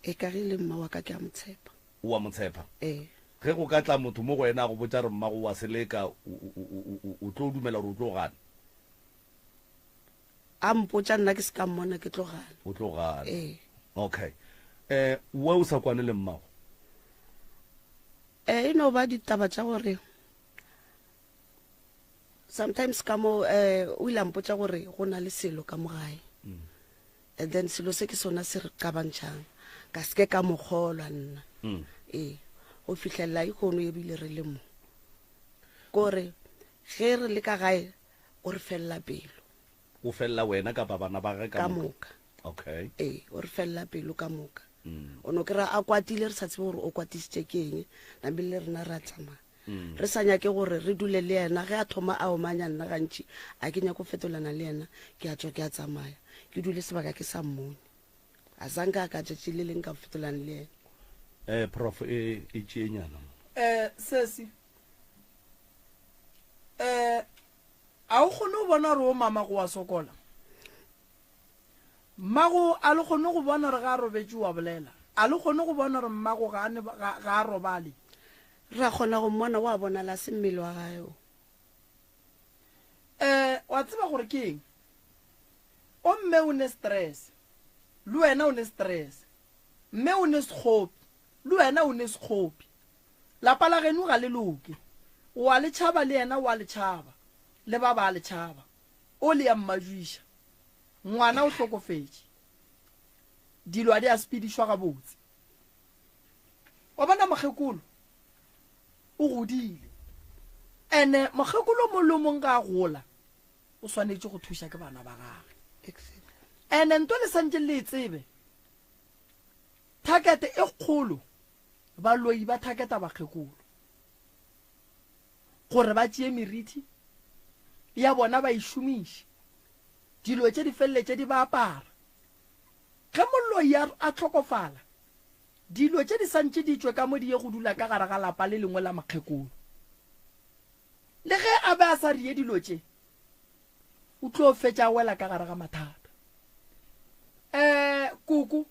E ka ge le mma wa ka ke a mo tshepa. O a mo tshepa? Ee. Ge go ka tla motho mo go wena a go botša re mmago o a seleka, o, o, o, o, o tlo dumela gore o tlo gana? A mpotša nna ke se ka mmona ke tlo gana. O tlo gana. Ee. Okay. Eh, we o sa kwane le mmago? Eh, e no ba ditaba tša gore sometimes ka mo eh o ile a mpotša gore go na le selo ka mo gae mm. and then selo se ke sona se re qabantšhang ka seke ka mo kgolwa nna mm. ee. Go fihlelela ikgono ebile re le mo. Kore ge re le ka gae o re felela pelo. O felela wena kapa bana ba gage ka moka? Okay. Ee, o re felela pelo ka moka. O no kry-a a kwatile re sa tsebe gore o kwatisitše ke eng, namile le rena re a tsamaya. Re sa nyake gore re dule le yena, ge a thoma a omanya nna gantši a ke nyake go fetolana le yena, ke a tšwa ke a tsamaya. Ke dule sebaka ke sa mmone. A zanka a ka tšatši le leng ka fetolana le yena. Eh prof e e tšenyana mo. Eh sesi. Eh a o kgone go bona gore o mama go wa sokola? Mmago a le kgone go bona gore ga a robetše wa bolela? A le kgone go bona gore mmago ga a ne ga ga a robale? Ra kgona go mmona wa bonala se mmele wa gae o. Eh wa tseba gore ke eng? O mme o ne stress, le wena o ne stress. Mme o ne sekgopi, le wena o ne sekgopi. Lapa la geno ga le loke. O a le tšhaba le yena o a le tšhaba, le ba ba a le tšhaba. O le ya mmajuiša. Ngwana o hlokofetše. Dilo a di a sepedišwa gabotse. Wa bona mokgekolo o godile. Ene mokgekolo o mong le o mong ga a gola o swanetše go thuša ke bana ba gage. Ene nto le santše le e tsebe Thakete e kgolo, baloi ba thaketa bakgekolo gore ba tšee meriti ya bona ba e šomiše. Dilo tše di feleletše di ba apara. Ge moloi a, a hlokofala, dilo tše di santše di tšwe ka mo di ye go dula ka gare ga lapa le lengwe la mokgekolo. Le ge a be a sa rie dilo tše, o tlo fetša a wela ka gare ga mathata. Um koko,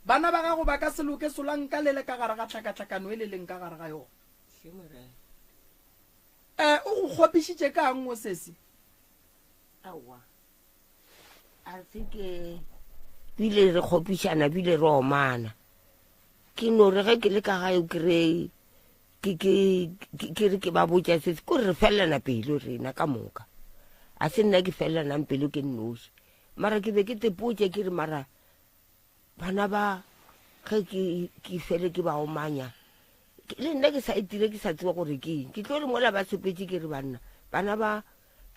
bana ba gago ba ka se loke solanka le le ka gare ga tlhakatlhakano e le leng ka gare ga yona. Um o go kgopišitše ka'ng o sesi? Aowa, a se ke bile re kgopišana bile re omana. Ke no re ge ke le ka gae o kry-e ke ke ke re ke ba botša se ko re felelana pelo rena ka moka a se nna ke felelanang pelo ke nnoši mara ke be ke tepotše ke re mara bana ba ge ke ke fele ke ba omanya le nna ke sa etile ke sa tseba gore ke eng ke tlo re mola ba sepetse ke re banna bana ba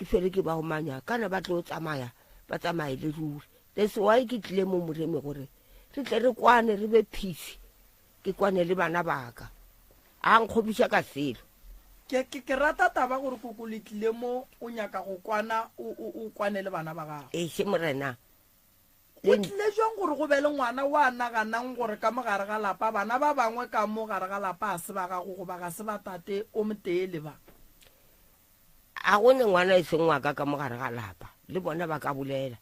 ke fele ke ba omanya kana ba tlo tsamaya ba tsamaye le ruri that's why ke tlile mo moremi gore re tle re kwane re be peace Ke kwane le bana ba ka. A nkgopiša ka selo. Ke, ke, ke rata taba gore koko le tlile mo o nyaka go kwana, o, o, o kwane le bana ba gago. Eiše Morena. Go tlile jwang gore go be le ngwana wa naganang gore ka mo gare ga lapa bana ba bangwe ka mo gare ga lapa ga se ba gago goba ga se ba tate o motee le ba? A go ne ngwana e seng wa ka ka mo gare ga lapa, le bona ba ka bolela.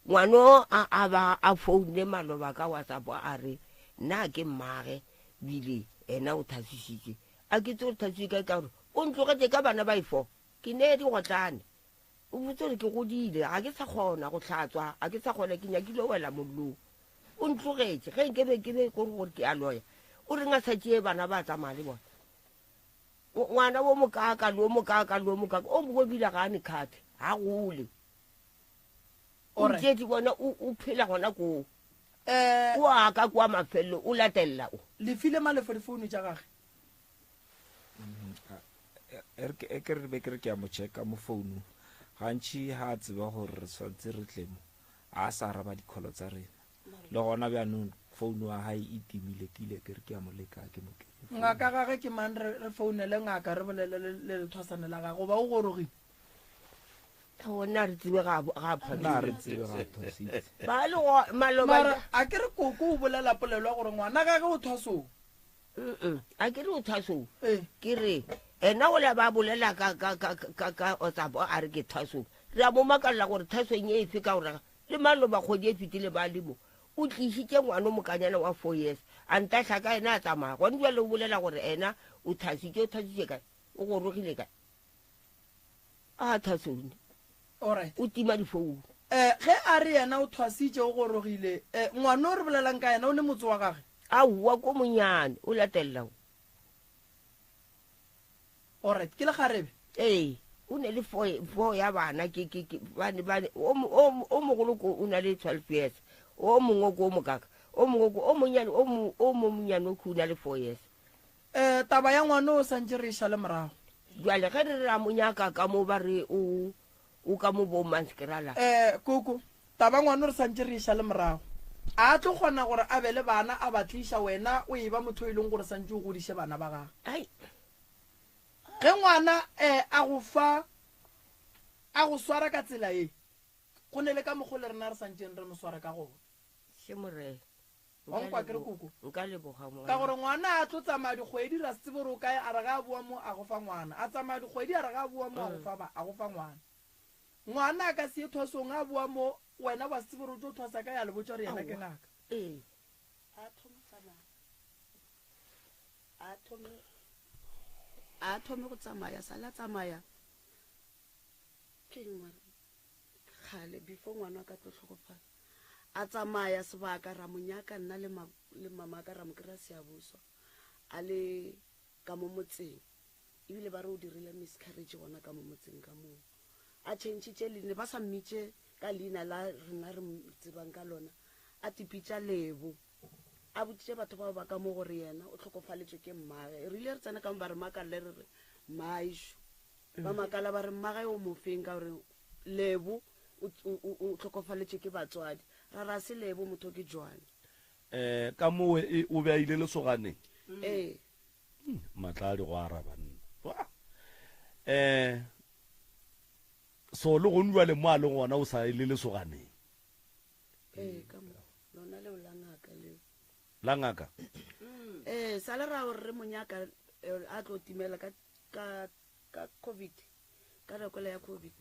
Ngwano a a ba a founne maloba ka WhatsApp a re nna ke mmage bile ena o thasisitše. A ke tse gore thasisitše kae ka gore o ntlogetše ka bana ba ifo. Ke nee digotlane. O botse gore ke godile ga ke sa kgona go hlatswa ga ke sa kgona ke nyakile go wela mollong. O ntlogetše ge nke be ke be gore gore ke a loya. O reng a sa tšee bana ba tsamaya le bona. Ngwana wo mokaaka le wo mokaaka le wo mokaaka o mongwe bile ga a ne kgathe ga gole. O ntšetše bona o o phela gona koo. Eh. O a ka kwa mafelelo o latelela o. Le file Malefo difounu tša gage? E re ke e re be ke re ke a mo checka mo founung. Gantši ha a tseba gore re tshwanetse re tle mo, a sa araba di-call tsa rena. Le gona bjanong founu ya hae e timile ke ile ke re ke a mo leka ke mo kry-e. Ngaka gage ke mang re re founele ngaka re bolele le le lethwasane la gage goba o gorogile? Nna re tsebe ga ga Nna re tsebe ga thwasitse. Ba le go maloba. Mara a ke re koko o bolela polelo ya gore ngwana gage o thwasong. Mm a ke re o thwasong. Ke re ena o la ba bolela ka ka ka ka ka WhatsApp a re ke thwasong. Re a mo makalla gore thwasong e efe ka gore le maloba kgwedi e fetile ba le mo. O tlišitše ngwana o mokanyana wa 4 years a ntahla ka ena a tsamaya. Gone jwale o bolela gore ena o thwasitše o thwasitše kae? O gorogile kae? A thasone. Alright. O tima difounu. Eh, ge a re yena o thwasitše o gorogile, eh, ngwana o re bolelang ka yena o ne motse wa gage? Aowa, ko monyane, o latelela o. Alright, ke lekgarebe? Ee, o ne le four ya bana, ke, ke, ke, bane, bane, o, o, o mogolo ko o na le 12 years, o mongwe ko o mokaka. O mongwe ko o monnyane o mo o mo monnyane o khuna le 4 years. Eh taba ya ngwana o santše re e šale morago. Jwale ge re re a mo nyaka ka mo ba re o o ka mo bo Manskrala. Eh koko taba ngwana re santše re e šale morago. A tlo kgona gore a be le bana a ba tliša wena o e ba motho o e leng gore santše o godiše bana ba gagwe. Ai. Ge ngwana eh a go fa a go swara ka tsela ye go ne le ka mokgo le rena re santšeng re mo sware ka gona. Še morena. Wa nkwa ke re koko? Nka leboga ngwana. Ka gore ngwana a tlo tsamaya dikgwedi ra se tsebe gore o kae a re ga a boa mo a go fa ngwana. A tsamaya dikgwedi a re ga a boa mo a go fa ba a go fa ngwana. Ngwana a ka se ye thwasong a boa mo wena wa se tsebe gore o tlo thwasa kae a le botša gore yena ke ngaka. Ee. A thome tsamaya. A thome a thome go tsamaya sala tsamaya. Ke eng mara? Kgale before ngwana a ka tlo hlokofala. A tsamaya sebaka ra mo nyaka nna le ma, le mama ka ra mo kry-a Siyabuswa a le ka mo motseng ebile ba re o dirile miscarriage gona ka mo motseng ka moo. A changitše leina, ba sa mmitše ka leina la rena re mo tsebang ka lona, a tipitša Lebo. A boditše batho bao ba ka mo gore yena o hlokofaletšwe ke mmage. Re ile re tsena ka mo ba re makalle re re mmaešo. Ba makala ba re mmage o mo feng ka gore Lebo o, o, o hlokofaletšwe ke batswadi. Ra re a se Lebo motho ke Joan. Eh, ka mowe e, o be a ile lesoganeng? Ee. Hmm, matla a di go araba nna. Wah. Eh, so le gone jwale mo a leng gona o sa ile lesoganeng? Ee, ka mo. Lona leo la ngaka leo. La ngaka? Ee, sa le ra gore re mo nyaka eh, a tlo timela ka, ka, ka COVID, ka nako ya COVID.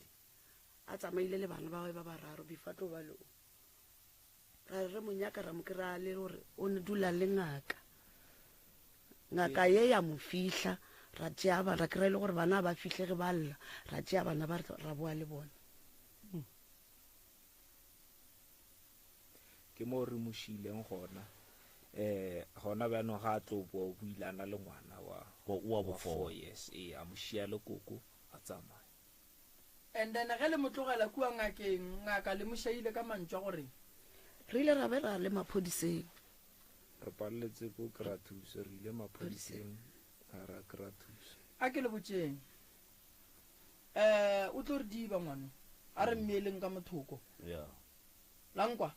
A tsamaile le bana ba gagwe ba bararo before a tlo ba le o. Ra re re mo nyaka ra mo kry-a le gore o ne dula le ngaka. Ngaka ye ya mo fihla, ra tšea ba, ra kry-a e le gore bana ba fihlege ba lla, ra tšea bana ba ra boa le bona. Ke moo re mo šiileng gona. Um gona bjanong ga a tlo boa o buile a na le ngwana wa Wa bo wa four. four years. Ee, a mo šia le koko a tsamaya. And then ge le mo tlogela kua ngakeng, ngaka le mo šaile ka mantšu a gore. Re ile ra be ra le maphodiseng. Re paleletse ko kry-a thuso, re ile maphodiseng ga ra kry-a thuso. A ke le botšeng, um o tlo re diba ngwano, a re mmeeleng ka mothoko. Yeah. La nkwa?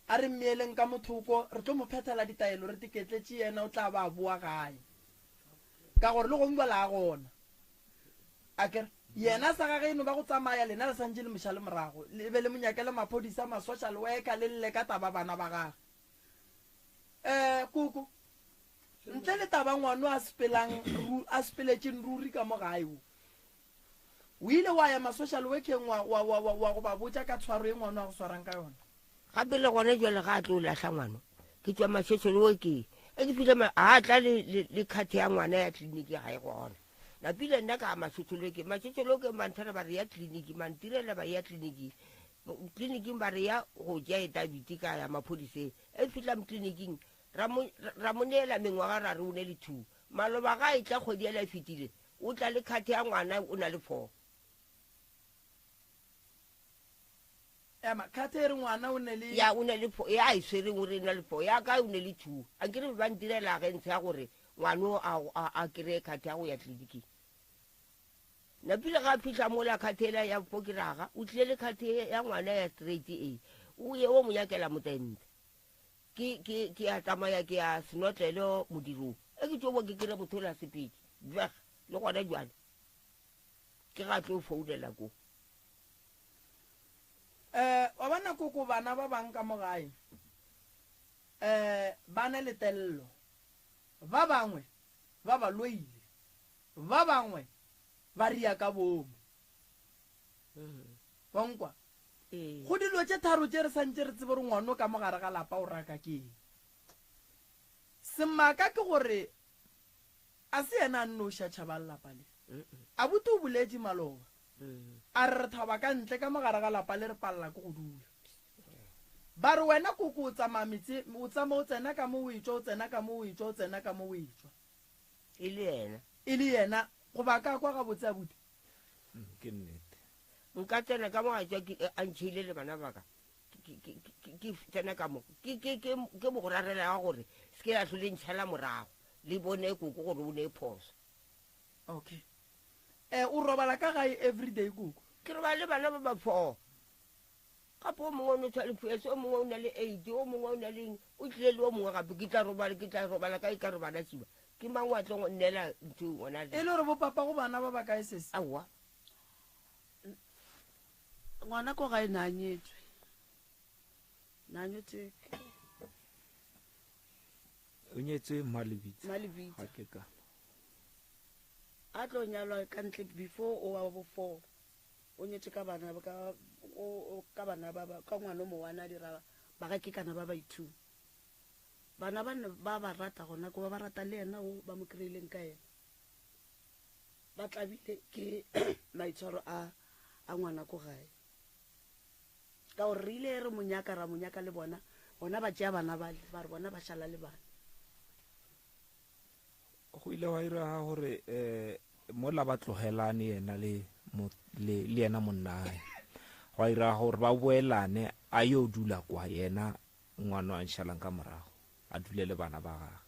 A re mmeeleng ka mothoko, re tlo mo phethela ditaelo re teketletše yena o tla ba a boa gae. Ka gore le gongwe bjale a gona. A ke re, yena sa gage e no ba go tsamaya, lena le santše le mo šale morago, le be le mo nyakele maphodisa, ma-social worker, le lle ka taba bana ba gage. Eh, koko, ntle le taba ngwano a sepelang, a sepeletšeng ruri ka mo gae wo, O ile wa ya ma-social workeng wa, wa, wa, wa, wa go ba botša ka tshwaro ye ngwano a go swarang ka yona? Gape le gona jwale ga a tlo lahla ngwano, ke tšwa ma-social workeng. E ke fihla ma, a tla le, le, le khathe ya ngwana ya tleliniki ga e gona. Napile nna ka ya ma-social workeng, ma-social workeng ba nthera ba re ya tleliniki, ba ntirela ba ya tleliniking. Tleliniking ba re ya go tšea etabiti ka ya maphodiseng. E fihla tleliniking ra mo, ra mo neela mengwaga ra re o ne le two. Maloba ga e tla kgwedi yela e fetile, O tla le khathe ya ngwana o na le four. Ema, khathe e re ngwana o ne le. Ya, o ne le four, ya a e swereng o re na le four, ya ka o ne le two. A nkere be ba ntirela agentshe ya gore ngwano a, a, a kry-e khathe ya go ya tleliniking. Napile ga a fihla mola khathe ela ya four ke raga, o tlile le khathe ya ngwana ya straight e, o ye o mo nyakela motente. Ke, ke, ke a tsamaya ke ya senotlelo modirong. E ke tšo bo ke kry motho ola sepedi. Bjag, le gona jwale. Ke ga tlo founela ko. Eh, wa bona koko bana ba bang ka mo gae eh ba na le tello. Ba bangwe ba ba loile. Ba bangwe ba ria ka boomo. Wa nkwa? Go dilo tše tharo tše re santše re tsebe gore ngwano ka mo gare ga lapa o raka ke eng. Semaka ke gore a se yena a nnoši a tšhabang lapa le. Abuti o boletše maloba a re re thaba ka ntle ka mo gare ga lapa le re palela ke go dula. Ba re wena koko o tsamaya metse o tsama o tsena ka mo o etšwa o tsena ka mo o etšwa o tsena ka mo o etšwa. E le yena. E le yena goba ka kwa gabotse abuti? Ke nnete. Nka tsena ka mo a tšwa ke a ntšheile le bana ba ka. ke tsena ka mo ke ke ke ke mo go rarela ya gore se ke ya hlole ntšhala morago le bone koko gore o ne phoso. Okay. Eh o robala ka gae everyday koko? Ke robala le bana ba ba four. Gape o mongwe o no twelve years, o mongwe o na le eight, o mongwe o na le eng, o tlile le o mongwe gape. Ke tla robala, ke tla robala kae ka re bana tšiba? Ke mang wa tlo nneela ntho gona le? E le gore bo papa go bana ba ba kae sesi? Aowa. Ngwana ko gae na nyetswe. Na nyetswe. O nyetswe Mmalebitsa. Mmalebitsa. Ga ke ka. A tlo nyalwa ka ntle before o wa bo four. O nyetše ka bana ka o ka bana ba ba ka ngwana o mongwe a dira ba ga ke kana ba ba ithu. Bana ba ne ba ba rata gona ko ba ba rata le yena o ba mo kry-ileng ka yena. Ba tlabile ke maitshwaro a a ngwana ko gae. Ka gore re ile re mo nyaka ra mo nyaka le bona, bona ba tšea bana bale ba re bona ba šala le bana. Go ile gwa iraga gore um mola ba tlogelane yena le le le yena monnae, gwa iraga gore ba boelane a yo dula kwa yena ngwana a nšalang ka morago a dule le bana ba gagwe.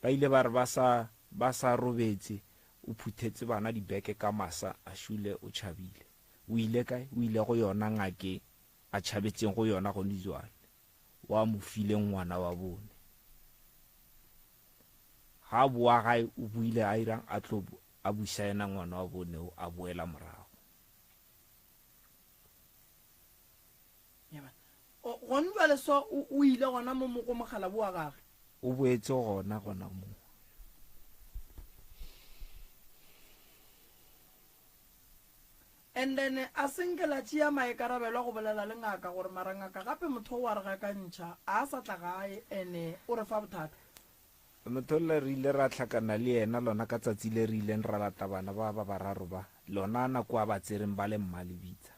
Ba ile ba re ba sa ba sa robetse o phuthetse bana dibeke ka masa a šule o tšhabile. O ile kae? O ile go yona ngake a tšhabetseng go yona gone jwale. Wa mo fileng ngwana wa bone. Ga a boa gae o boile a irang a tlo a buša yena ngwana wa bone o a boela morago. Gone jwale so o ile gona mo go mogala bo wa gage. O boetse gona gona mo. And then a se nke la tšea maikarabelo a go bolela le ngaka gore mara ngaka gape motho o wa re gakantšha a a sa tla gae ene o re fa bothata. Motho le re ile ra hlakana le yena lona ka tsatsi le re ileng ra lata bana ba ba bararo ba, lona nako a ba tsereng ba le Mmalebitsa.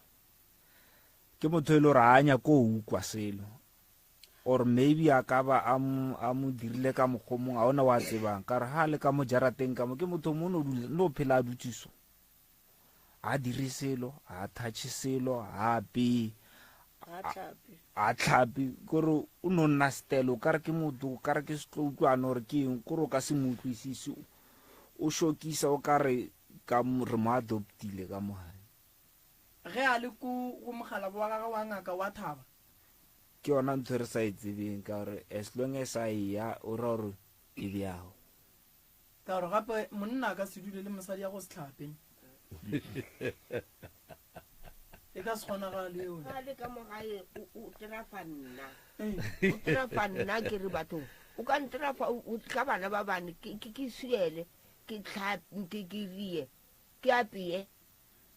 Ke motho e le gore a nyake go ukwa selo or maybe a ka ba a mo, a mo dirile ka mokgwa o mongwe, ga ona wa tsebang. Ka re ha le ka mo jarateng ka mo, ke motho o mongwe o no phela a dutse so. A dire selo, a touch selo, a apeye, a tlhape, kore o no nna stele, o kare ke motho, o kare ke setloutlwane gore ke eng, kore o ka se mo utlwisise, o šokisa o kare ka re mo adoptile ka mo gae. Ge a le ko go mokgalabo wa gagwe wa ngaka wa thaba. Ke yona ntho e re sa e tsebeng ka gore as long as a eya o ra gore e bjao. Ka gore gape monna a ka se dule le mosadi ya go se hlape. E ka se kgonagale eo. Ga le ka mo gae o terafa nna. O terafa nna ke re bathong. O ka nterafa o tla bana ba bane ke ke swiele ke tlhape ke ke rie ke apeye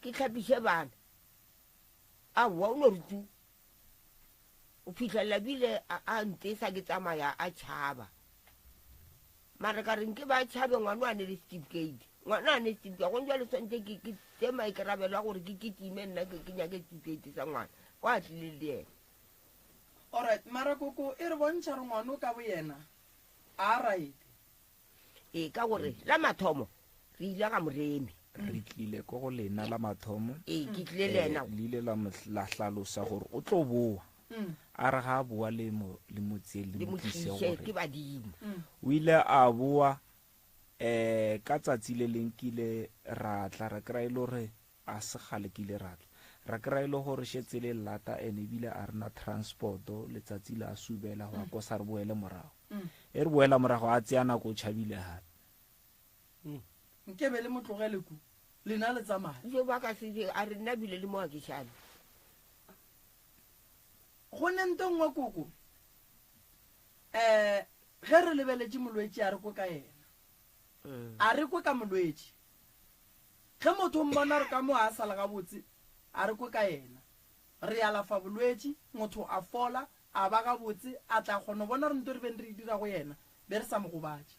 ke tlhapiše bana. Aowa o no re tu. O fihlelela bile a, a ntesa ke tsamaya a tšhaba. Mara ka re nke ba tšhabe ngwana a ne le certificate. Ngwana a ne certificate go jwale swantse ke ke tse maikarabelo a gore ke kitime nna ke ke nyake certificate sa ngwana. Wa tlile le yena. Alright, mara koko e re bontšha re ngwana o ka boyena a right. Ee, ka gore la mathomo re ile ga Moremi. Re tlile ko go lena la mathomo. Ee, ke tlile le ena. Le ile la mo la hlalosa gore o tlo boa. A re ga a boa le mo le mo tseye le mo tlise gore ke badimo. O ile a boa eh ka tsatsi le leng kile ra tla ra kry-a e le gore a se kgale ke ile ra tla ra kry-a e le gore šetse le lata ene ebile a rena transporto letsatsi la subela go a kosa re boele morago. E re boela morago a tseya nako o tšhabile gape. Nke be le mo tlogele ku, lena le tsamaye. Jo ba ka se a re nna bile le mo a ke šale. Go ne nto nngwe koko, um ge re lebeletše molwetši a re kwe ka yena. A re kwe ka molwetši. Ge motho o mmona re ka mo a sa le gabotse, a re kwe ka yena. Re alafa bolwetši, motho a fola, a ba gabotse, a tla kgona go bona gore nto re beng re e dira go yena, be re sa mo gobatše.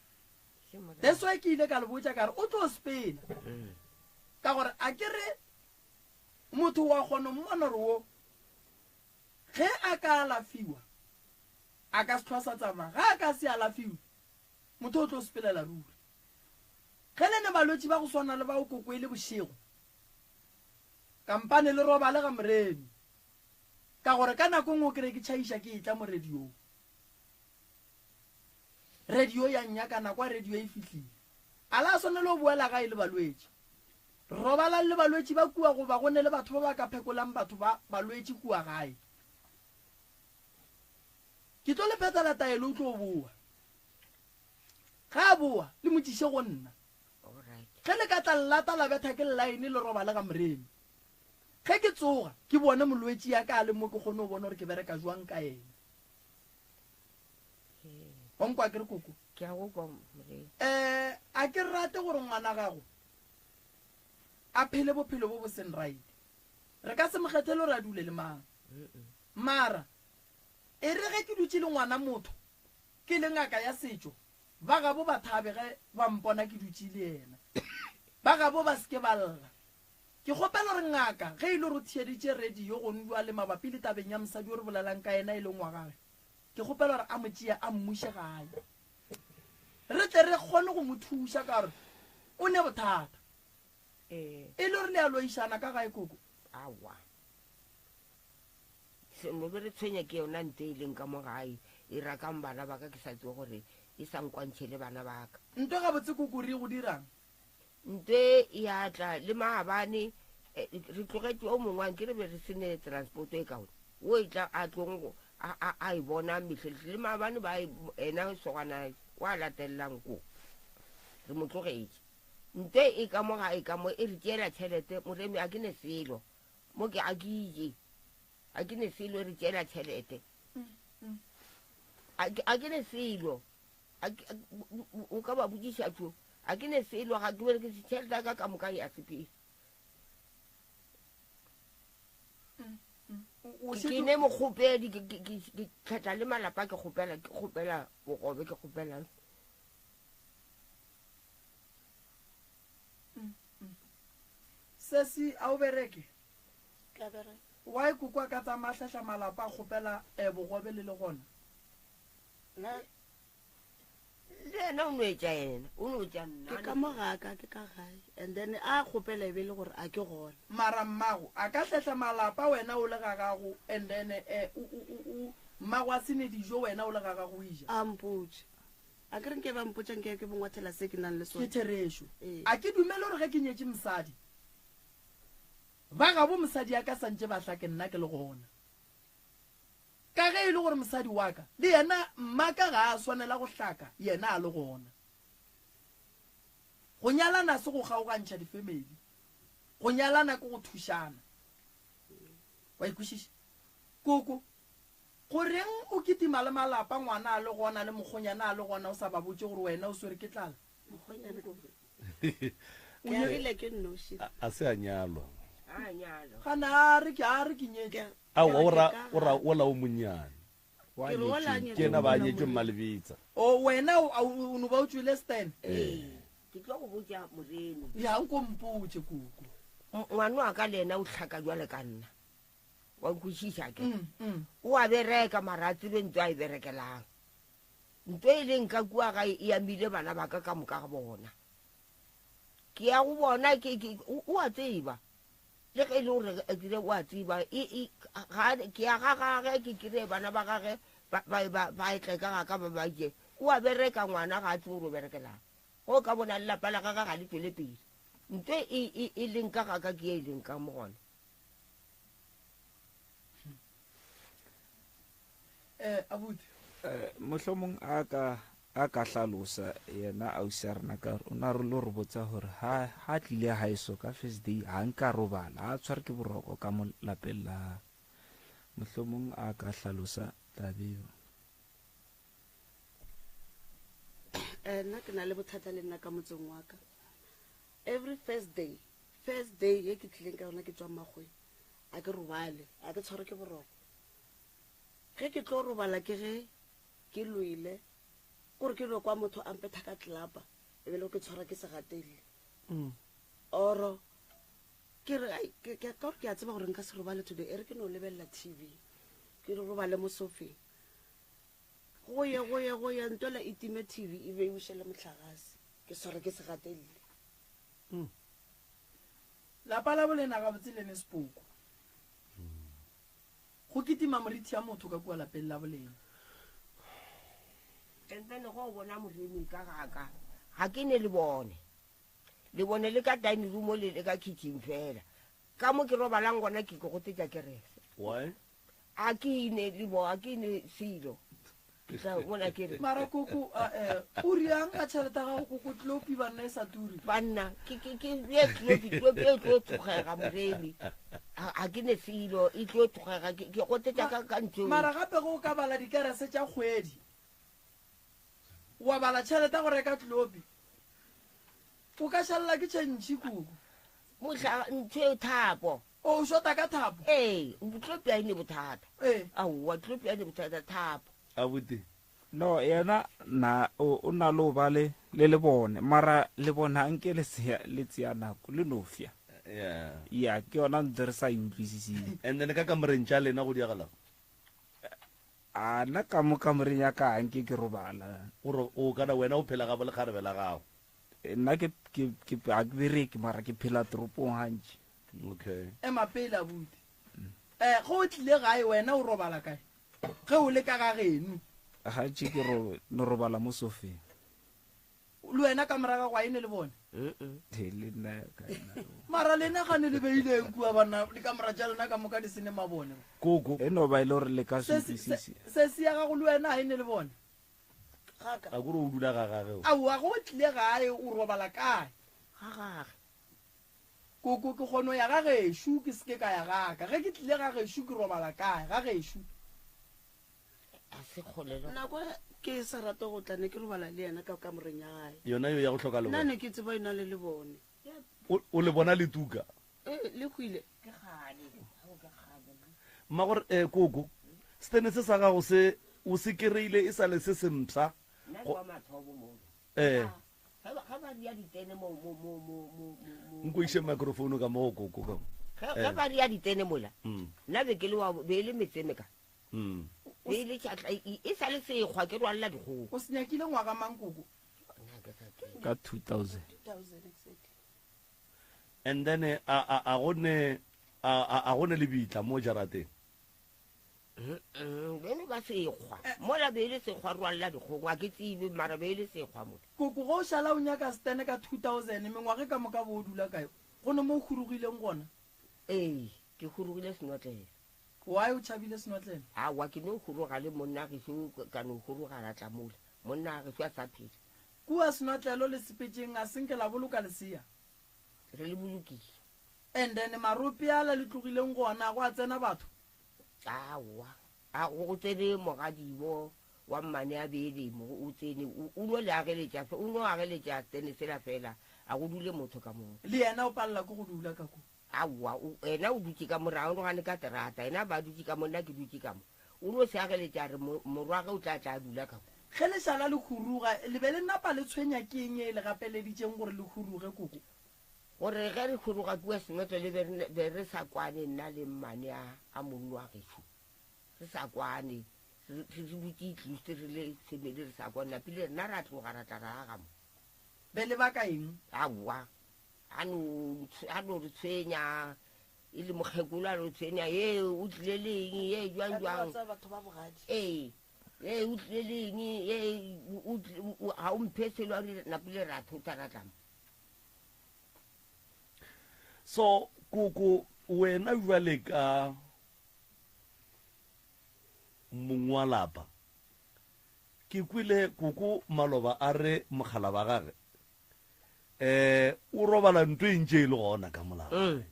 That's why ke ile ka le botša ka re o tlo sepela. Ka gore a ke re motho wa kgona go mmona gore wo ge a ka alafiwa a ka se hlwa sa tsamaya, ge a ka se alafiwe motho o tlo sepelela ruri. Ge le ne balwetši ba go swana le bao koko e le bošego, kampane le robale ga Moremi. Ka gore ka nako nngwe o kry ke tšhaiša ke etla mo radiong. Radio ya nnyaka nako ya radio e fihlile. A la swanela go boela gae le balwetši. Robalang le balwetši ba kua goba go ne le batho ba ba ka phekolang batho ba balwetši kua gae. Ke tlo le phethela taelo o tlo boa. Ge a boa le mo tšiše go nna. Ge le ka tla llata la betha ke llaene le robale ga Moremi. Ge ke tsoga ke bone molwetši ya ka a le mo ke kgone go bona gore ke bereka jwang ka yena. Wa nkwa ke re koko? Ke a go kwa Moremi. Eh, a ke rate gore ngwana gago a phele bophelo bo bo seng right. Re ka se mo kgethele gore a dule le mang. Mara e re ge ke dutše le ngwana motho ke le ngaka ya setšo, ba gabo ba thabe ge ba mpona ke dutše le yena. Ba gabo ba se ke ba lla. Ke kgopela gore ngaka ge e le gore o theeditše radio gone bjale mabapi le tabeng ya mosadi yo re bolelang ka yena e leng wa gagwe, ke kgopela gore a mo tšee a mmuše gae re tle re kgone go mo thuša ka gore o ne bothata. Ee. E le gore le a loišana ka gae koko? Aowa. Se no be re tshwenya ke yona nte e leng ka mo gae e rakang bana ba ka ke sa tsebe gore e sa nkwantšhe le bana ba ka. Nto gabotse koko re go dirang? Nte ya tla le maabane eh, re tlogetše o mongwe anke re be re se ne transport e kaone o e tla a tlong go a a a e bona mehlelehle le maabane ba e ena sogana wa latelelang ko re mo tlogetše nte e ka mo ga e ka mo e re tšeela tšhelete moremi a ke ne selo mo ke a ke ije a ke ne selo e re tšeela tšhelete a ke ne selo o ka ba botšiša tso a ke ne selo ga ke berekise tšhelete ya ka ka moka ya sepele ke ne mokgopedi ke kgetla le malapa ke kgopela ke kgopela bogobe ke kgopela Sesi a o bereke? Why koko a ka tsamaya a hlahla malapa a kgopela eh, bogobe le le gona? Le yena o no etša yena, o no etša nna. Ke ka mo ga ka, ke ka gae. And then a kgopela e be e le gore a ke gona. Mara mmago a ka hlehla malapa wena o le ga gago and then eh, o, o, o, o, mmago a se ne dijo wena o le ga gago o eja. A mpotše. A ke re nke ba mpotša nke ke bongwathela se ke nang le sona. Ke therešo. Ee. A ke dumele gore ge ke nyetše mosadi, ba gabo mosadi ya ka sa ntše ba hlake nna ke le gona. Ka ge e le gore mosadi wa ka le yena mmaka ga a swanela go hlaka yena a le gona. Go nyalana se go kgaogantšha difemeli. Go nyalana ke go thušana. Wa ikwešiša? Koko, go reng o kitima le malapa ngwana a le gona le mokgonyana a le gona o sa ba botše gore wena o swere ke tlala? Mokgonyana ke agile ke nnoši. A se a nyalwa. A nyalwa. Gana a re ke a re ke nyetše. Aowa o ra o ra ola o monnyane. Ke re ola a nyetšwe. Ke yena ba nyetšwe Mmalebetsa. O wena o o no ba o tšwele stand. Ee. Ke tlo go botša Moremi. Ya nko mpotše koko. Ngwana wa ka le yena o hlaka bjale ka nna. Wa nkwešiša ke? O a bereka mara a tsebe ntho a e berekelang. Nto e leng ka kua gae e amile bana ba ka ka moka ga bona. Ke ya go bona ke, ke, o, o a tseba. Le ge e le gore ke re o a tseba, e, e, ga, ke ya ga gage ke kry-e bana ba gage ba, ba, ba, ba etle ka ga ka ba ba je. O a bereka ngwana ga a tsebe gore o berekelang. Ge o ka bona lelapa la gage ga le tšwele pele. Nto e, e, e leng ka ga ka ke ye e leng ka mo gona. Eh, abuti. Eh, mohlomong a ka a ka hlalosa yena ausi a rena ka gore o na re lo re botsa gore ha ha tlile haeso ka first day ha nka robala ha tshware ke boroko ka mo lapeng la mohlomong a ka hlalosa tabeo eh, nna ke na le bothata le nna ka motseng wa ka every first day first day ye ke tlileng ka yona ke tswa makgweng a ke robale a ke tshware ke boroko Ge ke tlo robala ke ge ke lwele, kore ke no kwa motho a mpetha ka tlelapa e be le ke tshwara ke segatelli. Oro ke re ai ke ke ka gore ke a tseba gore nka se robale today e re ke no lebelela TV ke re robale mo sofeng. Go ye go ye go ye ntwela e time TV e be e bušele mohlagase ke tshwara ke segatelli. Lapa la bolena gabotse le ne sepoko. Go kitima morithi ya motho ka kua lapeng la bolena. And then go o bona moremi ka ga ka, ga ke ne lebone. Lebone le ka dining room le le ka kitchen fela. Ka mo ke robalang gona ke ke gotetša kerese. Why? A ke ne lebo, a ke ne selo. Ke tla bona ke re. Mara koko, a eh, o riang ka tšhelete ya gago koko tlopi banna e sa turi. Banna, ke ke ke ye tlopi, tlopi e tlo tlogega moremi. A ke ne selo, e tlo tlogega ke ke gotetša ka ka ntho. Mara gape go ka bala dikerese tša kgwedi. Wa bala tšhelete ya go reka tlopi. O ka šalela ke tšhentšhi koko. Mohla ntho e thapo. O šota ka thapo? Ee, tlopi a e ne bothata. Ee. Aowa, tlopi a e ne bothata, thapo. Abuti. No, yena na o, o na le o ba le, le lebone, mara lebone ga nke le tsea, le tsea nako, le no fya. Yeah. Ya, ke yona ntho re sa e utlwisising. And then ka kamoreng tša lena go diagalang? A nna ka mo kamoreng ya ka ga nke ke robala. O ro, o kana wena o phela gabo lekgarebe la gago? Nna ke, ke, ke, ga ke bereke, mara ke phela toropong gantši. Okay. Ema pele abuti. Eh, ge o tlile gae wena o robala kae? Ge o le ka ga geno. Gantši ke ro, no robala mo sofeng. Le wena ka morago ga e ne le bone? He, le nna ka nna. Mara lena gane le beileng kua banna, dikamora tša lena ka moka di se ne mabone. Koko. E no ba e le gore le ka se Se, se, utlwisise. sesi ya gago le wena ga e ne le bone? Ga ka. A kore o dula ga gage o. Aowa, ge o tlile gae o robala kae? Ga gage. Koko, ke kgono ya ga gešo, ke se ke ka ya ga ka. Ge ke tlile ga gešo ke robala kae? Ga gešo. A se kgole le. Nako ke sa rate go tla, ne ke robala le yena ka kamoreng ya gae. Yona yo ya go hloka Nna lebone. ne ke tseba e na le lebone. O, o le bona le tuka? Ee, le hwile. Ke kgale, ao ke kgale. Mmagore, eh, koko, setene se sa gago se o se kereile e sa le se se mpsha. Nna ke wa mathomo mo. Eh. Ge ba, ge ba ria ditene mo, mo, mo, mo, mo, mo, mo. Nko iše microphone ka mo go koko ka mo. Ge, ge ba ria ditene mola, Mm. nna be ke le wa, be e le metseme ka. Mm. Be e le tšatla, e, e sa le sekgwa ke rwalela dikgogo. O se nyakile ngwaga mang koko? Nna ke sa tsebe. Ka 2000. 2000 exactly. And then a, a, a go ne, a, a, a go ne lebitla mo jarateng? Beno ba sekgwa mola be e le sekgwa rwalela dikgong a ke tsebe mara be e le sekgwa mola. Koko ge o šala o nyaka stene ka 2000 mengwaga ka moka bo o dula kae? Go ne mo o hurugileng gona? Ee, ke hurugile senotlelo. Why o tšhabile senotlelo? Aowa ke no huruga le monna gešo ka no huruga ra tla mola monna gešo a sa phela. Kua senotlelo le sepetšeng a senke la boloka lesea? Re le bolokile. And then marope ala le tlogileng gona gwa tsena batho? Aowa, a go tsene mogadibo wa mmane a beele mo, o tsene, o, o no le ageletša, o no ageletša tsene sela fela, a go dule motho ka moo. Le yena o palela ke go dula ka ko? Aowa, o, yena o dutše ka mo, re arogane ka terata, yena ba dutše ka mo, nna ke dutše ka mo. O no se ageletša, a re mo, morwage o tla tla a dula ka ko. Ge le šala le huruga, le be le napa le tshwenya ke eng ye e le gapeleditšeng gore le huruge, koko? Gore ge re huruga kua senotlele be re, be re sa kwane nna le mmane a, a monno wa gešo. Re sa kwane. Re, re, re dutše tlust re le family re sa kwane. Napile rena ra tloga ra tla ra aga mo. Be le baka eng? Aowa. A no, a no re tshwenya, e le mokgekolo a no tshwenya, ye o tlile le eng, ye jwang jwang. Ba batho ba bogadi. Ee. Ye o tlile le eng, ye o, o, ga o mphe selo, a re napile ra thota ra tla mo. So koko wena jwale ka mong wa lapa, ke kwele koko maloba a re mogala ba gage eh o robala nto e ntše e le gona ka molapa. Mm.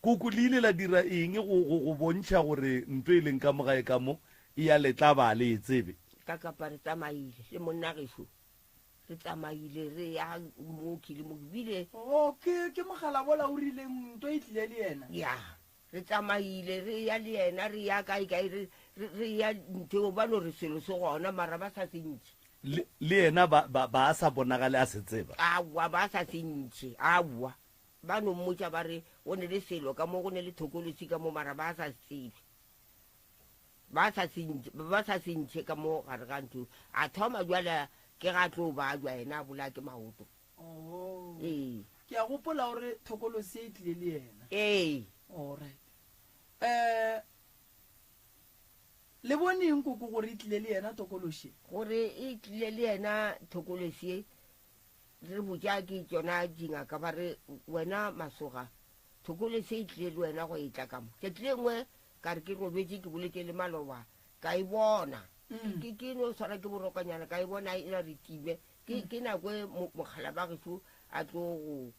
Koko le ile la dira eng go, go, go bontšha gore nto e leng ka mo gae ka mo e ya le tlaba le e tsebe? Ka kapa re tsamaile le monna gešo Re tsamaile re ya mooki le mooki bile. Oh, ke, ke mogala wola o rileng nto e tlile le yena? Ya, re tsamaile re ya le yena, re ya kae kae, re, re, re ya ntho, ba no re selo se gona, mara ba sa se ntšhe. Le, le yena ba, ba, ba sa bonagale a se tseba? Aowa, ba sa se ntšhe, aowa. Ba no mmotša ba re go ne le selo ka mo, go ne le thokolosi ka mo, mara ba sa se tsebe. Ba sa se ntšhe, ba sa se ntšhe ka mo gare ga ntho. A thoma bjale ke ga tlo babja yena a bolaya ke maoto. Oh. Ee. Ke a gopola gore thokolosi e tlile le yena. Ee. All right. Eh, Le bone eng koko gore e tlile le yena tokološi ye? Gore e tlile le yena thokološi ye, re botša ke tšona dingaka ba re, Wena Masoga, thokološi ye e tlile le wena go etla ka mo. Tšatši le lengwe ka re ke robetše ke boletše le maloba, ka e bona. Ke, ke no swara ke borokonyana, ka e bona e ra re time. Ke, ke nako e mokgalabje gešo a tlo go,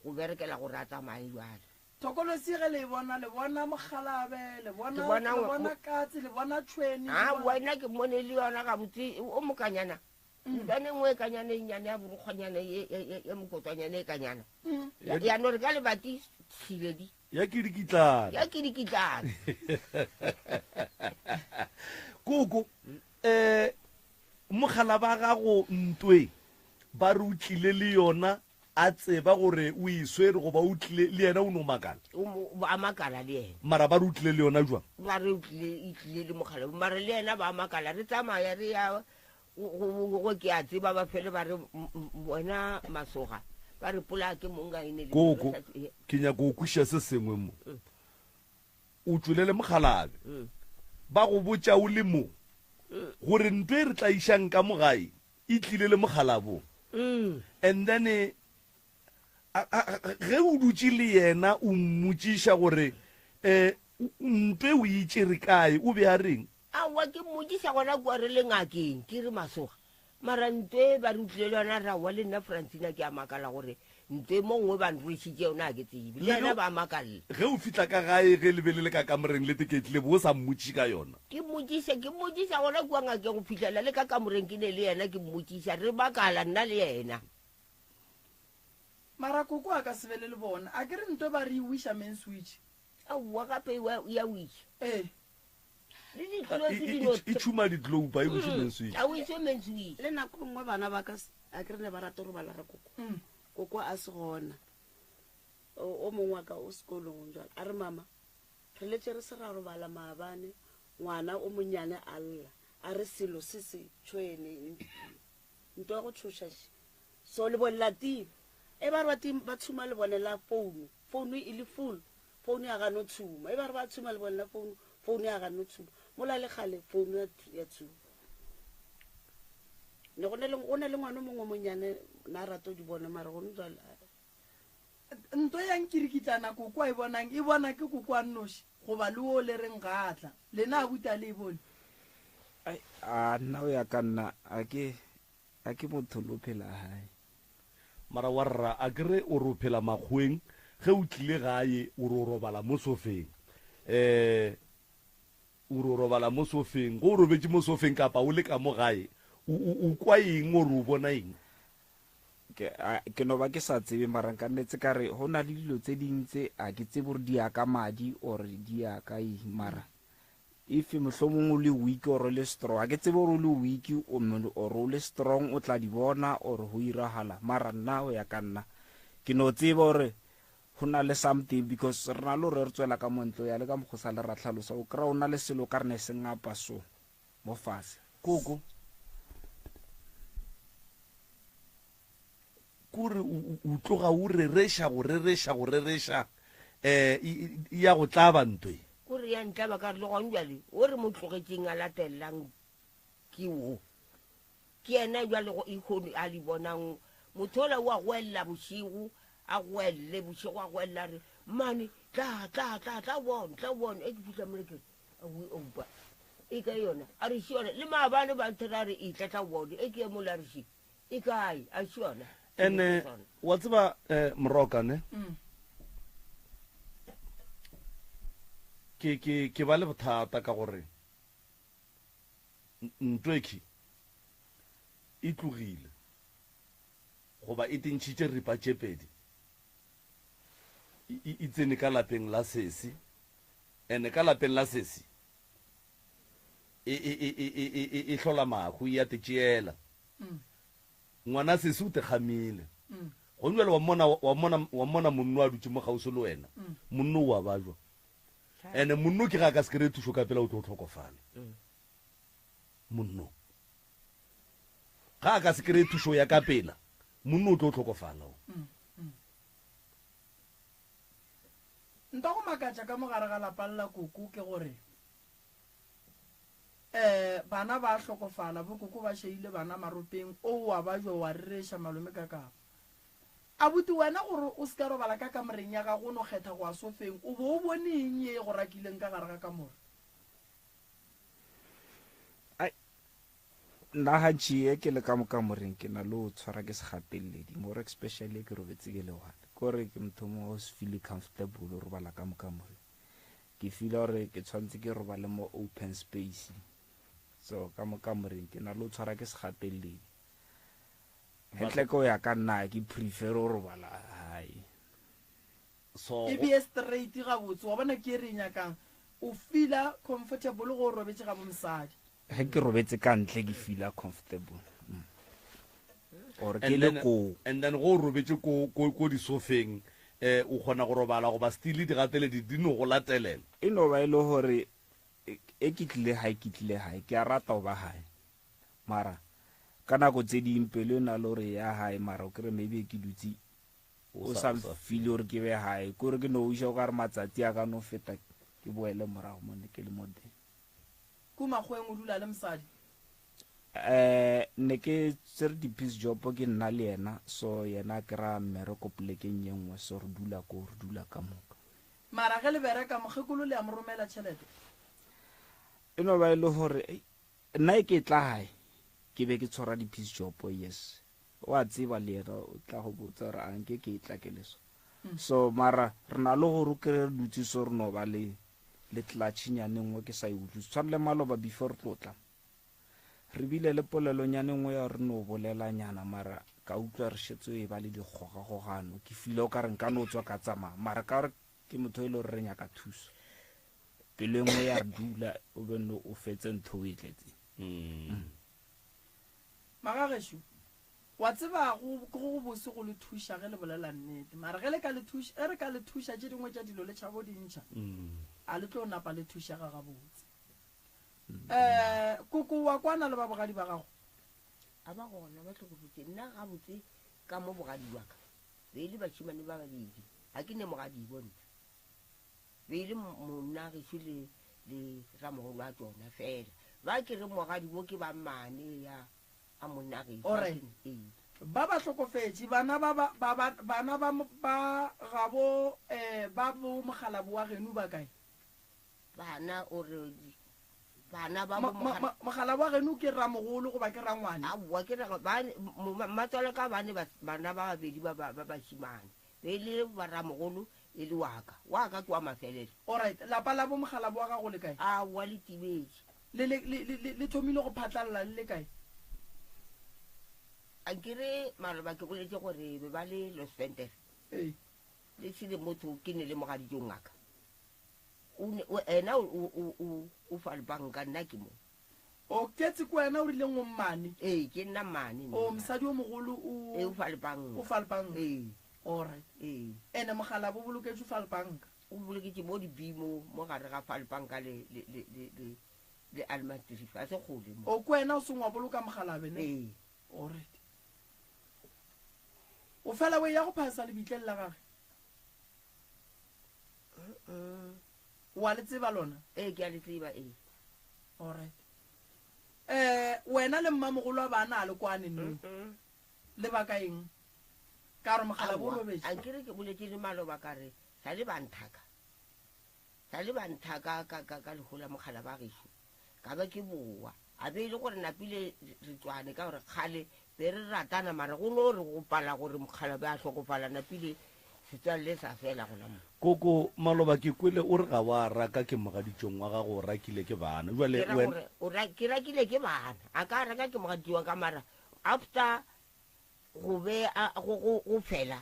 go berekela gore a tsamaye bjale. Thokolosi ge le e bona, le bona mokgalabe, le bona, Ke bona le bona katse, le bona tšhwene. A le bona- wena ke mmone le yona gabotse o mokanyana. Ntwane nngwe e kanyana e nnyane ya borokgwanyana ye ye- ye- ye mokotswanyana e kanyana. Ya ya no re ka lebati tshiledi. Ya ke dikitlana. Ya ke dikitlana. Koko, eh mogala ba gago ntwe ba re o tlile le yona A tseba gore o e swere goba o tlile le yena o no makala? O mo, a makala le yena. Mara ba re o tlile le yona jwang? Ba re o tlile, e tlile le mogala, mara le yena ba makala. Re tsamaya re ya go, go, go, go ke a tseba ba fele ba re, M, m, wena Masoga, ba re polaya ke mong a e ne le Koko, ke nyaka go kwešiša se sengwe mo. O tšwele le mokgalabje. Ba go botša o le mo gore ntho e re tlaišang ka mo gae E tlile le mokgalabong. And then ge o dutše le yena o mmotšiša gore um mpe o e tšere kae, o be a reng? Aowa, ke mmotšiša gona kua re le ngakeng, ke re Masoga, mara ntwe ba re o tlile le yona, a re aowa le nna Francina ke a makala gore Nto mo nngwe ba nrwešitše yona ga ke tsebe. Le yena ba makalle. Ge o fihla ka gae ge le be le le ka kamoreng le teketlile bo o sa mmotšiše ka yona? Ke mmotšiša, ke mmotšiša gona kua ngakeng go fihlela le ka kamoreng ke ne le yena ke mmotšiša, re makala nna le yena. Mara koko a ka se be le le bona. A ke re nto ba re e wiša main switch. Aowa gape e a wiša. Ee. Le di-globe di no. E tšhuma di-globe a e wiše main switch. A wiše main switch. Le nako nngwe bana ba ka a ke re ne ba rata go robala ga koko. Koko a se gona. O, o mongwe wa ka o sekolong jwale. A re mama, re letše re se ra robala maabane, ngwana o monnyane a lla. A re selo se se tšhwene, nto ya go tšhoša še. So lebone la tima. E ba re ba tim, ba tshuma lebone la founu, founu e le full, founu ya gano tshuma. E ba re ba tshuma lebone la founu, founu ya gano tshuma. Mola le kgale founu ya, ya tshuma. Ne go ne le, go ne le ngwana o mongwe o monnyane na rata o di bona, mara gone jwale, a. Nto ya nkirikitlana koko a e bonang, e bona ke koko a nnoši, goba le wo le reng ga a tla. Lena abuti a le e bone? Ai, a nna o ya ka nna, a ke, A ke motho lo phela gae. Mara warra a ke re o re o phela makgoweng ge o tlile gae o re o robala mo sofeng eh o re o robala mo sofeng ge o robetše mo sofeng kapa o le ka mo gae o o o kwa eng or o bona eng? Ke a ke no ba ke sa tsebe mara nka nnetse ka re go na le dilo tse ding tse a ke tsebe gore di ya ka madi or di ya ka eng mara If mohlomong o le weak or o le strong, ga ke tsebe gore o le weak or o le strong o tla di bona or go iragala, mara nna go ya ka nna ke no tseba gore go na le something because re na le gore re tswela ka montle o ya le ka mokgwa sa le ra tlhalosa o kry-a o na le selo ka re ne se ngapa so mo fase. Koko, Kore o, o tloga o rereša, go rereša, go rereša, eh, e, e ya go tlaba nto e. Kore ya ntlaba ka re le gona bjale o re mo tlogetšeng a latelelang ke wo. Ke yena bjale go ikgone a di bonang. Motho ola o a goelela bošego, a goelele bošego, a goelela a re, Mmane, tla, tla, tla, tla o bone, tla o bone. E ke fihla mole ke re, Aowi, oupa, e kae yona? A re, še yona. Le maabane ba nthera a re, etla, tla o bone. E ke ye mola a re, še. E kae? A se yona? Ene wa tseba eh, Moroka ne? Mm. Ke ke ke ba le bothata ka gore ntwekhi e tlogile goba e tentšhitše ripa tše pedi e, e tsene ka lapeng la sesi ene ka lapeng la sesi e, e, e, e, e, e, e, e hlola mahu, e a te tšeela. Ngwana sesi o te kgamile. Gone bjale wa mmona, wa mmona, wa mmona monno a dutše mo kgauswi le wena. Monno o a bajwa. Ene monno ke ga a ka se kry-e thušo ka pela o tlo hlokofala. Monno. Ga a ka se kry-e thušo ya ka pela, monno o tlo hlokofala. O. Nto go makatša ka mo gare ga lapa la koko ke gore. Bana ba a hlokofala, bokoko ba šeile bana maropeng, o wa ba jwa wa rereša malome ka kapa. Abuti wena gore o se ka robala ka kamoreng ya gago o no kgetha go ya sofeng, o bo o bone eng ye e go rakileng ka gare ga kamore? Ai, nna gantši e ke le ka mo kamoreng ke na le go tshwara ke segateledi, more especially e ke robetse ke le one. Ke gore ke motho mongwe o se feel comfortable o robala ka mo kamoreng. Ke feela gore ke tshwanetse ke robale mo open space. So ka mo kamoreng ke na le go tshwara ke segateledi. Hetle ke o ya ka nna ke prefer go robala gae. So E beye straight gabotse, wa bona ke e re e nyakang. O feela comfortable ge o robetše ga bo mosadi. Ge ke robetse ka ntle ke feela comfortable. Mm. Or ke And le then, koo. and then go robetše ko ko ko disofeng eh o kgona go robala goba still digateledi di no go latelela. E no ba e le gore e ke tlile gae ke tlile gae ke a rata go ba gae. Mara ka nako tse ding pelo e na le gore ya gae mara o kry maybe ke dutse o sa feel gore ke be gae kore ke no iša o ka re matsatsi a ka no feta ke boele morago mo ne ke le mo teng. Ko makgoweng o dula le mosadi? Um ne ke tsere di-piece job ke nna le yena so yena a kry-a mmereko polekeng ye nngwe so re dula ko re dula ka moka. Mara ge le bereka mokgekolo le a mo romela tšhelete? E no ba e le gore Nna e ke tla gae ke be ke tshwara di piece job yes wa tseba le yena o tla go botsa gore a nke ke tla ke le so mm. so mara re na le gore o kry re dutse so re no ba le le tlatšhinyane nngwe ke sa e utlwe tshwane le maloba before re tlo tla re bile le polelonyane nngwe ya re no bolelanyana mara ka utlwa re šetse e ba le dikgogakgogano ke file o ka re nka no tswa ka tsamaya mara ka gore ke motho e le gore re nyaka thuso pelo e nngwe ya re dula o be no o fetse ntho o e tletseng mm. Magagešo, wa tseba go ke go bose go le thuša ge le bolela nnete mara ge le ka le thuša ge re ka le thuša tše dingwe tša dilo le tšhabo di ntšha mm. a le tlo napa le thušega gabotse um koko wa kwana le ba bogadi ba gago a ba gona ba tlogofetse nna gabotse ka mo bogadi wa ka be e le bašimane ba babedi ga ke ne mogadibo nna Be e le monna gešo le, le ramogolo wa tšona fela. Ba ke re mogadibo ke ba mmane ya a monna gešo. O re, Ee. Ba ba hlokofetše, bana ba ba, ba ba, bana ba, ba gabo, eh, ba bo mokgalabo wa geno ba kae? Bana, o re, bana ba Mo, bo mo, mogala. mo, mokgalabo wa geno ke ramogolo goba ke rangwane? Aowa, ke re, ba, mo, mmatswalo ka bane ba, bana ba babedi ba, ba, ba bašemane. Be e le ba ramogolo e le wa ka. Wa ka ke wa mafelelo. Alright, lapa la bo mokgalabo wa gago le kae? Aowa, le timetše. Le, le, le, le, le thomile go phatlalla le le kae? Ankere maloba ke boletše gore be ba le Los Ventere. Ee. Le se le motho ke ne le mogaditšong ngaka. O ne, o, ena o, o, o, o fa banka nna ke mo. O ketse ke wena o rileng o mmane? Ee, ke nna mmane nna. O mosadi o mogolo o. Ee, o fa lepanka. O fa lepanka. Ee. Alright. Ee. Ene mogala bo boloketšwe fa lepanka. O boloketše mo dibimo mo gare ga fa lepanka le le le le le le Almastrief, ga se kgole mo. O ke wena o seng wa boloka mogalabe ne? Ee. Alright. O fela o eya go phasa lebitleng la gage? O a le tseba lona? Ee, ke a le tseba, ee. Alright. Eh, wena le mmamogolo wa bana a le kwane neng? Lebaka eng? Ka gore mogala bo Aowa, robetše. a nkere ke boletše le maloba ka re sa le ba nthaka. Sa le ba nthaka ka, ka, ka lehu la mogala ba gešo. Ka ba ke bowa. A be e le gore napile re tswane ka gore kgale be re ratana mara go no re go pala gore mokgalabe a hlokofala napile setswalle sa fela gona mo. Koko, maloba ke kwele o re ga wa raka ke mogaditšong wa gago o rakile ke bana. Jwale Ke ra wena. gore o ra, ke rakile ke bana. A ka raka ke mogaditšong wa ka mara after go be a, go, go, go fela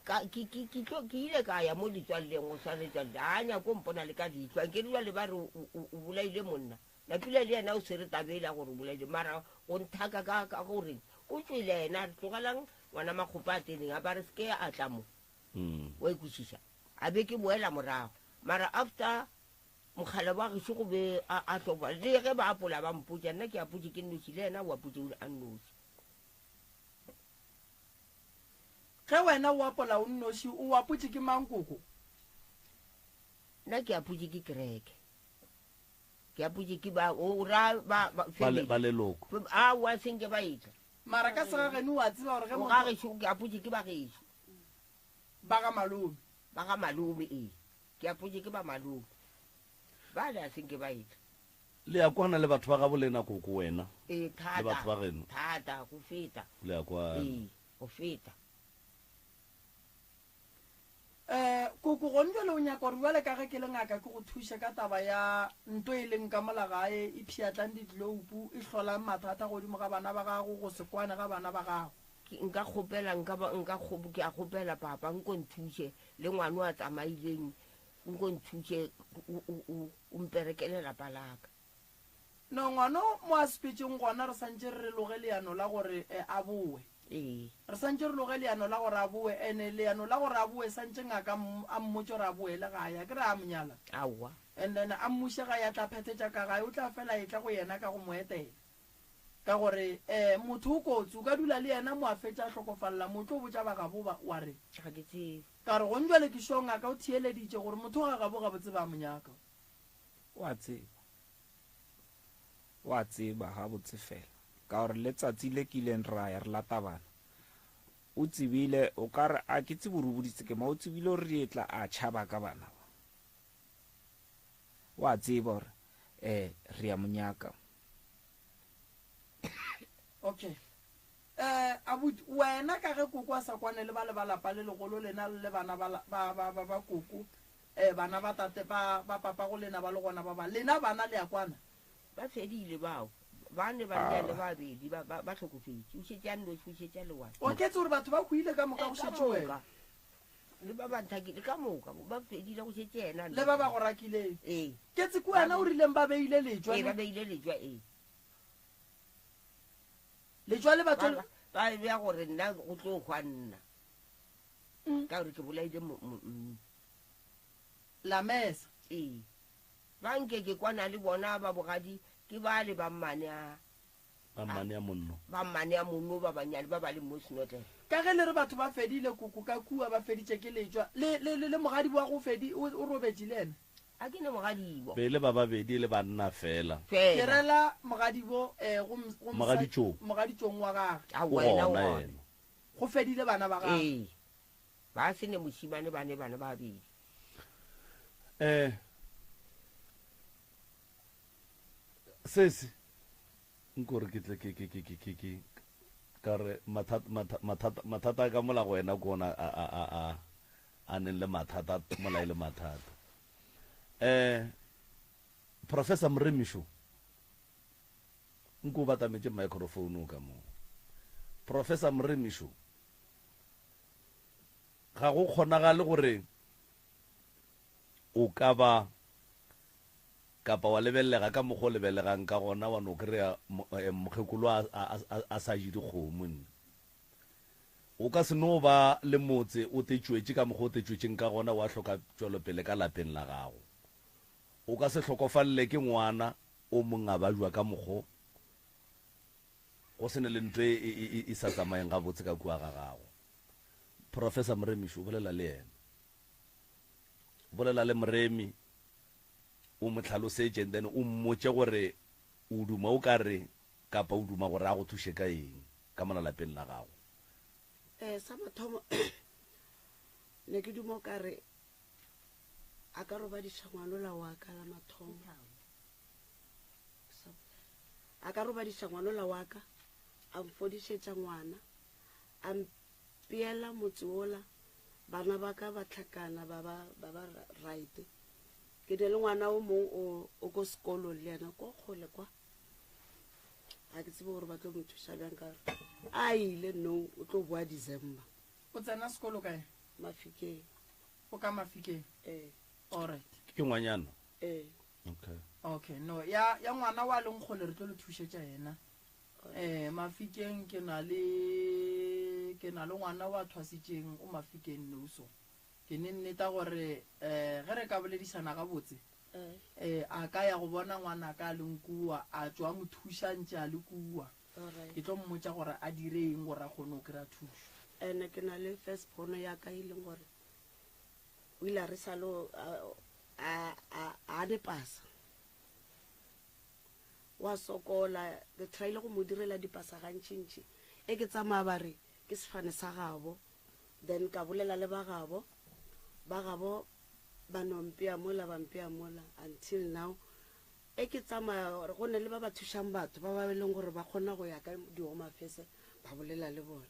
ka, ke, ke, ke tlo, ke ile ka ya mo letswalleng go swana letswalle a nyako mpona le ka leihlo. Ankere jwale ba re o, o, o bolaile monna. Napile le yena o swere taba ela gore o bolaile mara go nthaka ka, ka goreng o tšwele yena a re tlogelang ngwana makgopa a tseneng a ba re seke a tla mo. Wa e kwešiša? A be ke boela morago mara after mokgala wa gešo go be a, a hlokofala le ge ba apola ba mpotša nna ke apotše ke nnoši le yena o apotše a nnoši. Ge wena o apola o nnoši o apotše ke mang koko? Nna ke apotše ke kereke. Ke apotše ke ba, o ra ba, ba, Ba le- family. ba leloko. Aowa, senke ba etla. Mara ka segageno o a tseba gore ge O motho. ga gešo, ke apotše ke ba gešo. Ba ga malome. Ba ga malome, ee. Ke apotše ke ba malome. Bale a senke ba etla. Le a kwana le batho ba gabo lena koko wena? Ee, Le thata. batho ba geno? Thata, go feta. Le a kwana. Ee, go feta. Um koko gone jale o nyaka gore bjale ka ge ke le ngaka ke go thuše ka taba ya nto e leng ka mola gae e pšhatlang ditloupu e hlolang mathata godimo ga bana ba gago go se kwane ga bana ba gago. Ke, nka kgopela, nka ba, nka kgo, ke a kgopela papa nko nthuše le ngwano a tsamaileng nko nthuše o, o, o, o mperekele lapa laka. No, ngwano mo a sepetšeng gona re santše re loge leano la gore a bowe. Ee. Re santše re loge leano la gore a bowe, ene leano la gore a bowe santše ngaka a mmotše gore a boele gae, a ke re a mo nyala? Aowa. And then a mmuše gae a tla phethetša ka gae, o tla fela etla go yena ka go mo etela. Ka gore um motho o kotsi, o ka dula le yena mo a fetša a hlokofalla mo, o tlo botša ba gabo ba wa reng? Ga ke tsebe. Ka gore gong jwale ke sure ngaka o theeleditše gore motho ga gabo gabotse ba mo nyaka. O a tseba. O a tseba gabotse fela. Ka gore letsatsi le kileng ra ya re lata bana, o tsebile, o ka re, a ke tsebe gore o boditse ke ma, o tsebile gore re etla a tšhaba ka bana ba. O a tseba gore um re ya mo nyaka. Okay. Eh, abuti, wena ka ge koko a sa kwane le ba le ba lapa le legolo lena le bana ba, ba, ba, ba, ba koko, eh, bana ba tate, ba, ba papago lena ba le gona ba ba, lena bana le a kwana? Ba fedile bao. Ba ne ba le le babedi, ba, ba, ba hlokofetše. O šetše a nnoši, o šetše a le one. O ketse gore batho ba hwile ka moka Eh, go ka šetše wena. moka. Le ba ba nthakile, ka moka. Ba fedile go šetše yena a Le ba ba nnoši. go rakileng. Ee. Ketse ke wena o rileng ba beile letšwa Ee, ba ne? beile letšwa, ee. Letšwa le batho. Ba, ba bea gore nna go tlo hwa nna. Ka gore ke bolaile mo, mo, mm. Lamesa. Ee. Ba nke ke kwana le bona ba bogadi ke bale ba mmane a. Ba mmane a monno. Ba mmane a monno ba banyane ba ba leng mo Snotlele. Ka ge le re batho ba fedile koko ka kua ba feditše ke letšwa, le, le, le, le mogadibo wa go fedi o, o robetše le yena? A ke ne mogadibo. Be e le ba babedi e le banna fela. Fela. Ke rela mogadibo, eh, go, go mosadi, Mogaditšong. mogaditšong wa gagwe. A O wena o gona gona. yena. Go fedile bana ba gagwe. Ee. Ba se ne mošimane ba ne bana ba babedi. Eh. Sesi, nko re ke tle ke, ke, ke, ke, ke, ke, ka re mathata, mathata, mathata, mathata a ka mola go wena ke ona a, a, a, a, a neng le mathata mola e le mathata. Eh, Professor Moremišo, nko o batametše microphone o ka mo. Professor Moremišo, ga go kgonagale gore o ka ba kapa wa lebelelega ka mokgwa o lebelegang ka gona wa no kry-a mokgekolo a, a, a, a sa je dikgomo nne. O ka se no ba le motse o tetšwetše ka mokgwa o tetšwetšeng ka gona wa hloka tšwelopele ka lapeng la gago. O ka se hlokofalele ke ngwana o mong a bajwa ka mokgo go se ne le ntho e, e, e, e sa tsamayeng gabotse ka kua ga gago. Professor Moremiši o bolela le yena. O bolela le Moremi o mo hlalosetše and then o mmotše gore o duma o ka re kapa o duma gore a go thuše ka eng ka mola lapeng la gago. Eh, sa mathomo ne ke duma o ka re a ka robadiša ngwanola wa ka la mathomo. A ka robadiša ngwanola wa ka, a mfodišetša ngwana, a mpeela motse wola, bana ba ka ba hlakana ba ba, ba ba right. Ke ne le ngwana o mong o, o ko sekolong le yena ko kgole kwa. Ga ke tsebe gore ba tlo mo thuša bjang ka gore a ile no o tlo boa December. O tsena sekolo kae? Mafikeng. O ka Mafikeng? Ee. All right. Ke ngwanyana? Ee. Okay. Okay, no, ya, ya ngwana wa leng kgole re tlo le thušetša yena. Eh, Mafikeng ke na le, ke na le ngwana wa thwasitšeng o Mafikeng no so. Ke ne nneta gore eh ge re ka boledišana gabotse, eh a ka ya go bona ngwana ka leng kua, a tšwa mo thuša ntše a le kua. Ke tlo mmotša gore a dire eng gore a kgone go kry-a thušo. Ene ke na le first born ya ka e leng gore o ile a re sa le a, a, a, a ne pasa. Wa sokola, ke tryile go mo direla dipasa gantšintši. E ke tsamaya ba re ke sefane sa gabo. Then ka bolela le ba gabo, ba gabo ba no mpea mola ba mpea mola until now. E ke tsamaya go ne le ba ba thušang batho ba ba e leng gore ba kgona go ya ka di-home affairs ba bolela le bona.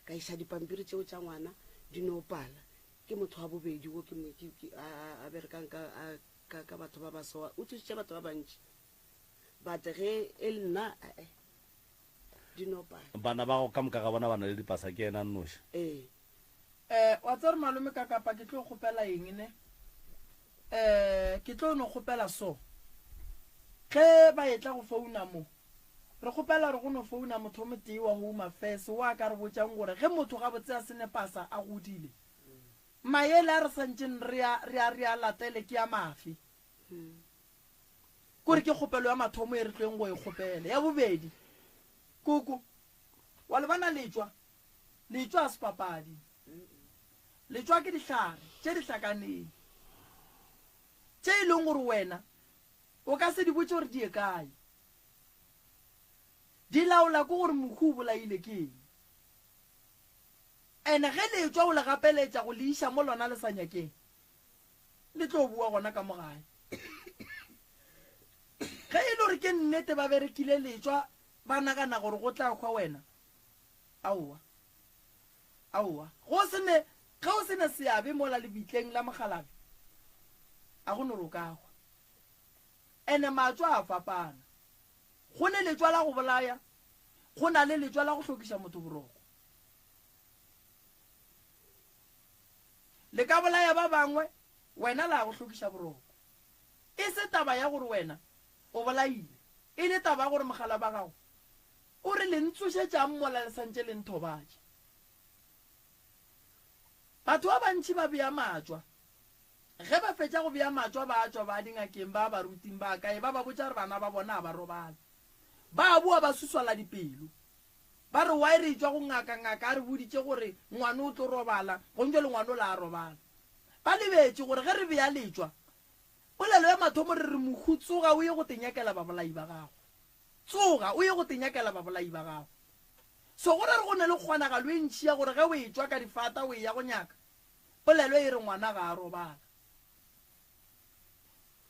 Ka iša dipampiri tšeo tša ngwana di no pala. Ke motho wa bobedi wo ke mo, ke, ke, a, a, a berekang ka, a, ka, ka batho ba ba so, o thusitše batho ba bantši. But ge e le nna, eh, di no pala. Bana ba gago ka moka ga bona ba na le dipasa, ke yena a nnoši? Ee. Eh, wa tseba gore malome ka kapa ke tlo kgopela eng ne? Eh, ke tlo no kgopela so. Ge ba etla go founa mo, re kgopela gore go no founa motho o motee wa Home Affairs wo a ka re botšang gore ge motho gabotse a se ne pasa a godile, maele a re santšeng re a, re a, re a latele ke a mafe. Kore ke kgopelo ya mathomo e re tleng go e kgopela. Ya bobedi, koko, wa le bona letšwa? Letšwa ga se papadi. Letšwa ke dihlare tše di hlakaneng, tše e leng gore wena o ka se di botše gore di ye kae. Di laola ke gore mohu o bolaile ke eng. Ene ge letšwa o le gapeletša go le iša mo lona le sa nyakeng, le tlo boa gona ka mo gae. Ge e le gore ke nnete ba berekile letšwa ba nagana gore go tla hwa wena, aowa, aowa. Go se ne, ge o se ne seabe mola lebitleng la mokgalabje, a go no re o ka hwa. Ene matšwa a fapana. Go ne letšwa la go bolaya, go na le letšwa la go hlokiša motho boroko. Le ka bolaya ba bangwe, wena la go hlokiša boroko. E se taba ya gore wena o bolaile, e le taba ya gore mogala ba gago o re le ntsošetšang mola le santše le nthobatša. Batho ba bantši ba bea matšwa. Ge ba fetša go bea matšwa ba tšwa ba dingakeng, ba baruting, ba kae, ba ba botša gore bana ba bona ga ba robale. Ba boa ba suswala dipelo. Ba re, Why re etšwa go ngaka, ngaka a re boditše gore ngwana o tlo robala, gong jwale ngwana o la a robala. Ba lebetše gore ge re bea letšwa, polelo ya mathomo re re, Mohu tsoga o ye go te nyakela babolai ba gago. Tsoga o ye go te nyakela babolai ba gago. So go ra re go ne le kgonagalo e ntši ya gore ge o etšwa ka difata o eya go nyaka, polelo e re ngwana ga a robala.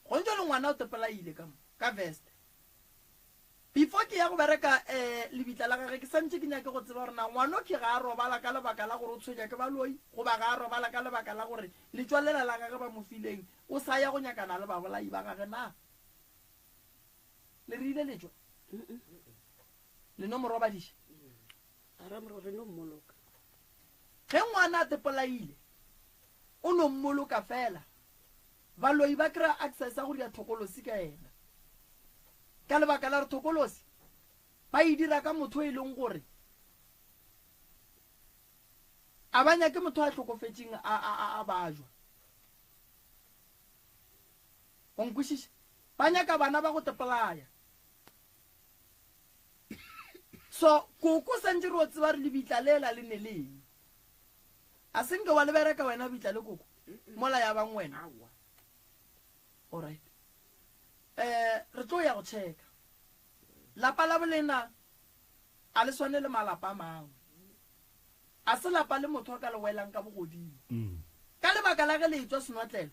Gong jwale ngwana o tepolaile ka mo, ka veste. Before ke ya go bereka eh lebitla la gage ke santše ke nyake go tseba gore na ngwanokhwi ga a robala ka lebaka la gore o tshwenya ke baloi goba ga a robala ka lebaka la gore letšwa lela la gage ba mo fileng o sa ya go nyakana le babolai ba gage na. Le rile letšwa? Le no mo robadiša? A ra mo re no mmoloka. Ge ngwana a tepolaile o no mmoloka fela. Baloi ba kry-a access ya go dira thokolosi ka yena. Ka lebaka la gore thokolosi ba e dira ka motho e leng gore a ba nyake motho a hlokofetšeng a, a, a, a bajwa. O nkwešiša? Ba nyaka bana ba go tepolaya. So, koko santše re o tseba re lebitla lela le ne leng. A se nke wa le bereka wena bitla le koko mola ya bang wena. Alright. Eh, re tlo ya go checka. Lapa la bolena a le swane le malapa a mangwe. A se lapa le motho a ka le welang ka bogodimo. Mm. Ka lebaka la ge le etšwa senotlelo.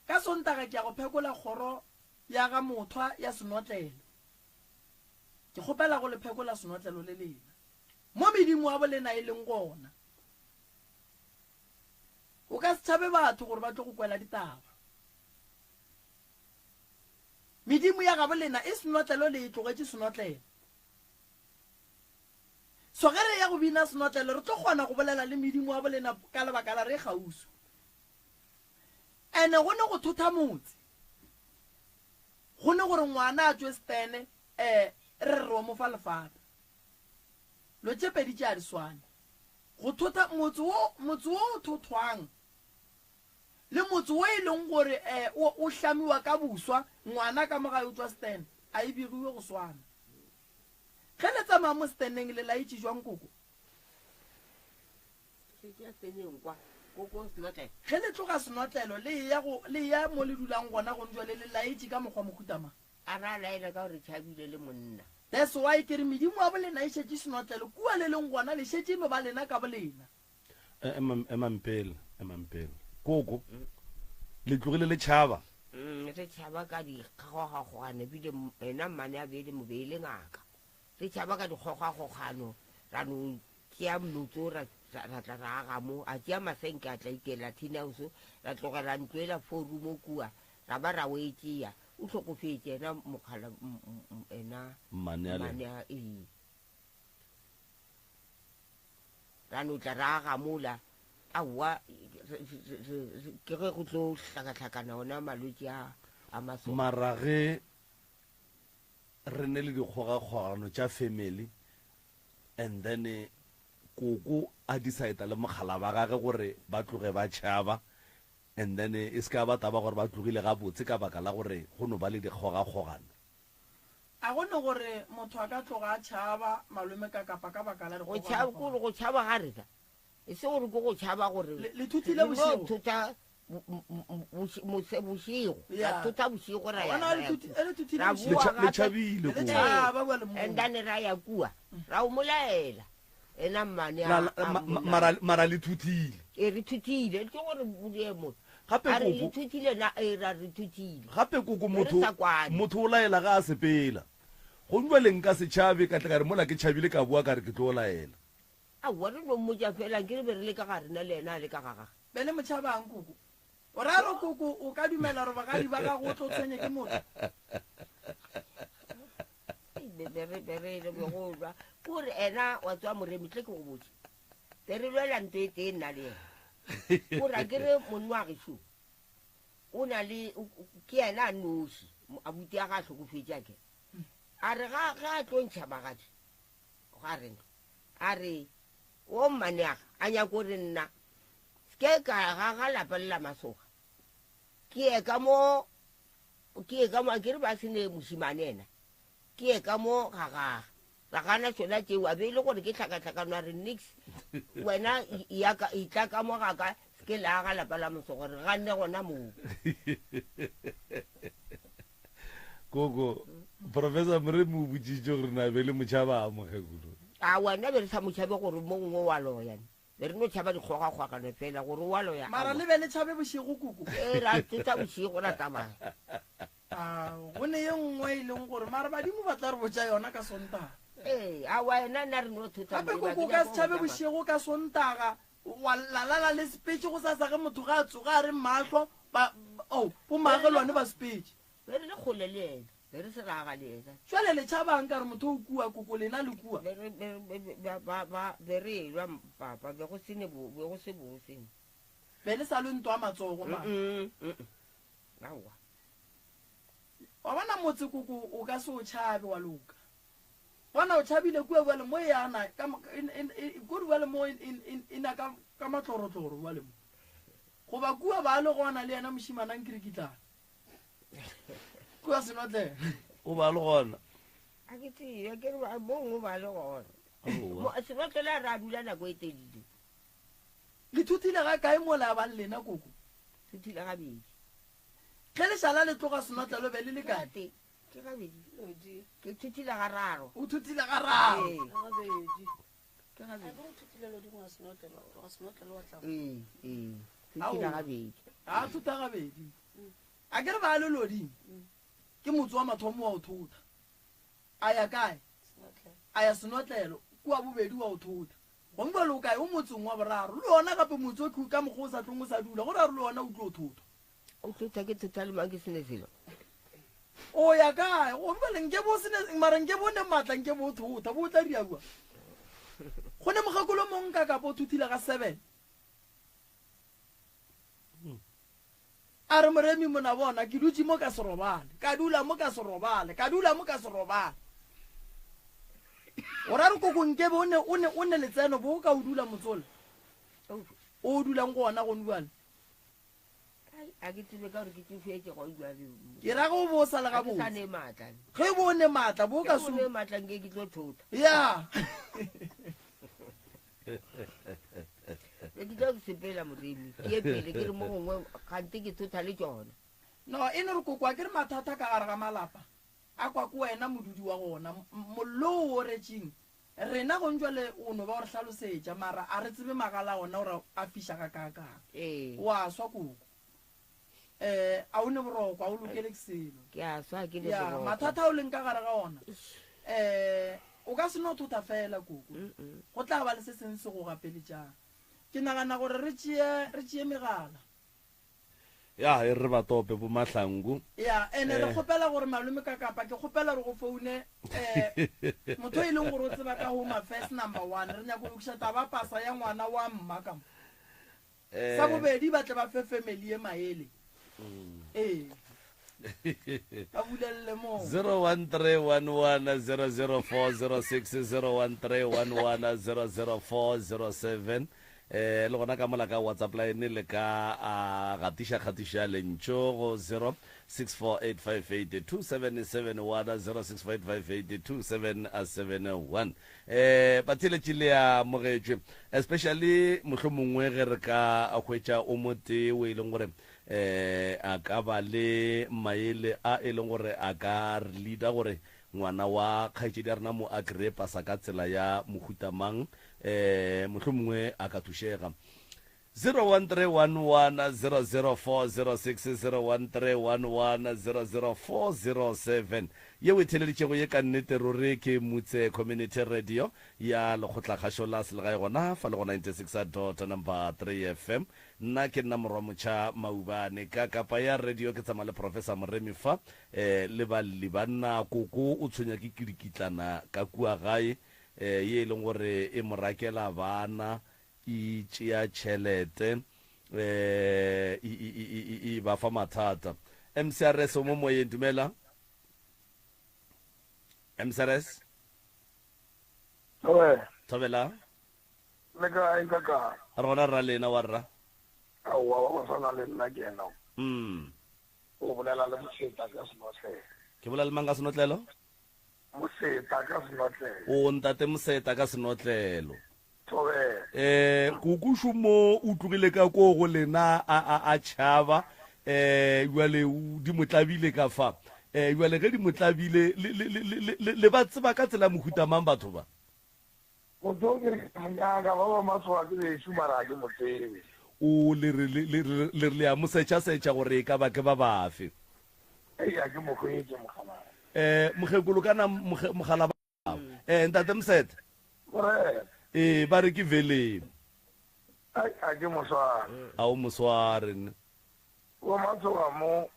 Ka Sontaga ke ya go phekola kgoro ya ga Mothwa ya senotlelo. Ke kgopela go le phekola senotlelo le lena. Mo medimo wa bolena e leng gona. O ka se tšhabe batho gore ba tlo go kwela ditaba. Medimo ya gabo lena e senotlelo le e tlogetše senotlelo. So ge re ya go bina senotlelo re tlo kgona go bolela le medimo wa bolena ka lebaka la re kgauswi. Ene go ne go thotha motse. Go ne gore ngwana a tšwe stene eh re re o mo fa lefata. Lo tše pedi tše a di swane. Go thotha motse wo, motse wo o thothwang le motse wo e leng gore eh, o, o hlamiwa ka boswa, ngwana ka mo gae o tšwa stand, a e begiwe go swana. Ge le tsamaya mo steneng le laetše jwang koko? Ge le tloga senotlelo le eya go, le eya mo le dulang gona gong jwale le laetše ka mokgwa mohuta mang? A ra laela ka gore tšhabile le monna. That's why ke re medimo wa bolena e šetše senotlelo kua le leng gona le šetše e no ba lena ka bolena. Emang, emang pele, emang pele. Koko, le tlogile le tšhaba? Mm, re tšhaba ka dikgogakgogano ebile ena mmane a beele mo beele ngaka. Re tšhaba ka dikgogakgogano ra no tšea motso ra ra tla ra aga mo a tšea masenke a tla ikela tin house ra tlogela ntlo ela forumo kua ra ba ra o e tšea o hlokofetše ena mokgala ena Mmane a mmane a ee ra no tla ra aga mola aowa ke ge go tlo hlakahlakana ona malwetši a a masolo Mara ge re ne le dikgogakgogano tša family and then koko a decide le mokgala ba gage gore ba tloge ba tšhaba and then e se ka ba taba gore ba tlogile gabotse ka baka la gore go no ba le dikgogakgogano. A go ne gore motho a ka tloga a tšhaba malome ka kapa ka baka la Go tšhaba, dikgogakgogano? kore go tšhaba ga rena e se gore ke go tšhaba gore Le, le thuthile re no bošego? thotha bošego, ra Ya. thotha bošego ra ya, Bona ra le ya thuthi- kua. le thuthile Ra bošego. boa Le tšha- le gape. tšhabile Le koo. tšhaba bua le moo. And then ra ya kua ra o molaela ena mmane a- La- la- a ma- ma- mmolaya. mara mara le thuthile. E re thuthile ke gore bodie motho. Gape A re le koko thuthile na e ra re thuthile. gape koko Be re motho sa kwane. motho o laela ga a sepela. Gomme bjale nka se tšhabe ka tla ka re mola ke tšhabile ka boa ka re ke tlo laela. Aowa re no mmotša fela nke re be re le ka ga rena le yena a le ka ga gage. Be le mo tšhabang koko? O ra re koko o ka dumela gore bogadi ba gago o tlo tshwenye ke motho? Be be re be re le be go lwa. Ke gore ena wa tswa Moremi tle ke go botše. Be re lwela nto e tee nna le yena. Ke gore a ke re monna wa gešo o na le ke yena a noši abuti a ga a hlokofetše a ke. A re ga ga a tlo ntšha magadi ga rena a re o mmaneaga a nyako gore nna ke ka ga ga lapa le la masoga ke ye ka mo ke ye ka mo a ke re ba se ne mošimane ena ke ye ka mo ga gage ra gana tšona tšeo a be e le gore ke tlhakatlhakano a re nix wena ya ka itla ka mo ga ka se ke la ga lapa la mosogo re ganne gona moo Koko, Professor Moremi o botšišitše gore na be le motšhaba a mokgekolo. A wena be re sa mo tšhabe gore mo gongwe wa loya ne. Be re no tšhaba dikgogakgogano fela gore wa loya. Mara le be le tšhabe bošego koko? Ee, ra tsoša bošego ra tsamaya. A go ne ye nngwe e leng gore mara badimo ba tla re botša yona ka Sontaga. Ee, aowa yena nna re no thotha Gape Moremi, koko o ke ka nyaka se go tšhabe tsamaya. bošego ka Sontaga wa lalala le sepetše gosasa ge motho ge a tsoga a re mahlo ba, oh, bomaagelwane ba sepetše. Be re le kgole le yena, be re se ra aga le yena. Jwale le tšhabang ka re motho o kua, koko lena le kua? Be re, be, be, be, ba, ba, ba, be re elwa, papa, be go se ne bo, be go se bose. Be le sa lwe ntwa matsogo, mara. Mm-mm, mm-mm. Aowa. Wa bona motse koko o ka se o tšhabe wa loka. Bona o tšhabile kua bjale mo e ana ka, e, e, e, kore bjale mo e, e, e, e na ka, ka matlorotloro bjale mo. Goba kua ba le gona le yena mošimana nkirikitlana. Kua senotlelo. O ba le gona. A ke tsebe, ke re ba- mo gongwe ba le gona. Aowa. Mo- Senotlelo a re a dula nako e telele. Le thuthile ga kae mola ya bang lena koko? Thuthile gabedi. Ge le šala le tloga senotlelo be le le kae? Ke Ke gabedi. Ke thuthile gararo. O thuthile gararo. Ee. Gabedi. Ke gabedi. A ke re o thuthile lodimo wa senotlelo, wa tloga senotlelo wa tla. Ee, ee. Thuthile Aowa. gabedi. A thutha gabedi. A ke re ba le lodimo. Ke motse wa mathomo wa o thotha. A ya kae? A ya senotlelo kua bobedi wa o thotha. Gomme bjale o kae? O motseng wa boraro. Le ona gape motse o ka mokgwa o sa tlong o sa dula. Go ra gore le ona o tlo thothwa. O thotha ke thotha le mang ke sene selo. O ya kae? Gomme bjale nke bo sene mara nke bo ne maatla nke bo thotha bo tla ria kua. Go ne mokgekolo mong ka kapa o thothile ga 7. A re Moremi mona bona ke dutše mo ka se robale, ka dula mo ka se robale, ka dula mo ka se robale. O ra re koko nkebe o ne o ne o ne letseno bo o ka o dula motsola o dulang go ona gone bjale. A ke tsebe ka gore ke tsofetše go jwale. Ke ra ge o bo o sa le Ga ke sa gabotse. ne maatla. Ge bo o ne maatla bo o ka Ge o se ne maatla nke ke tlo thota. Ya. Be ke tlo sepela Moremi, ke ye pele ke re mo gongwe gante ke thotha le tšona. No e no re koko a ke re mathata ka gare ga malapa. A kwa ke wena modudi wa gona. Mollo o oretšeng rena gong jwale o no ba o re hlalosetša, mara a re tsebe magala a ona gore a fiša gakaakang. Ee. O a swa koko. Eh, a o ne boroko, a o lokele ke selo. Ke a swa, ke ne Ya, boroko. mathata a o leng ka gare ga ona, eh, o ka se no thotha fela koko. Go tla ba le se seng se go gapeletšang. Ke nagana gore re tšee, re tšee megala. Ya, e re ba tope bo Mahlangu. Ya, ene re Eh. kgopela gore malome ka kapa ke kgopela gore go foune eh motho e leng gore o tseba ka Home Affairs number one. Re nyaka go lokiša taba pasa ya ngwana wa mma ka mo. Eh. Sa bobedi ba tle ba fe family ye maele. Ee. Ba bulelele moo. 0131100406 0131100407 eh le gona ka mola ka whatsapp line le ka a gatiša kgatišo ya lentšu go 0648582771 0648582771 eh batheeletši le amogetšwe especially mohlomongwe ge re ka hwetša o motee o e leng gore eh a ka ba le maele a e leng gore a ka re leader gore ngwana wa kgaetšedi ya rena mo a kry-e pasa ka tsela ya mohuta mang eh mohlomongwe a ka thušega 0131100406 0131100407 yeo e theleditšego ye ka nnete ruri ke Mutse Community Radio ya lekgotlakgašo la selegae gona fa le go 96 dot number 3 FM. Nna ke nna Morwamotšha Maubane ka kapa ya radio ke tsamaya le Professor Moremi fa eh, le balli banna koko o tshwenya ke kidikitlana ka kua gae eh, ye e leng gore e mo rakela bana e tšea tšhelete eh, e, e, e, e, e ba fa mathata. MCRS o mo moyeng, dumela. MCRS. Thobela. Thobela. Le kae ka kae? Re gona rra lena wa rra. Aowa wa go swana le nna ke ena. Mm. O bolela le Moseta ka senotlelo. Ke bolela le mang ka senotlelo? Moseta ka senotlelo. O ntate Moseta ka senotlelo. Thobela. Eh, kokušu mo o tlogile ka ko go lena a a a tšhaba eh jwale di mo tlabile ka fa. Eh jwale ge di mo tlabile le le le le le ba tseba ka tsela mohuta mang batho ba? Motho o ke re ke mo nyaka, ba ba masoga ke bešo mara ga ke mo tsebe. O le re le le le re le a mo setšha-setšha gore e ka ba ke ba bafe. Ei, ga ke mo hwetše mokgalabje. Eh, mokgekolo kana mokge, mokgalabje. Eh, ntate Mosete. Morena. Ee, ba re ke Velemo. Ai, ga ke mo sware. A o mo sware ne. Bo masoga mo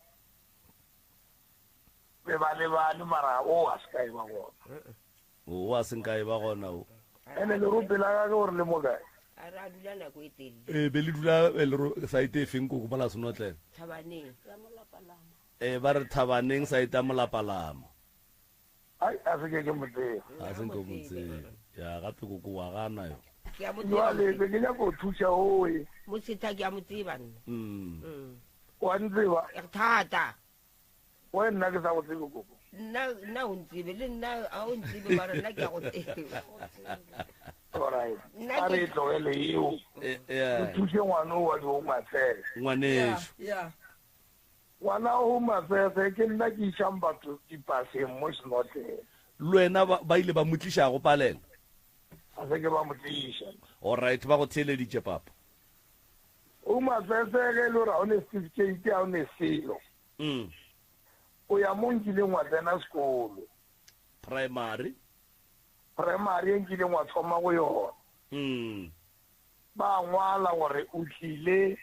be ba lebane mara o a se ka e ba gona. O a se nka e ba gona o. Ene lerope la gage gore le mo kae? A re a dula nako e telele. E be le dula eh, lero saete e feng koko mola senotlelo? Thabaneng. Ya molapalama. E ba re Thabaneng saete ya molapalama. Ai, a se ke ke mo tseba. A se nke o mo tsebe. Ya gape koko wa gana yo. Ke a mo tseba. Jwale be ke nyaka go thuša owe. Mosetha ke a mo tseba nna. Mm. Mm. Wa ntseba? Thata. We nna ke sa go tsebe koko. Nna nna o ntsebe le nna a o ntsebe mara nna ke a go tseba. Alright. Nna A re ke e tlogele eo. Eh, Re yeah. thuse ngwana o wa di-home affairs. Ngwanešu. Yeah. Ngwana wa home affairs ke nna ke išang batho dipaseng mo senotlele. Le wena ba, ba ile ba mo tliša go palela? A se ke ba mo tliša. Alright, ba go theeleditše papa. Home affairs ge e le gore ga o ne certificate ga o ne selo. Mm. O ya mo nkileng wa tsena sekolo. Primary. Primary e nkileng wa thoma go yona. Mm. Ba ngwala gore o tlile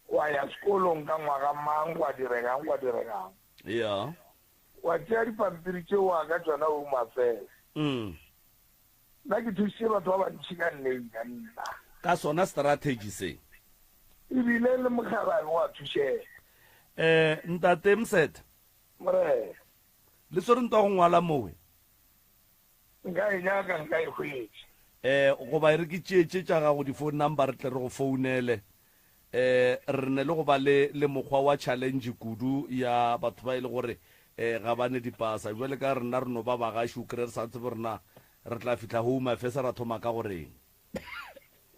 wa ya sekolong ka ngwaga mang, gwa diregang, gwa diregang. Yeah. Wa tšea dipampiri tšeo wa ka tšona Home Affairs. Mm. Nna ke thušitše batho ba bantši ka nneina nna. Ka sona strategy se. Ebile le mokgalabje wa thušega. Eh, Ntate Msete. Morena. Le swere ntwa go ngwala mowe? Nka e nyaka, nka e hwetša. Eh, goba e re ke tšee tše tša gago di-phone number re tle re go founele. Eh, re ne le go ba le, le mokgwa wa challenge kudu ya batho ba e le gore eh, ga ba ne dipasa. Bjale ka rena re no ba bagaši, o kry-e re sa tsebe gore na re tla fihla Home Affairs ra thoma ka go reng.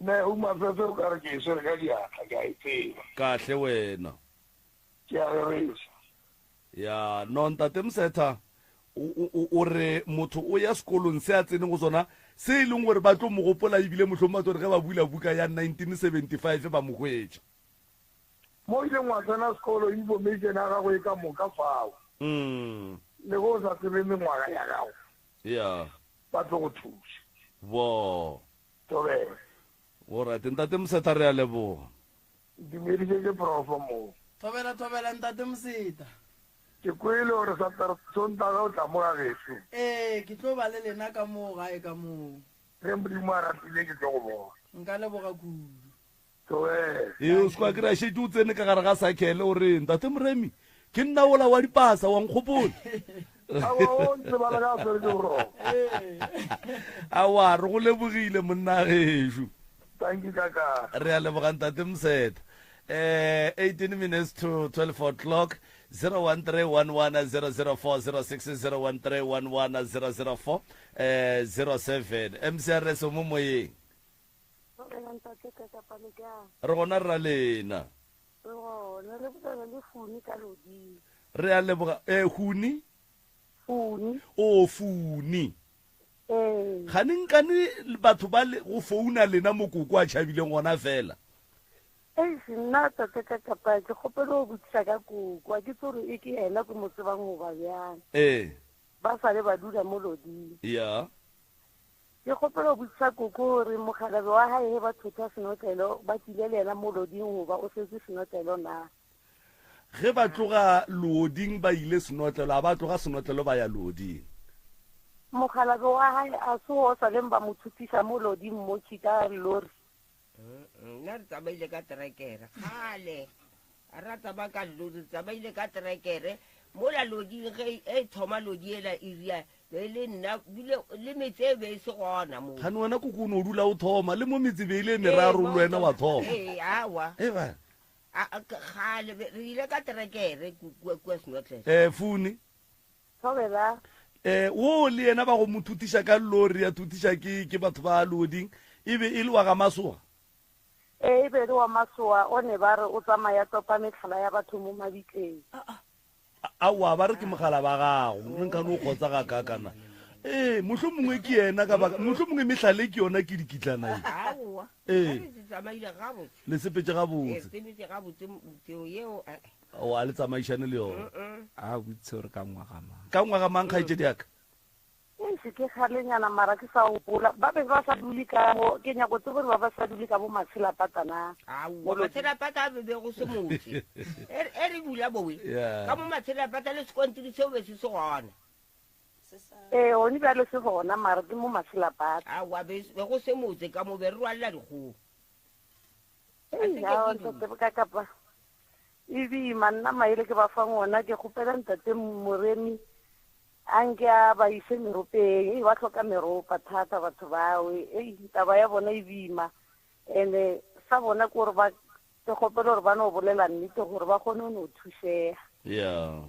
Ne, Home Affairs o ka re ke e swere ka diatla, ke a e tseba. Kahle wena. Ke a rereša. Ya, no Ntate Msetha, O, o re motho o ya sekolong se a tseneng go sona se e leng gore ba tlo mo gopola ebile mohlomong ba tlo re ge ba bula buka ya 1975 ba mo hwetša. Mo o ileng wa tsena sekolo information ya gago e ka moka fao. Le ge o sa tsebe mengwaga ya gago. Ya. Ba tlo go thuša. Bo. Thobela. Alright, Ntate Moseta re a leboga. Ntumedišetše Profo moo. Thobela thobela Ntate Moseta. Ke kwele gore Sater Sontaga o tla mo ga gešo. Ee, ke tlo ba le lena ka moo gae ka moo. Ge Modimo a ratile ke tlo go bona. Nka leboga kudu. Thobela. Ee, o se kwa kry-a šetše o tsene ka gare ga sakhele o re, Ntate Moremi, ke nna wola wa dipasa, wa nkgopola? Aowa, o ntseba le ga a swere ke boroko. Aowa, re go lebogile monna gešo. Tanki kaka. Re a leboga Ntate Moseta. Eh, 18 minutes to 12 o'clock. 0131100406 01311004 eh 07 MCRS o mo moyeng. Thobela ntate ka kapa le kae? Re gona rra lena. Re gona re bolela le Funi ka Loding. Re a leboga eh Huni? Funi. O Funi. Ee. Gane nkane batho ba le go founa lena mo koko a tšhabileng gona fela. Eish nna tate ka kapa ke kgopela go botšiša ka koko a ke tse gore e ke yena ke mo tsebang goba bjang. Ee. Ba sale ba dula mo Loding. Ya. Ke kgopela go botšiša koko gore mokgalabje wa gae ge ba thotha senotlelo ba tlile le yena mo loding goba o setse senotlelo na? Ge ba tloga looding ba ile senotlelo, a ba tloga senotlelo ba ya looding. Mokgalabje wa gae a se o sa leng ba mo thutisa mo loding motši ka lori? Nna re tsamaile ka terekere kgale, a ra tsamaya ka lori, re tsamaile ka terekere mola loding ge e thoma lodi ela area be e le nna bile le metse e be e se gona mo. Gane wena koko o no dula o thoma le mo metse be e le e meraro le wena wa thoma. Ee, awa. E ba. Kgale re ile ka terekere kua kua Snotlele. Eh, Funi. Thobela. Eh, wo le yena ba go mo thutiša ka lori ya thutiša ke ke batho ba loading e be e le wa ga Masoga. Ee, e be e le wa Masoga, o ne ba re o tsamaya topa mehlala ya batho mo mabitleng. Aowa, ba re ke mogala ba gago, mme nka no kgotsa ga kakana. Ee, mohlomongwe ke yena ka baka, mohlomongwe mehlale ke yona ke dikitlana ye. Aowa, Ee. re tsamaile gabotse. Le sepetše gabotse. Ee, sepetše gabotse, teo yeo, eh. O a le tsamaišane le yona. A botse gore ka ngwaga mang. Ka ngwaga mang kgaetšedi ya ka? Eish ke kgalenyana mara ke sa gopola. Ba be ba sa dule ka mo, ke nyako tseba gore ba ba sa dule ka bo Matshelapata na. Aowa, Matshelapata a be be go se motse. E e re dula bowe. Yeah. Ka mo Matshelapata le sekontiri seo be se se gona. Ee, gone bjalo se gona mara ke mo Matshelapata. Aowa, be be go se motse ka mo be re rwalela dikgogo. Eish, aowa ntate ka kapa. E boima, nna maele ke ba fang ona, ke kgopela ntate Moremi a nke a ba ise meropeng, ei ba hloka meropa thata batho bao, ei taba ya bona e boima, and-e sa bona ke gore ba, ke kgopela gore ba no bolela nnete gore ba kgone go no thušega. Yeah.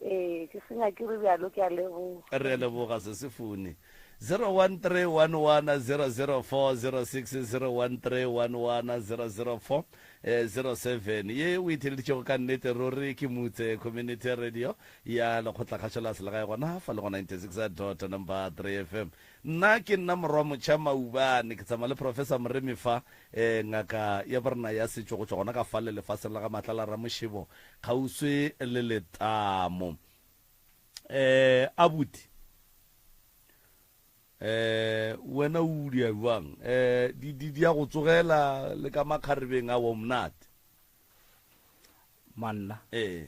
Ee, ke senya ke re bjalo, ke a leboga. Re a leboga sesi Funi. 0131100406 01311004 07 ye o e theleditšego ka nnete ruri ke Mutse Community Radio ya Lekgotlakgašo la Selegae gona fa le go 96 dot number 3 FM. Nna ke nna Morwa Motšha Maubane ke tsamaya le Professor Moremi fa eh, ngaka ya borena ya setšo go tšwa gona ka fale lefaseng la ga Matlala Ramošebo kgauswi le letamo. Eh, abuti, eh, wena o dia bjang? Eh, di, di, di ya go tsogela le ka makgarebeng a wa monate. Manna. Eh.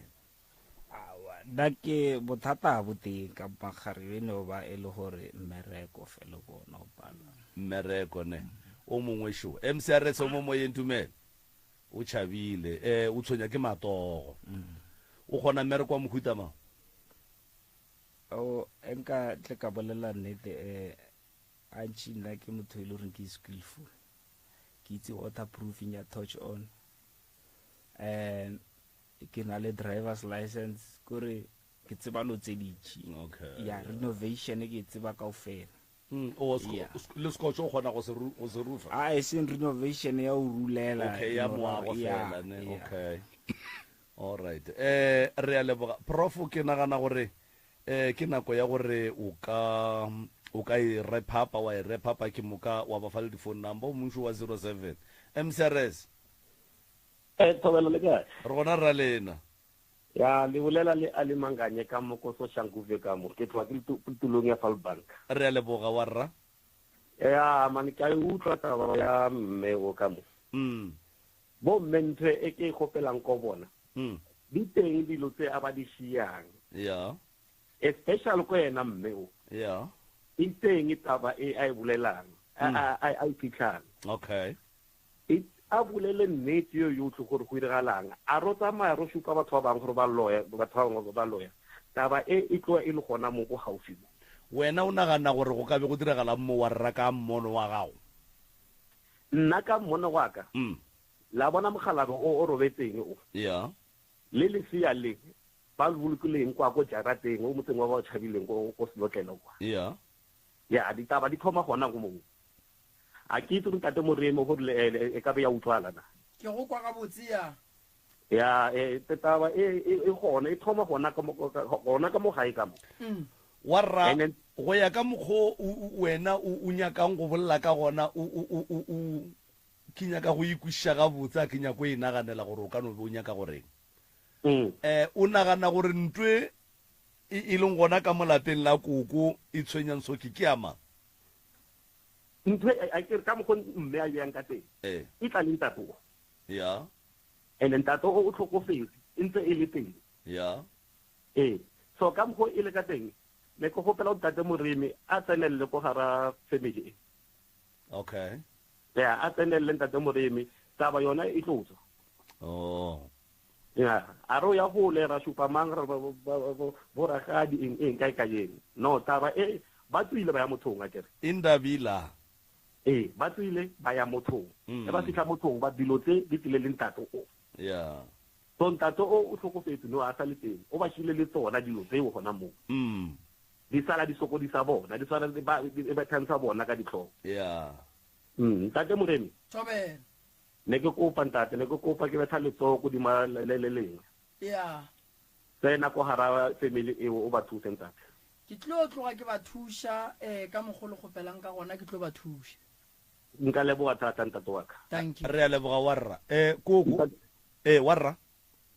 Aowa, nna ke bothata bo teng ka makgarebe no ba e le gore mmereko fela ke ona o palang. Mmereko ne. O mongwe šo. MCRS o mo moyeng Tumelo. O tšhabile. Eh, o tshwenya ke matogo. O kgona mmereko wa mohuta mang? O, nka tle ka bolela nnete, eh, gantši nna ke motho e le goreng ke skillful. Ke itse waterproofing ya touch on. Eh, ke na le driver's license, kore ke tseba lo tse dintši. Okay. Ya, renovation ke e tseba kaofela. Mm, o, sko, Yeah. le scotch o kgona go se ru, go se rufa? A e seng renovation ya o rulela. Okay, ya no, moago yeah, fela ne. yeah. Okay. All right. Eh, re a leboga. Prof, ke nagana gore Eh, ke nako ya gore o ka o ka e wrap-upa, wa e wrap-upa ke moka wa ba fa le di-phone number, o mongwe wa 07. MCRS. Eh, Thobela le kae? Re gona rra lena. Ya, le bolela le Ali Manganye ka mo ko Soshanguve ka mo. Ke tloga ke le tulong ya Falbank. Re a leboga wa rra. Ya, mane ke a e utlwa taba ya mme o ka mo. Mm. Bo mme ntho e ke e kgopelang ko bona. Mm. Di teng dilo tse a ba di šiyang. Ya. Especially ko yena mme o. Ya. E teng taba e a e bolelang, a mm. a a e fitlhang. Okay. E a bolele nnete yo yotlhe gore go diragalang. A ro tsamaya ro supa batho ba bangwe gore ba loya, batho ba bangwe ba loya. Taba e e tloa e le gona mo go gaufi mo. Wena o nagana gore go ka be go diragalang mo wa rra ka mmono wa gago? Nna ka mmono wa ka, mm. la bona mogalabe o o robetseng o. Ya. Le lesea le ba le bolokileng kwa ko jarateng o motseng wa ba o tšhabileng ko ko selotlelo kwa. Ya. Ya, ditaba di thoma gona go moo. A ke itse ntate Moremi gore le e ka be ya utlwala na. Ke go kwa gabotse ya. Ya, e taba e e gona e thoma gona ka mo gona ka mo gae ka mo. Mm. Wa rra go ya ka mokgo wena o nyakang go bolela ka gona o o o o ke nyaka go ikwešiša gabotse a ke nyako e naganela gore o ka no be o nyaka goreng. Mm. Eh o nagana gore ntwe e, e leng gona ka mo lapeng la koko e tshwenyang Soki ke ya mang? Ntho e a ke ka mokgo mme a yang ka teng. Eh. E tla le ntate o. Ya. And ntate o o tlhokofetse e ntse e le teng. Ya. Ee. So ka mokgo e le ka teng ne ke gopela ntate Moremi a tsenelele ko gara family e. Okay. Ya, a tsenelele ntate Moremi taba yona e tlo tswa. Oh. Ya, a re o ya gole ra supa mang re bo ragadi eng eng kae kae eng. No, taba e ba tswile ba ya mothong a kere. Indabila. Ee, ba tswile ba ya mothong. Mm. E ba fitlha mothong ba dilo tse di tsile le ntate o. Yeah. So ntate o o tlhokofetse no a sa le teng. O ba shile le tsona dilo tseo gona moo. Mm. Di sala di sokodisa bona, di sala di ba di ba thantsha bona ka ditlhogo. Yeah. Mm, ntate Moremi. Thobela. Ne ke kopa ntate, ne ke kopa ke betha letsogo kodima le le lengwe. Yeah. Tsena ko gara family eo o ba thuse ntate. Ke tlo tloga ke ba thuša eh ka mokgo le kgopelang ka gona ke tlo ba thuša. Nka leboga thata ntate wa ka. Thank you. Re a leboga warra. Eh koko. Eh warra.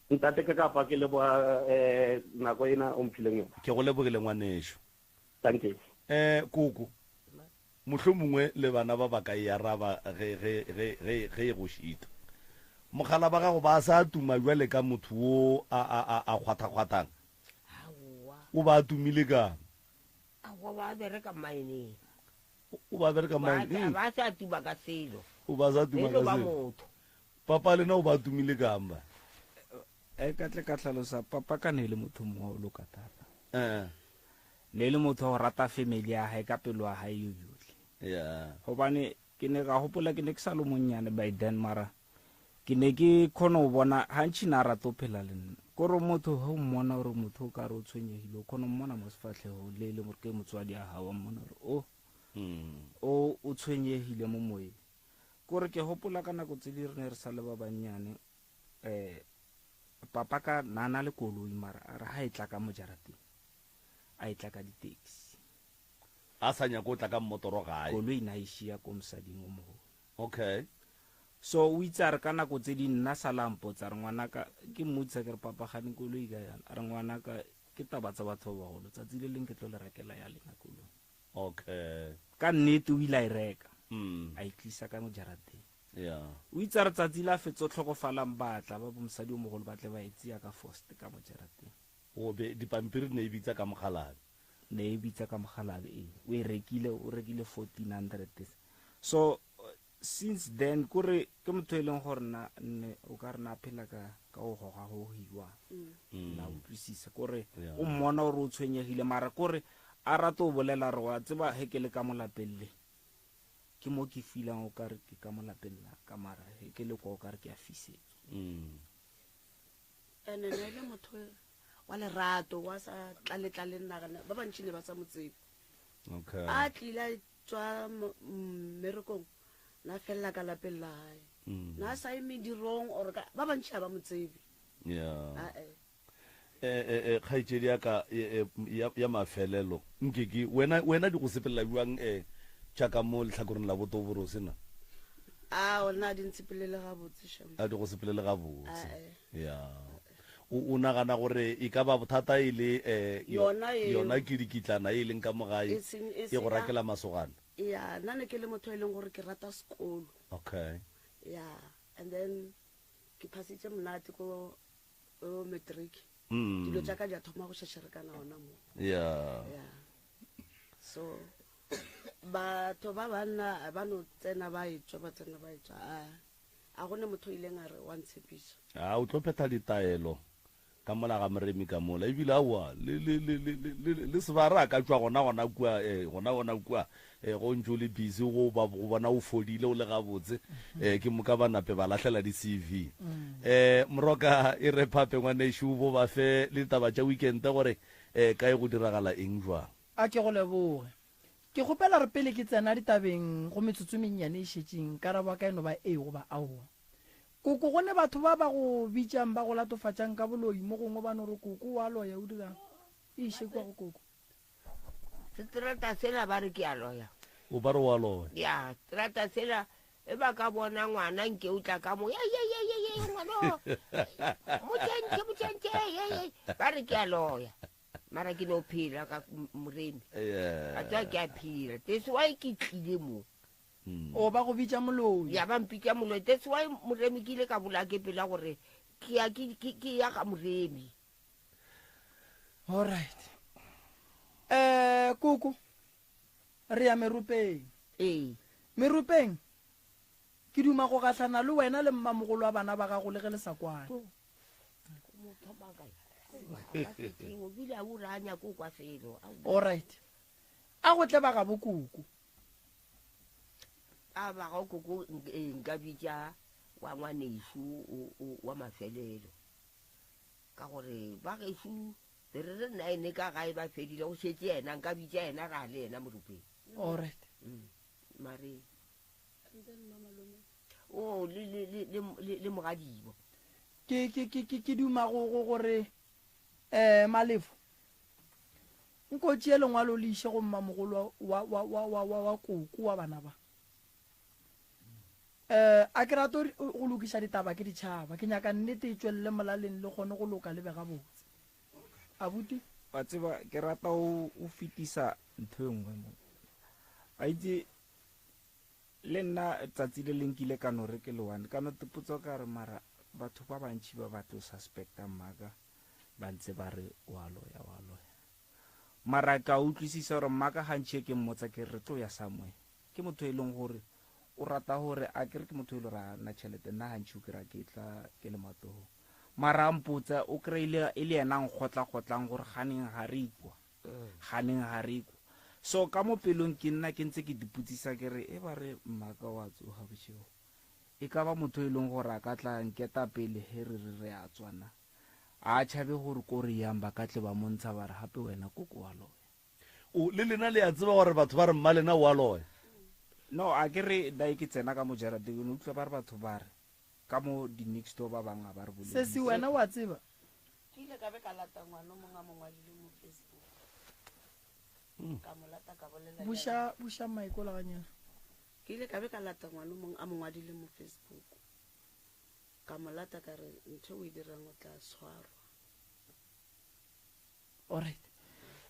Ntate ke kapa ke leboga eh nako ena o mphileng yona. Ke go lebogile ngwanešu. Thank you. Eh koko. Mohlomongwe le bana ba ba ka e araba ge ge ge ge ge e go šita. Mogala ba gago ba sa tuma bjale ka motho wo a a a a kgwathakgwathang. Aowa. O ba tumile kang? Aowa ba bereka mine. O ba bereka mine. Ba sa tuma ka selo. O ba sa tuma ka selo. motho. Papa lena o ba tumile kang ba? E ka tle ka tlhalosa papa ka ne le motho mongwe o loka thata. Eh. Ne le motho wa go rata family ya hae ka pelo ya hae yo yotlhe. Yeah. Gobane ke ne ka gopola ke ne ke sa le monnyane by then mara ke ne ke kgona go bona gantši na rata go phela le nna kore motho ge o mmona gore motho o ka re o tshwenyegile o kgona go mmona mo sefatlhegong le e leng gore ke motswadi ya gago wa mmona gore o mm. o o tshwenyegile mo moyeng kore ke gopola ka nako tse di re ne re sa le ba bannyane um papa ka na na le koloi mara a re ga e tla ka mo jarateng a e tla ka di-taxi a sa nyako o tla ka mmotoro gae koloi na e šia ko mosading o mogolo okay so o itse a re ka nako tse di nna sala mpotsa re ngwanaka ke mmotsa ke re papa gane koloi ka yana a re ngwanaka ke taba tsa batho ba bagolo tsatsi le leng ke tlo le rekela ya lena koloi okay ka nnete o ile a e reka mm. a e tlisa ka mo jarateng yeah. o itse a re tsatsi la fetso tlhokofalang batla ba bomosadi o mogolo ba tle ba e tseya ka first ka mo jarateng o be dipampiri ne e bitsa ka mogalabe ne e bitsa ka mogalabe ee o e rekile o rekile 1400 so since then kore ke motho e leng gore na ne o ka re na phela ka ka go goga go hiwa mm. na utlwisisa kore yeah. o mmona gore o tshwenyegile mara kore a rate o bolela re wa tseba he ke le ka mo lapeng le ke mo ke feelang o ka re ke ka mo lapeng la ka mara he ke le kwa o ka re ke a fisetswa mm. ene ne le motho wa lerato wa sa tlaletlale nagana ba bantši ne ba sa mo tsebe okay. a tlile a tswa mmerekong na felela ka lapeng la gae mm. na sa ye medirong or ba bantši ga ba mo tsebe yeah. ae. Eh, eh, kgaetšedi ya ka ya, ya mafelelo, nke ke, wena, wena di go sepelela bjang eh, tša ka mo lehlakoreng la botoborose na? A ona a di ntshepelele gabotse shem. A di go sepelele gabotse. Ya. O, o nagana gore e ka ba bothata e le eh, yona eo. Yona kidikitlana e leng ka mo gae E seng- e e go senya- rakela masogana? Ya, nna ne ke le motho e leng gore ke rata sekolo. Okay. Ya, and then ke phasitše monate ko o matric Mm. dilo tša ka di a thoma go šešerekana gona mo Yeah. yeah so batho ba banna ba no tsena ba etswa ba tsena ba etswa a a gone motho o ileng a re wa ntshepiša A o tlo phetha ditaelo ka mola ga moremi ka mola ebile aowa le le le le le le le sebara a ka tšwa gona gona kua eh, gona gona kua eh, go ntše o le busy go ba go bona o fodile o le gabotse eh, ke moka ba nape ba lahlela di CV eh, moroka e re phape ngwanešu bo ba fe le ditaba tša weekend gore eh, kae go diragala eng jwang. A ke go leboge. Ke kgopela gore pele ke tsena ditabeng go metsotso e mennyane e šetšeng, karabo ya ka e no ba ee goba aowa. Koko, go ne batho ba ba go bitšang ba go latofatšang ka boloi, mo gongwe ba no re koko o a loya, o dirang? E iše kua go koko. Seterata sela ba re ke a loya. O ba re o a loya. Ya, seterata sela e ba ka bona ngwana nke o tla ka mo ye ye ye ye ye ngwana o motšentšhe motšentšhe ye ye ba re ke a loya mara ke no phela ka moremi Yeah. a tswa ke a phela that's why ke tlile mo O ba go bitša moloi. Ya ba mpitša moloi that's why moremi ke ile ka bolaya ke pela gore ke ya ke ke ke ya ga moremi Alright. Eh koko re ya meropeng. Ee. Meropeng ke duma go gahlana le wena le mmamogolo wa bana ba gago le ge le sa kwane. Alright. A go tle ba gabo koko. A ba ga koko nka bitša wa ngwanešu wa mafelelo. Ka gore ba gešo be re re nine ka gae ba fedile go šetše yena nka bitša yena ra le yena moropeng. Alright. Mare o le le le le le, le mogadibo. Ke ke ke ke ke duma go go gore eh Malefo nko tšee lengwalo le iše go mmamogolo wa wa wa wa wa wa koko wa bana ba. Eh a ke rate go lokiša ditaba ke ditšhaba ke nyaka nnete e tšwelele molaleng le kgone go loka le be gabotse. Abuti. Wa tseba ke rata o o fetisa ntho e nngwe mo. A itse Le nna tsatsi le leng ke ile ka no re ke le one, ka no tepotsa ka re mara batho ba bantši ba ba tlo suspecta mmaka ba ntse ba re wa loya wa loya. Mara ka utlwisisa gore mmaka gantši e ke mmotsa ke re re tlo ya somewhere. Ke motho e leng gore o rata gore a ke re ke motho e le gore a na tšhelete nna gantši o kry-a ke tla ke le matogong. Mara a mpotsa o kry-ile e le yena a nkgotla-kgotlang gore ganeng ga re ikwa. Ganeng ga re kwa. So ka mo pelong ke nna ke ntse ke dipotsisa ke re e ba re mmaka wa tsoga bošego e ka ba motho e leng gore a ka tla nketa pele he re re re a tswa na? A tšhabe gore ko re yang ba ka tle ba mo ntsha ba re gape wena koko wa loya. O, le lena le a tseba gore batho ba re mmalena o a loya? No, a ke re dae ke tsena ka mo jarateng o no utlwa ba re batho ba re ka mo di next door ba bang ga ba re bolediše. Sesi wena o a tseba? Ke ile ka be ka lata ngwana o mongwe a mo ngwadile mo Facebook. Ka mo lata ka bolela le Buša, yena. buša mic ola ganyana. Ke ile ka be ka lata ngwana o mongwe a mo ngwadile mo Facebook. Ka mo lata ka re ntho o e dirang o tla tshwarwa. Alright.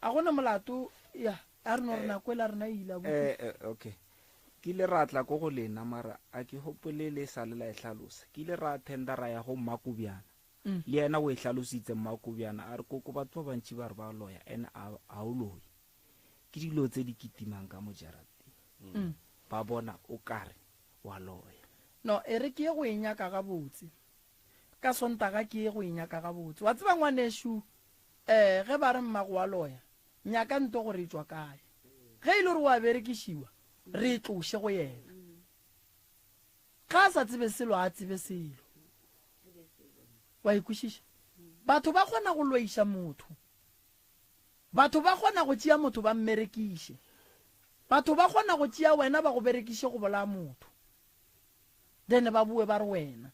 A gona molato ya a re no re nako e la rena e ile abuti. Eh, eh, okay. Ke ile ra tla ko go lena mara a ke gopole le sa le la e hlalosa. Ke ile ra attenda ra ya go Mmakobjana. Mm. Le yena o e hlalositse Mmakobjana a re koko batho ba bantši ba re ba loya and a a o loye. Ke dilo tse di kitimang ka mo jarateng. Mm. Ba bona o kare wa loya. No, e re ke ye go e nyaka gabotse. Ka Sontaga ke ye go e nyaka gabotse. Wa tseba ngwanešu, eh, ge ba re mmago wa loya, nyaka nto gore e tšwa kae. Ge e le gore o a berekišiwa, re e tloše go yena. Ga a sa tsebe selo, a tsebe selo. Wa e kwešiša? Batho ba kgona go loiša motho. Batho ba kgona go tšea motho ba mmerekiše. Batho ba kgona go tšea wena ba go berekiše go bolaya motho. Then ba boe ba re wena.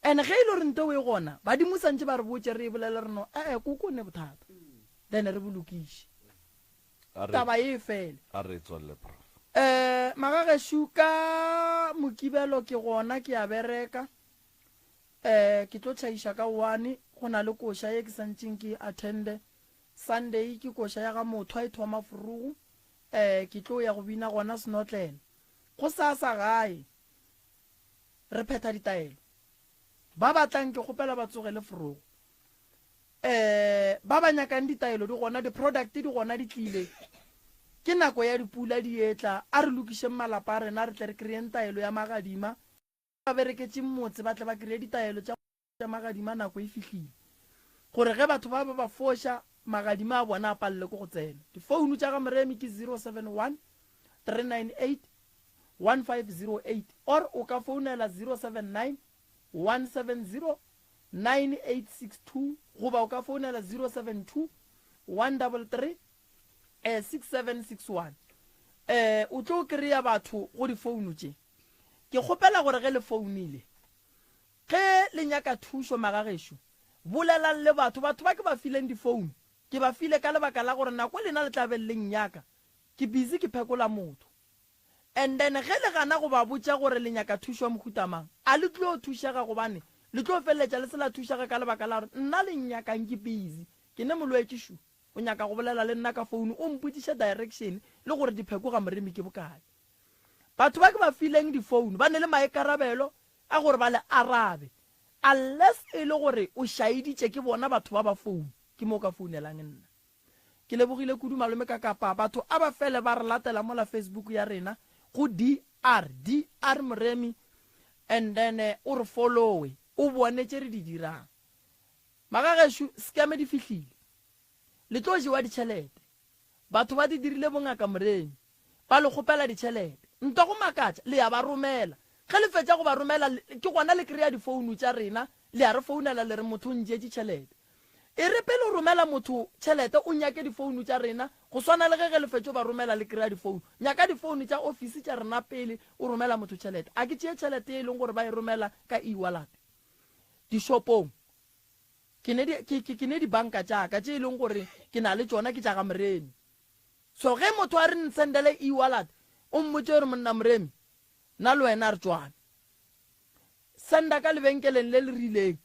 And ge e le gore nto e gona, badimo santše ba re botše re e bolele re no, ee, koko o ne bothata. Then re bo lokiše. Taba e fele. A re tswelele prof. Eh, magagešo ka Mokibelo ke gona ke a bereka. Eh, ke tlo tšhaiša ka one, go na le koša ye ke santšeng ke e attende. Sunday ke koša ya ga Mothwa e thoma frugu. Eh, ke tlo ya go bina gona Snotlele. Gosasa gae re phetha ditaelo. Ba ba tlang ke kgopela ba tsogele forogo. Eh, ba ba nyakang ditaelo di gona, di-product di gona di tlile. Ke nako ya dipula di etla, a re lokišeng malapa a rena re tle re kry-eng taelo ya magadima. Ba bereketšeng motse ba tle ba kry-e ditaelo tša tša magadima nako e fihlile. Gore ge batho ba ba ba foša, magadima a bona a palele ke go tsena. Difounu tša ga Moremi ke 071 398 1508 or o ka founela 079 170 9862 goba o ka founela 072 133 6761. Eh, o tlo kry-a batho go difounu tše. Ke kgopela gore ge le founile, ge le nyaka thušo magagešo, bolelang le batho. Batho ba ke ba fileng difounu, ke ba file ka lebaka la gore nako lena le tla be le nnyaka, ke busy ke phekola motho. And then ge le gana go ba botša gore le nyaka thušo ya mohuta mang, a le tlo thušega gobane le tlo feleletša le se la thušega ka lebaka la gore nna le nnyakang ke busy, ke ne molwetši shu, o nyaka go bolela le nna ka founu o mpotšiše direction le gore dipheko ga Moremi ke bokae. Batho ba ke ba fileng difounu ba ne le maikarabelo a gore ba le arabe unless e le gore o šaeditše ke bona batho ba ba founu ke mo o ka founelang nna. Ke lebogile kudu malome ka kapa batho a ba fele ba re latela mola Facebook ya rena go DR DR Moremi and then o re followe o bone tše re di dirang. Magagešo scam di fihlile. Le tlo jewa ditšhelete. Batho ba di dirile bongaka Moremi. Ba le kgopela ditšhelete. Ntwa go makatša, le ya ba romela. Ge le fetša go ba romela, ke gona le kry-a difounu tša rena, le a re founela le re motho o ntšeetše tšhelete. E re pele o romela motho tšhelete o nyake difounu tša rena, go swana le ge ge le fetšo ba romela le kry-a difounu. Nyaka difounu tša ofisi tša rena pele o romela motho tšhelete. A ke tšee tšhelete ye e leng gore ba e romela ka e-wallet dishopong. Ke ne di, ke, ke, ke ne dibanka tša ka tše e leng gore ke na le tšona ke tša ga Moremi. So ge motho a re nsendele e-wallet, o mmotše gore monna Moremi, nna le wena a re tšwane. Senda ka lebenkeleng le le rileng,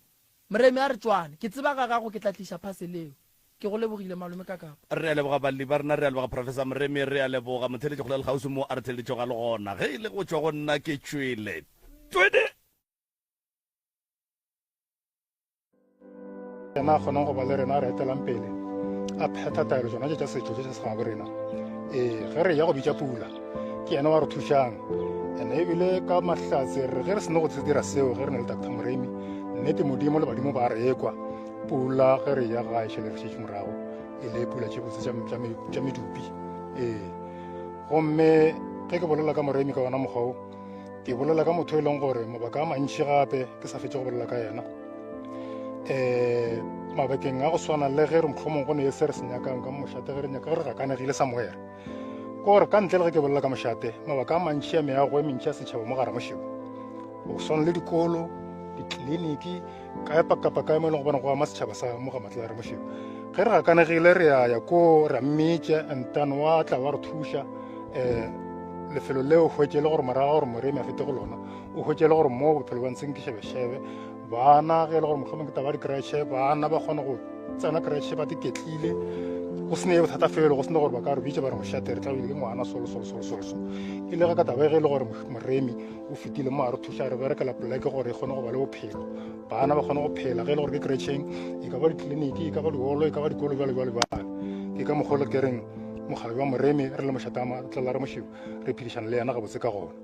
Moremi a re tšwane. Ke tseba ga gago ke tla tliša parcel eo. Ke go lebogile malome ka kapa. Re a leboga balli ba rena, re a leboga Professor Moremi, re a leboga motheeletši kgole le kgauswi mo a re theeleditšego a le gona. Ge e le go tšwa go nna ke tšwele. Twede! Yena a kgonang go ba le rena a re etelang pele a phetha taelo tsona tše tša setšo tše tša segabo rena. Ee, ge re ya go bitša pula ke yena wa re thušang. Ene ebile ka mahlatse re ge re seno go se dira seo ge re na le Doctor Moremi, nnete Modimo le badimo ba re ekwa. Pula ge re ya gae šele re šetše morago e le pula tše botse tša medupi. Ee, gomme ge ke bolela ka Moremi ka ona mokgwa wo, Ke bolela ka motho e leng gore mabaka a mantši gape ke sa fetše go bolela ka yena. Um mabakeng a go swana le ge re mohlomong go ne se re se nyakang ka mošate ge re nyaka ge re gakanegile somewhere. Ke gore ka ntle le ge ke bolela ka mošate, mabaka a mantši a meago e mentši ya setšhaba mo gare mošebo. Go swana le dikolo, ditleliniki, kae kapa kae mo e leng go bona go ama setšhaba sa mo ga Matlala Ramošebo. Ge re gakanegile re ya ya ko ra mmitša and then wa tla wa re thuša um lefelo leo hwetše le gore morago gore moremi a fete go lona o hwetše le gore mo bophelo ba ntseng ke šebešebe bana ge e le gore mohlomong ke taba di-creche bana ba kgone go tsena creche ba tiketlile go sene bothata felo go sene gore ba ka re bitša ba re mošate re tla ke ngwana solo solo solo solo so e le ge ka taba ge e le gore moremi o fetile mo a re thuša re berekela poleke gore e kgone go ba le bophelo bana ba kgone go phela ge e le gore ke cretšheng e ka ba ditleliniki e ka ba diolo e ka ba dikolo jalo jalo jalo ke ka mokgwa le ke reng mokgalabje wa moremi re le mošatama tlela re mošebo re phedišana le yena gabotse ka gona.